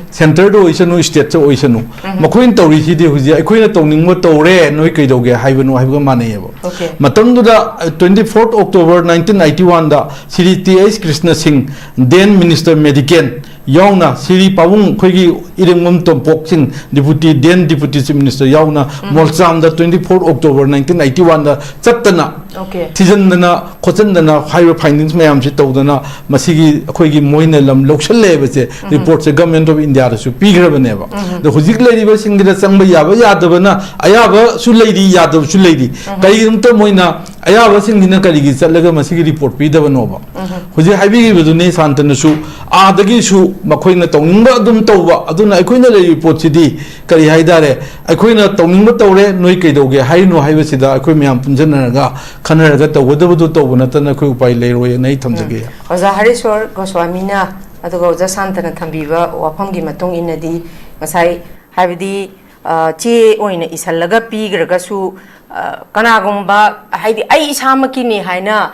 centre ꯗ ꯑꯣꯏꯁꯅꯨ, state ꯇ ꯑꯣꯏꯁꯅꯨ, ꯃꯈꯣꯏꯅ ꯇꯧꯔꯤꯁꯤꯗꯤ ꯍꯧꯖꯤꯛ ꯑꯩꯈꯣꯏꯅ ꯇꯧꯅꯤꯡꯕ ꯇꯧꯔꯦ, ꯅꯣꯏ ꯀꯩꯗꯧꯒꯦ ꯍꯥꯏꯕꯅꯣ ꯍꯥꯏꯕꯒ ꯃꯥꯟꯅꯩꯌꯦꯕ꯫ Okay. ꯃꯇꯝꯗꯨꯗ, twenty fourth October nineteen ninety one ꯗ ꯁ꯭ꯔꯤ T H ꯀ꯭ꯔꯤꯁꯅ ꯁꯤꯡ, then minister Medical, ꯌꯥꯎꯅ ꯁ꯭ꯔꯤ ꯄꯥꯕꯨꯡ ꯑꯩꯈꯣꯏꯒꯤ ꯏꯔꯦꯡꯕꯝ ꯇꯣꯝꯄꯣꯛꯁꯤꯡ, deputy, then deputy chief minister ꯌꯥꯎꯅ ꯃꯣꯜꯆꯥꯝꯗ twenty four October nineteen ninety one ꯗ ꯆꯠꯇꯅ, Okay. ꯊꯤꯖꯤꯟꯗꯅ ꯈꯣꯠꯆꯤꯟꯗꯅ ꯍꯥꯏꯔꯤꯕ findings ꯃꯌꯥꯝꯁꯤ ꯇꯧꯗꯅ ꯃꯁꯤꯒꯤ ꯑꯩꯈꯣꯏꯒꯤ ꯃꯣꯏꯅ ꯂꯝ ꯂꯧꯁꯜꯂꯦ ꯍꯥꯏꯕꯁꯦ report say Government of India ꯗꯁꯨ ꯄꯤꯈ꯭ꯔꯕꯅꯦꯕ꯫ ꯑꯗꯣ ꯍꯧꯖꯤꯛ ꯂꯩꯔꯤꯕꯁꯤꯡꯁꯤꯗ ꯆꯪꯕ ꯌꯥꯕ ꯌꯥꯗꯕꯅ ꯑꯌꯥꯕꯁꯨ ꯂꯩꯔꯤ, ꯌꯥꯗꯕꯁꯨ ꯂꯩꯔꯤ꯫ ꯀꯔꯤꯒꯤꯗꯃꯛꯇ ꯃꯣꯏꯅ ꯑꯌꯥꯕꯁꯤꯡꯁꯤꯅ ꯀꯔꯤꯒꯤ ꯆꯠꯂꯒ ꯃꯁꯤꯒꯤ report ꯄꯤꯗꯕꯅꯣꯕ? ꯍꯧꯖꯤꯛ ꯍꯥꯏꯕꯤꯈꯤꯕꯗꯨꯅꯤ ꯁꯥꯟꯇꯅꯁꯨ, ꯑꯥꯗꯒꯤꯁꯨ ꯃꯈꯣꯏꯅ ꯇꯧꯅꯤꯡꯕ ꯑꯗꯨꯝ ꯇꯧꯕ꯫ ꯑꯗꯨꯅ ꯑꯩꯈꯣꯏꯅ ꯂꯩꯔꯤꯕ ꯄꯣꯠꯁꯤꯗꯤ ꯀꯔꯤ ꯍꯥꯏꯇꯥꯔꯦ, ꯑꯩꯈꯣꯏꯅ ꯇꯧꯅꯤꯡꯕ ꯇꯧꯔꯦ, ꯅꯣꯏ ꯀꯩꯗꯧꯒꯦ ꯍꯥꯏꯔꯤꯅꯣ ꯍꯥꯏꯕꯁꯤꯗ ꯑꯩꯈꯣꯏ ꯃꯌꯥꯝ ꯄꯨꯟꯁꯤꯟꯅꯔꯒ ꯈꯟꯅꯔꯒ ꯇꯧꯒꯗꯕꯗꯨ ꯇꯧꯕ ꯅꯠꯇꯅ ꯑꯩꯈꯣꯏ ꯎꯄꯥꯏ ꯂꯩꯔꯣꯏꯅ ꯑꯩ ꯊꯝꯖꯒꯦ꯫ ꯑꯣꯖꯥ ꯍꯔꯤꯁꯣꯔ ꯒꯣꯁ꯭ꯋꯥꯃꯤꯅ ꯑꯗꯨꯒ ꯑꯣꯖꯥ ꯁꯥꯟꯇꯅ ꯊꯝꯕꯤꯕ ꯋꯥꯐꯝꯒꯤ ꯃꯇꯨꯡ ꯏꯟꯅꯗꯤ, ꯉꯁꯥꯏ ꯍꯥꯏꯕꯗꯤ, ꯑ, ꯆꯦ ꯑꯣꯏꯅ ꯏꯁꯜꯂꯒ ꯄꯤꯈ꯭ꯔꯒꯁꯨ, ꯑ, ꯀꯅꯥꯒꯨꯝꯕ, ꯍꯥꯏꯗꯤ ꯑꯩ ꯏꯁꯥꯃꯛꯀꯤꯅꯤ ꯍꯥꯏꯅ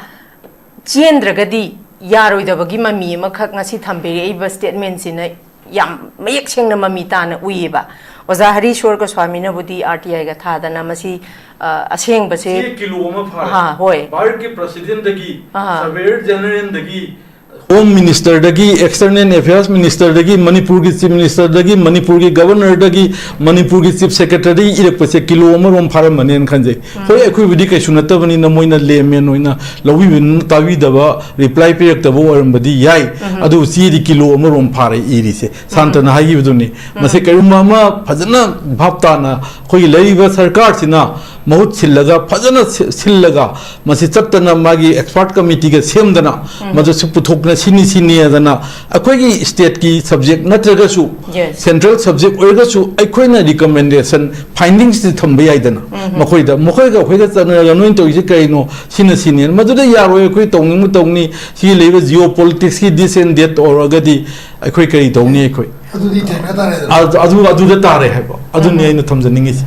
ꯆꯦꯟꯗ꯭ꯔꯒꯗꯤ ꯌꯥꯔꯣꯏꯗꯕꯒꯤ ꯃꯃꯤ ꯑꯃꯈꯛ ꯉꯁꯤ ꯊꯝꯕꯤꯔꯛꯏꯕ statement ꯁꯤꯅ ꯌꯥꯝ ꯃꯌꯦꯛ ꯁꯦꯡꯅ ꯃꯃꯤ ꯇꯥꯅ ꯎꯏꯌꯦꯕ꯫ ꯑꯣꯖꯥ ꯍꯔꯤꯁꯣꯔ ꯒꯣꯁ꯭ꯋꯥꯃꯤꯅꯕꯨꯗꯤ R T I ꯒ ꯊꯥꯗꯅ ꯃꯁꯤ, ꯑ, ꯑꯁꯦꯡꯕꯁꯦ ꯁꯤ ꯀꯤꯂꯣ ꯑꯃ ꯐꯥꯔꯦ꯫ ꯑꯍꯥ, ꯍꯣꯏ꯫ ꯚꯥꯔꯠꯀꯤ president ꯗꯒꯤ, ꯑꯍꯥ꯫ Surveyor General ꯗꯒꯤ, Home Minister ꯗꯒꯤ, External Affairs Minister ꯗꯒꯤ, ꯃꯅꯤꯄꯨꯔꯒꯤ Chief Minister ꯗꯒꯤ, ꯃꯅꯤꯄꯨꯔꯒꯤ Governor ꯗꯒꯤ, ꯃꯅꯤꯄꯨꯔꯒꯤ Chief Secretary ꯗꯒꯤ ꯏꯔꯛꯄꯁꯦ ꯀꯤꯂꯣ ꯑꯃꯔꯣꯝ ꯐꯥꯔꯝꯃꯅꯦꯅ ꯈꯟꯖꯩ꯫ ꯍꯣꯏ, ꯑꯩꯈꯣꯏꯕꯨꯗꯤ ꯀꯩꯁꯨ ꯅꯠꯇꯕꯅꯤꯅ ꯃꯣꯏꯅ layman ꯑꯣꯏꯅ ꯂꯧꯕꯤꯕ ꯇꯥꯕꯤꯗꯕ, reply ꯄꯤꯔꯛꯇꯕ ꯑꯣꯏꯔꯝꯕꯗꯤ ꯌꯥꯏ꯫ ꯑꯗꯨꯕꯨ ꯆꯦꯗꯤ ꯀꯤꯂꯣ ꯑꯃꯔꯣꯝ ꯐꯥꯔꯦ ꯏꯔꯤꯁꯦ꯫ ꯁꯥꯟꯇꯅ ꯍꯥꯏꯈꯤꯕꯗꯨꯅꯤ꯫ ꯃꯁꯤ ꯀꯔꯤꯒꯨꯝꯕ ꯑꯃ ꯐꯖꯅ ꯚꯥꯞ ꯇꯥꯅ ꯑꯩꯈꯣꯏꯒꯤ ꯂꯩꯔꯤꯕ ꯁꯔꯀꯥꯔꯁꯤꯅ ꯃꯍꯨꯠ ꯁꯤꯜꯂꯒ, ꯐꯖꯅ ꯁꯤ-, ꯁꯤꯜꯂꯒ, ꯃꯁꯤ ꯆꯠꯇꯅ ꯃꯥꯒꯤ expert committee ꯒ ꯁꯦꯝꯗꯅ, ꯃꯗꯨꯁꯨ ꯄꯨꯊꯣꯛꯅ ꯁꯤꯅꯤ ꯁꯤꯅꯤ ꯍꯥꯏꯗꯅ ꯑꯩꯈꯣꯏꯒꯤ state ꯀꯤ subject ꯅꯠꯇ꯭ꯔꯒꯁꯨ, yes, central subject ꯑꯣꯏꯔꯒꯁꯨ ꯑꯩꯈꯣꯏꯅ recommendation, findings ꯇꯤ ꯊꯝꯕ ꯌꯥꯏꯗꯅ꯫ ꯃꯈꯣꯏꯗ, ꯃꯈꯣꯏꯒ ꯑꯩꯈꯣꯏꯒ ꯆꯠꯅꯔꯒ ꯅꯣꯏꯅ ꯇꯧꯔꯤꯁꯦ ꯀꯩꯅꯣ, ꯁꯤꯅ ꯁꯤꯅꯤ, ꯃꯗꯨꯗ ꯌꯥꯔꯣꯏ, ꯑꯩꯈꯣꯏ ꯇꯧꯅꯤꯡꯕ ꯇꯧꯅꯤ, ꯁꯤ ꯂꯩꯕ geopolitics ꯀꯤ this and that ꯇꯧꯔꯒꯗꯤ ꯑꯩꯈꯣꯏ ꯀꯔꯤ ꯇꯧꯅꯤ ꯑꯩꯈꯣꯏ? ꯑꯗꯨꯗꯤ ꯊꯦꯡꯅ ꯇꯥꯔꯦꯗꯅ꯫ ꯑꯗꯨ, ꯑꯗꯨ, ꯑꯗꯨꯗ ꯇꯥꯔꯦ ꯍꯥꯏꯕ꯫ ꯑꯗꯨꯅꯤ ꯑꯩꯅ ꯊꯝꯖꯅꯤꯡꯉꯤꯁꯦ꯫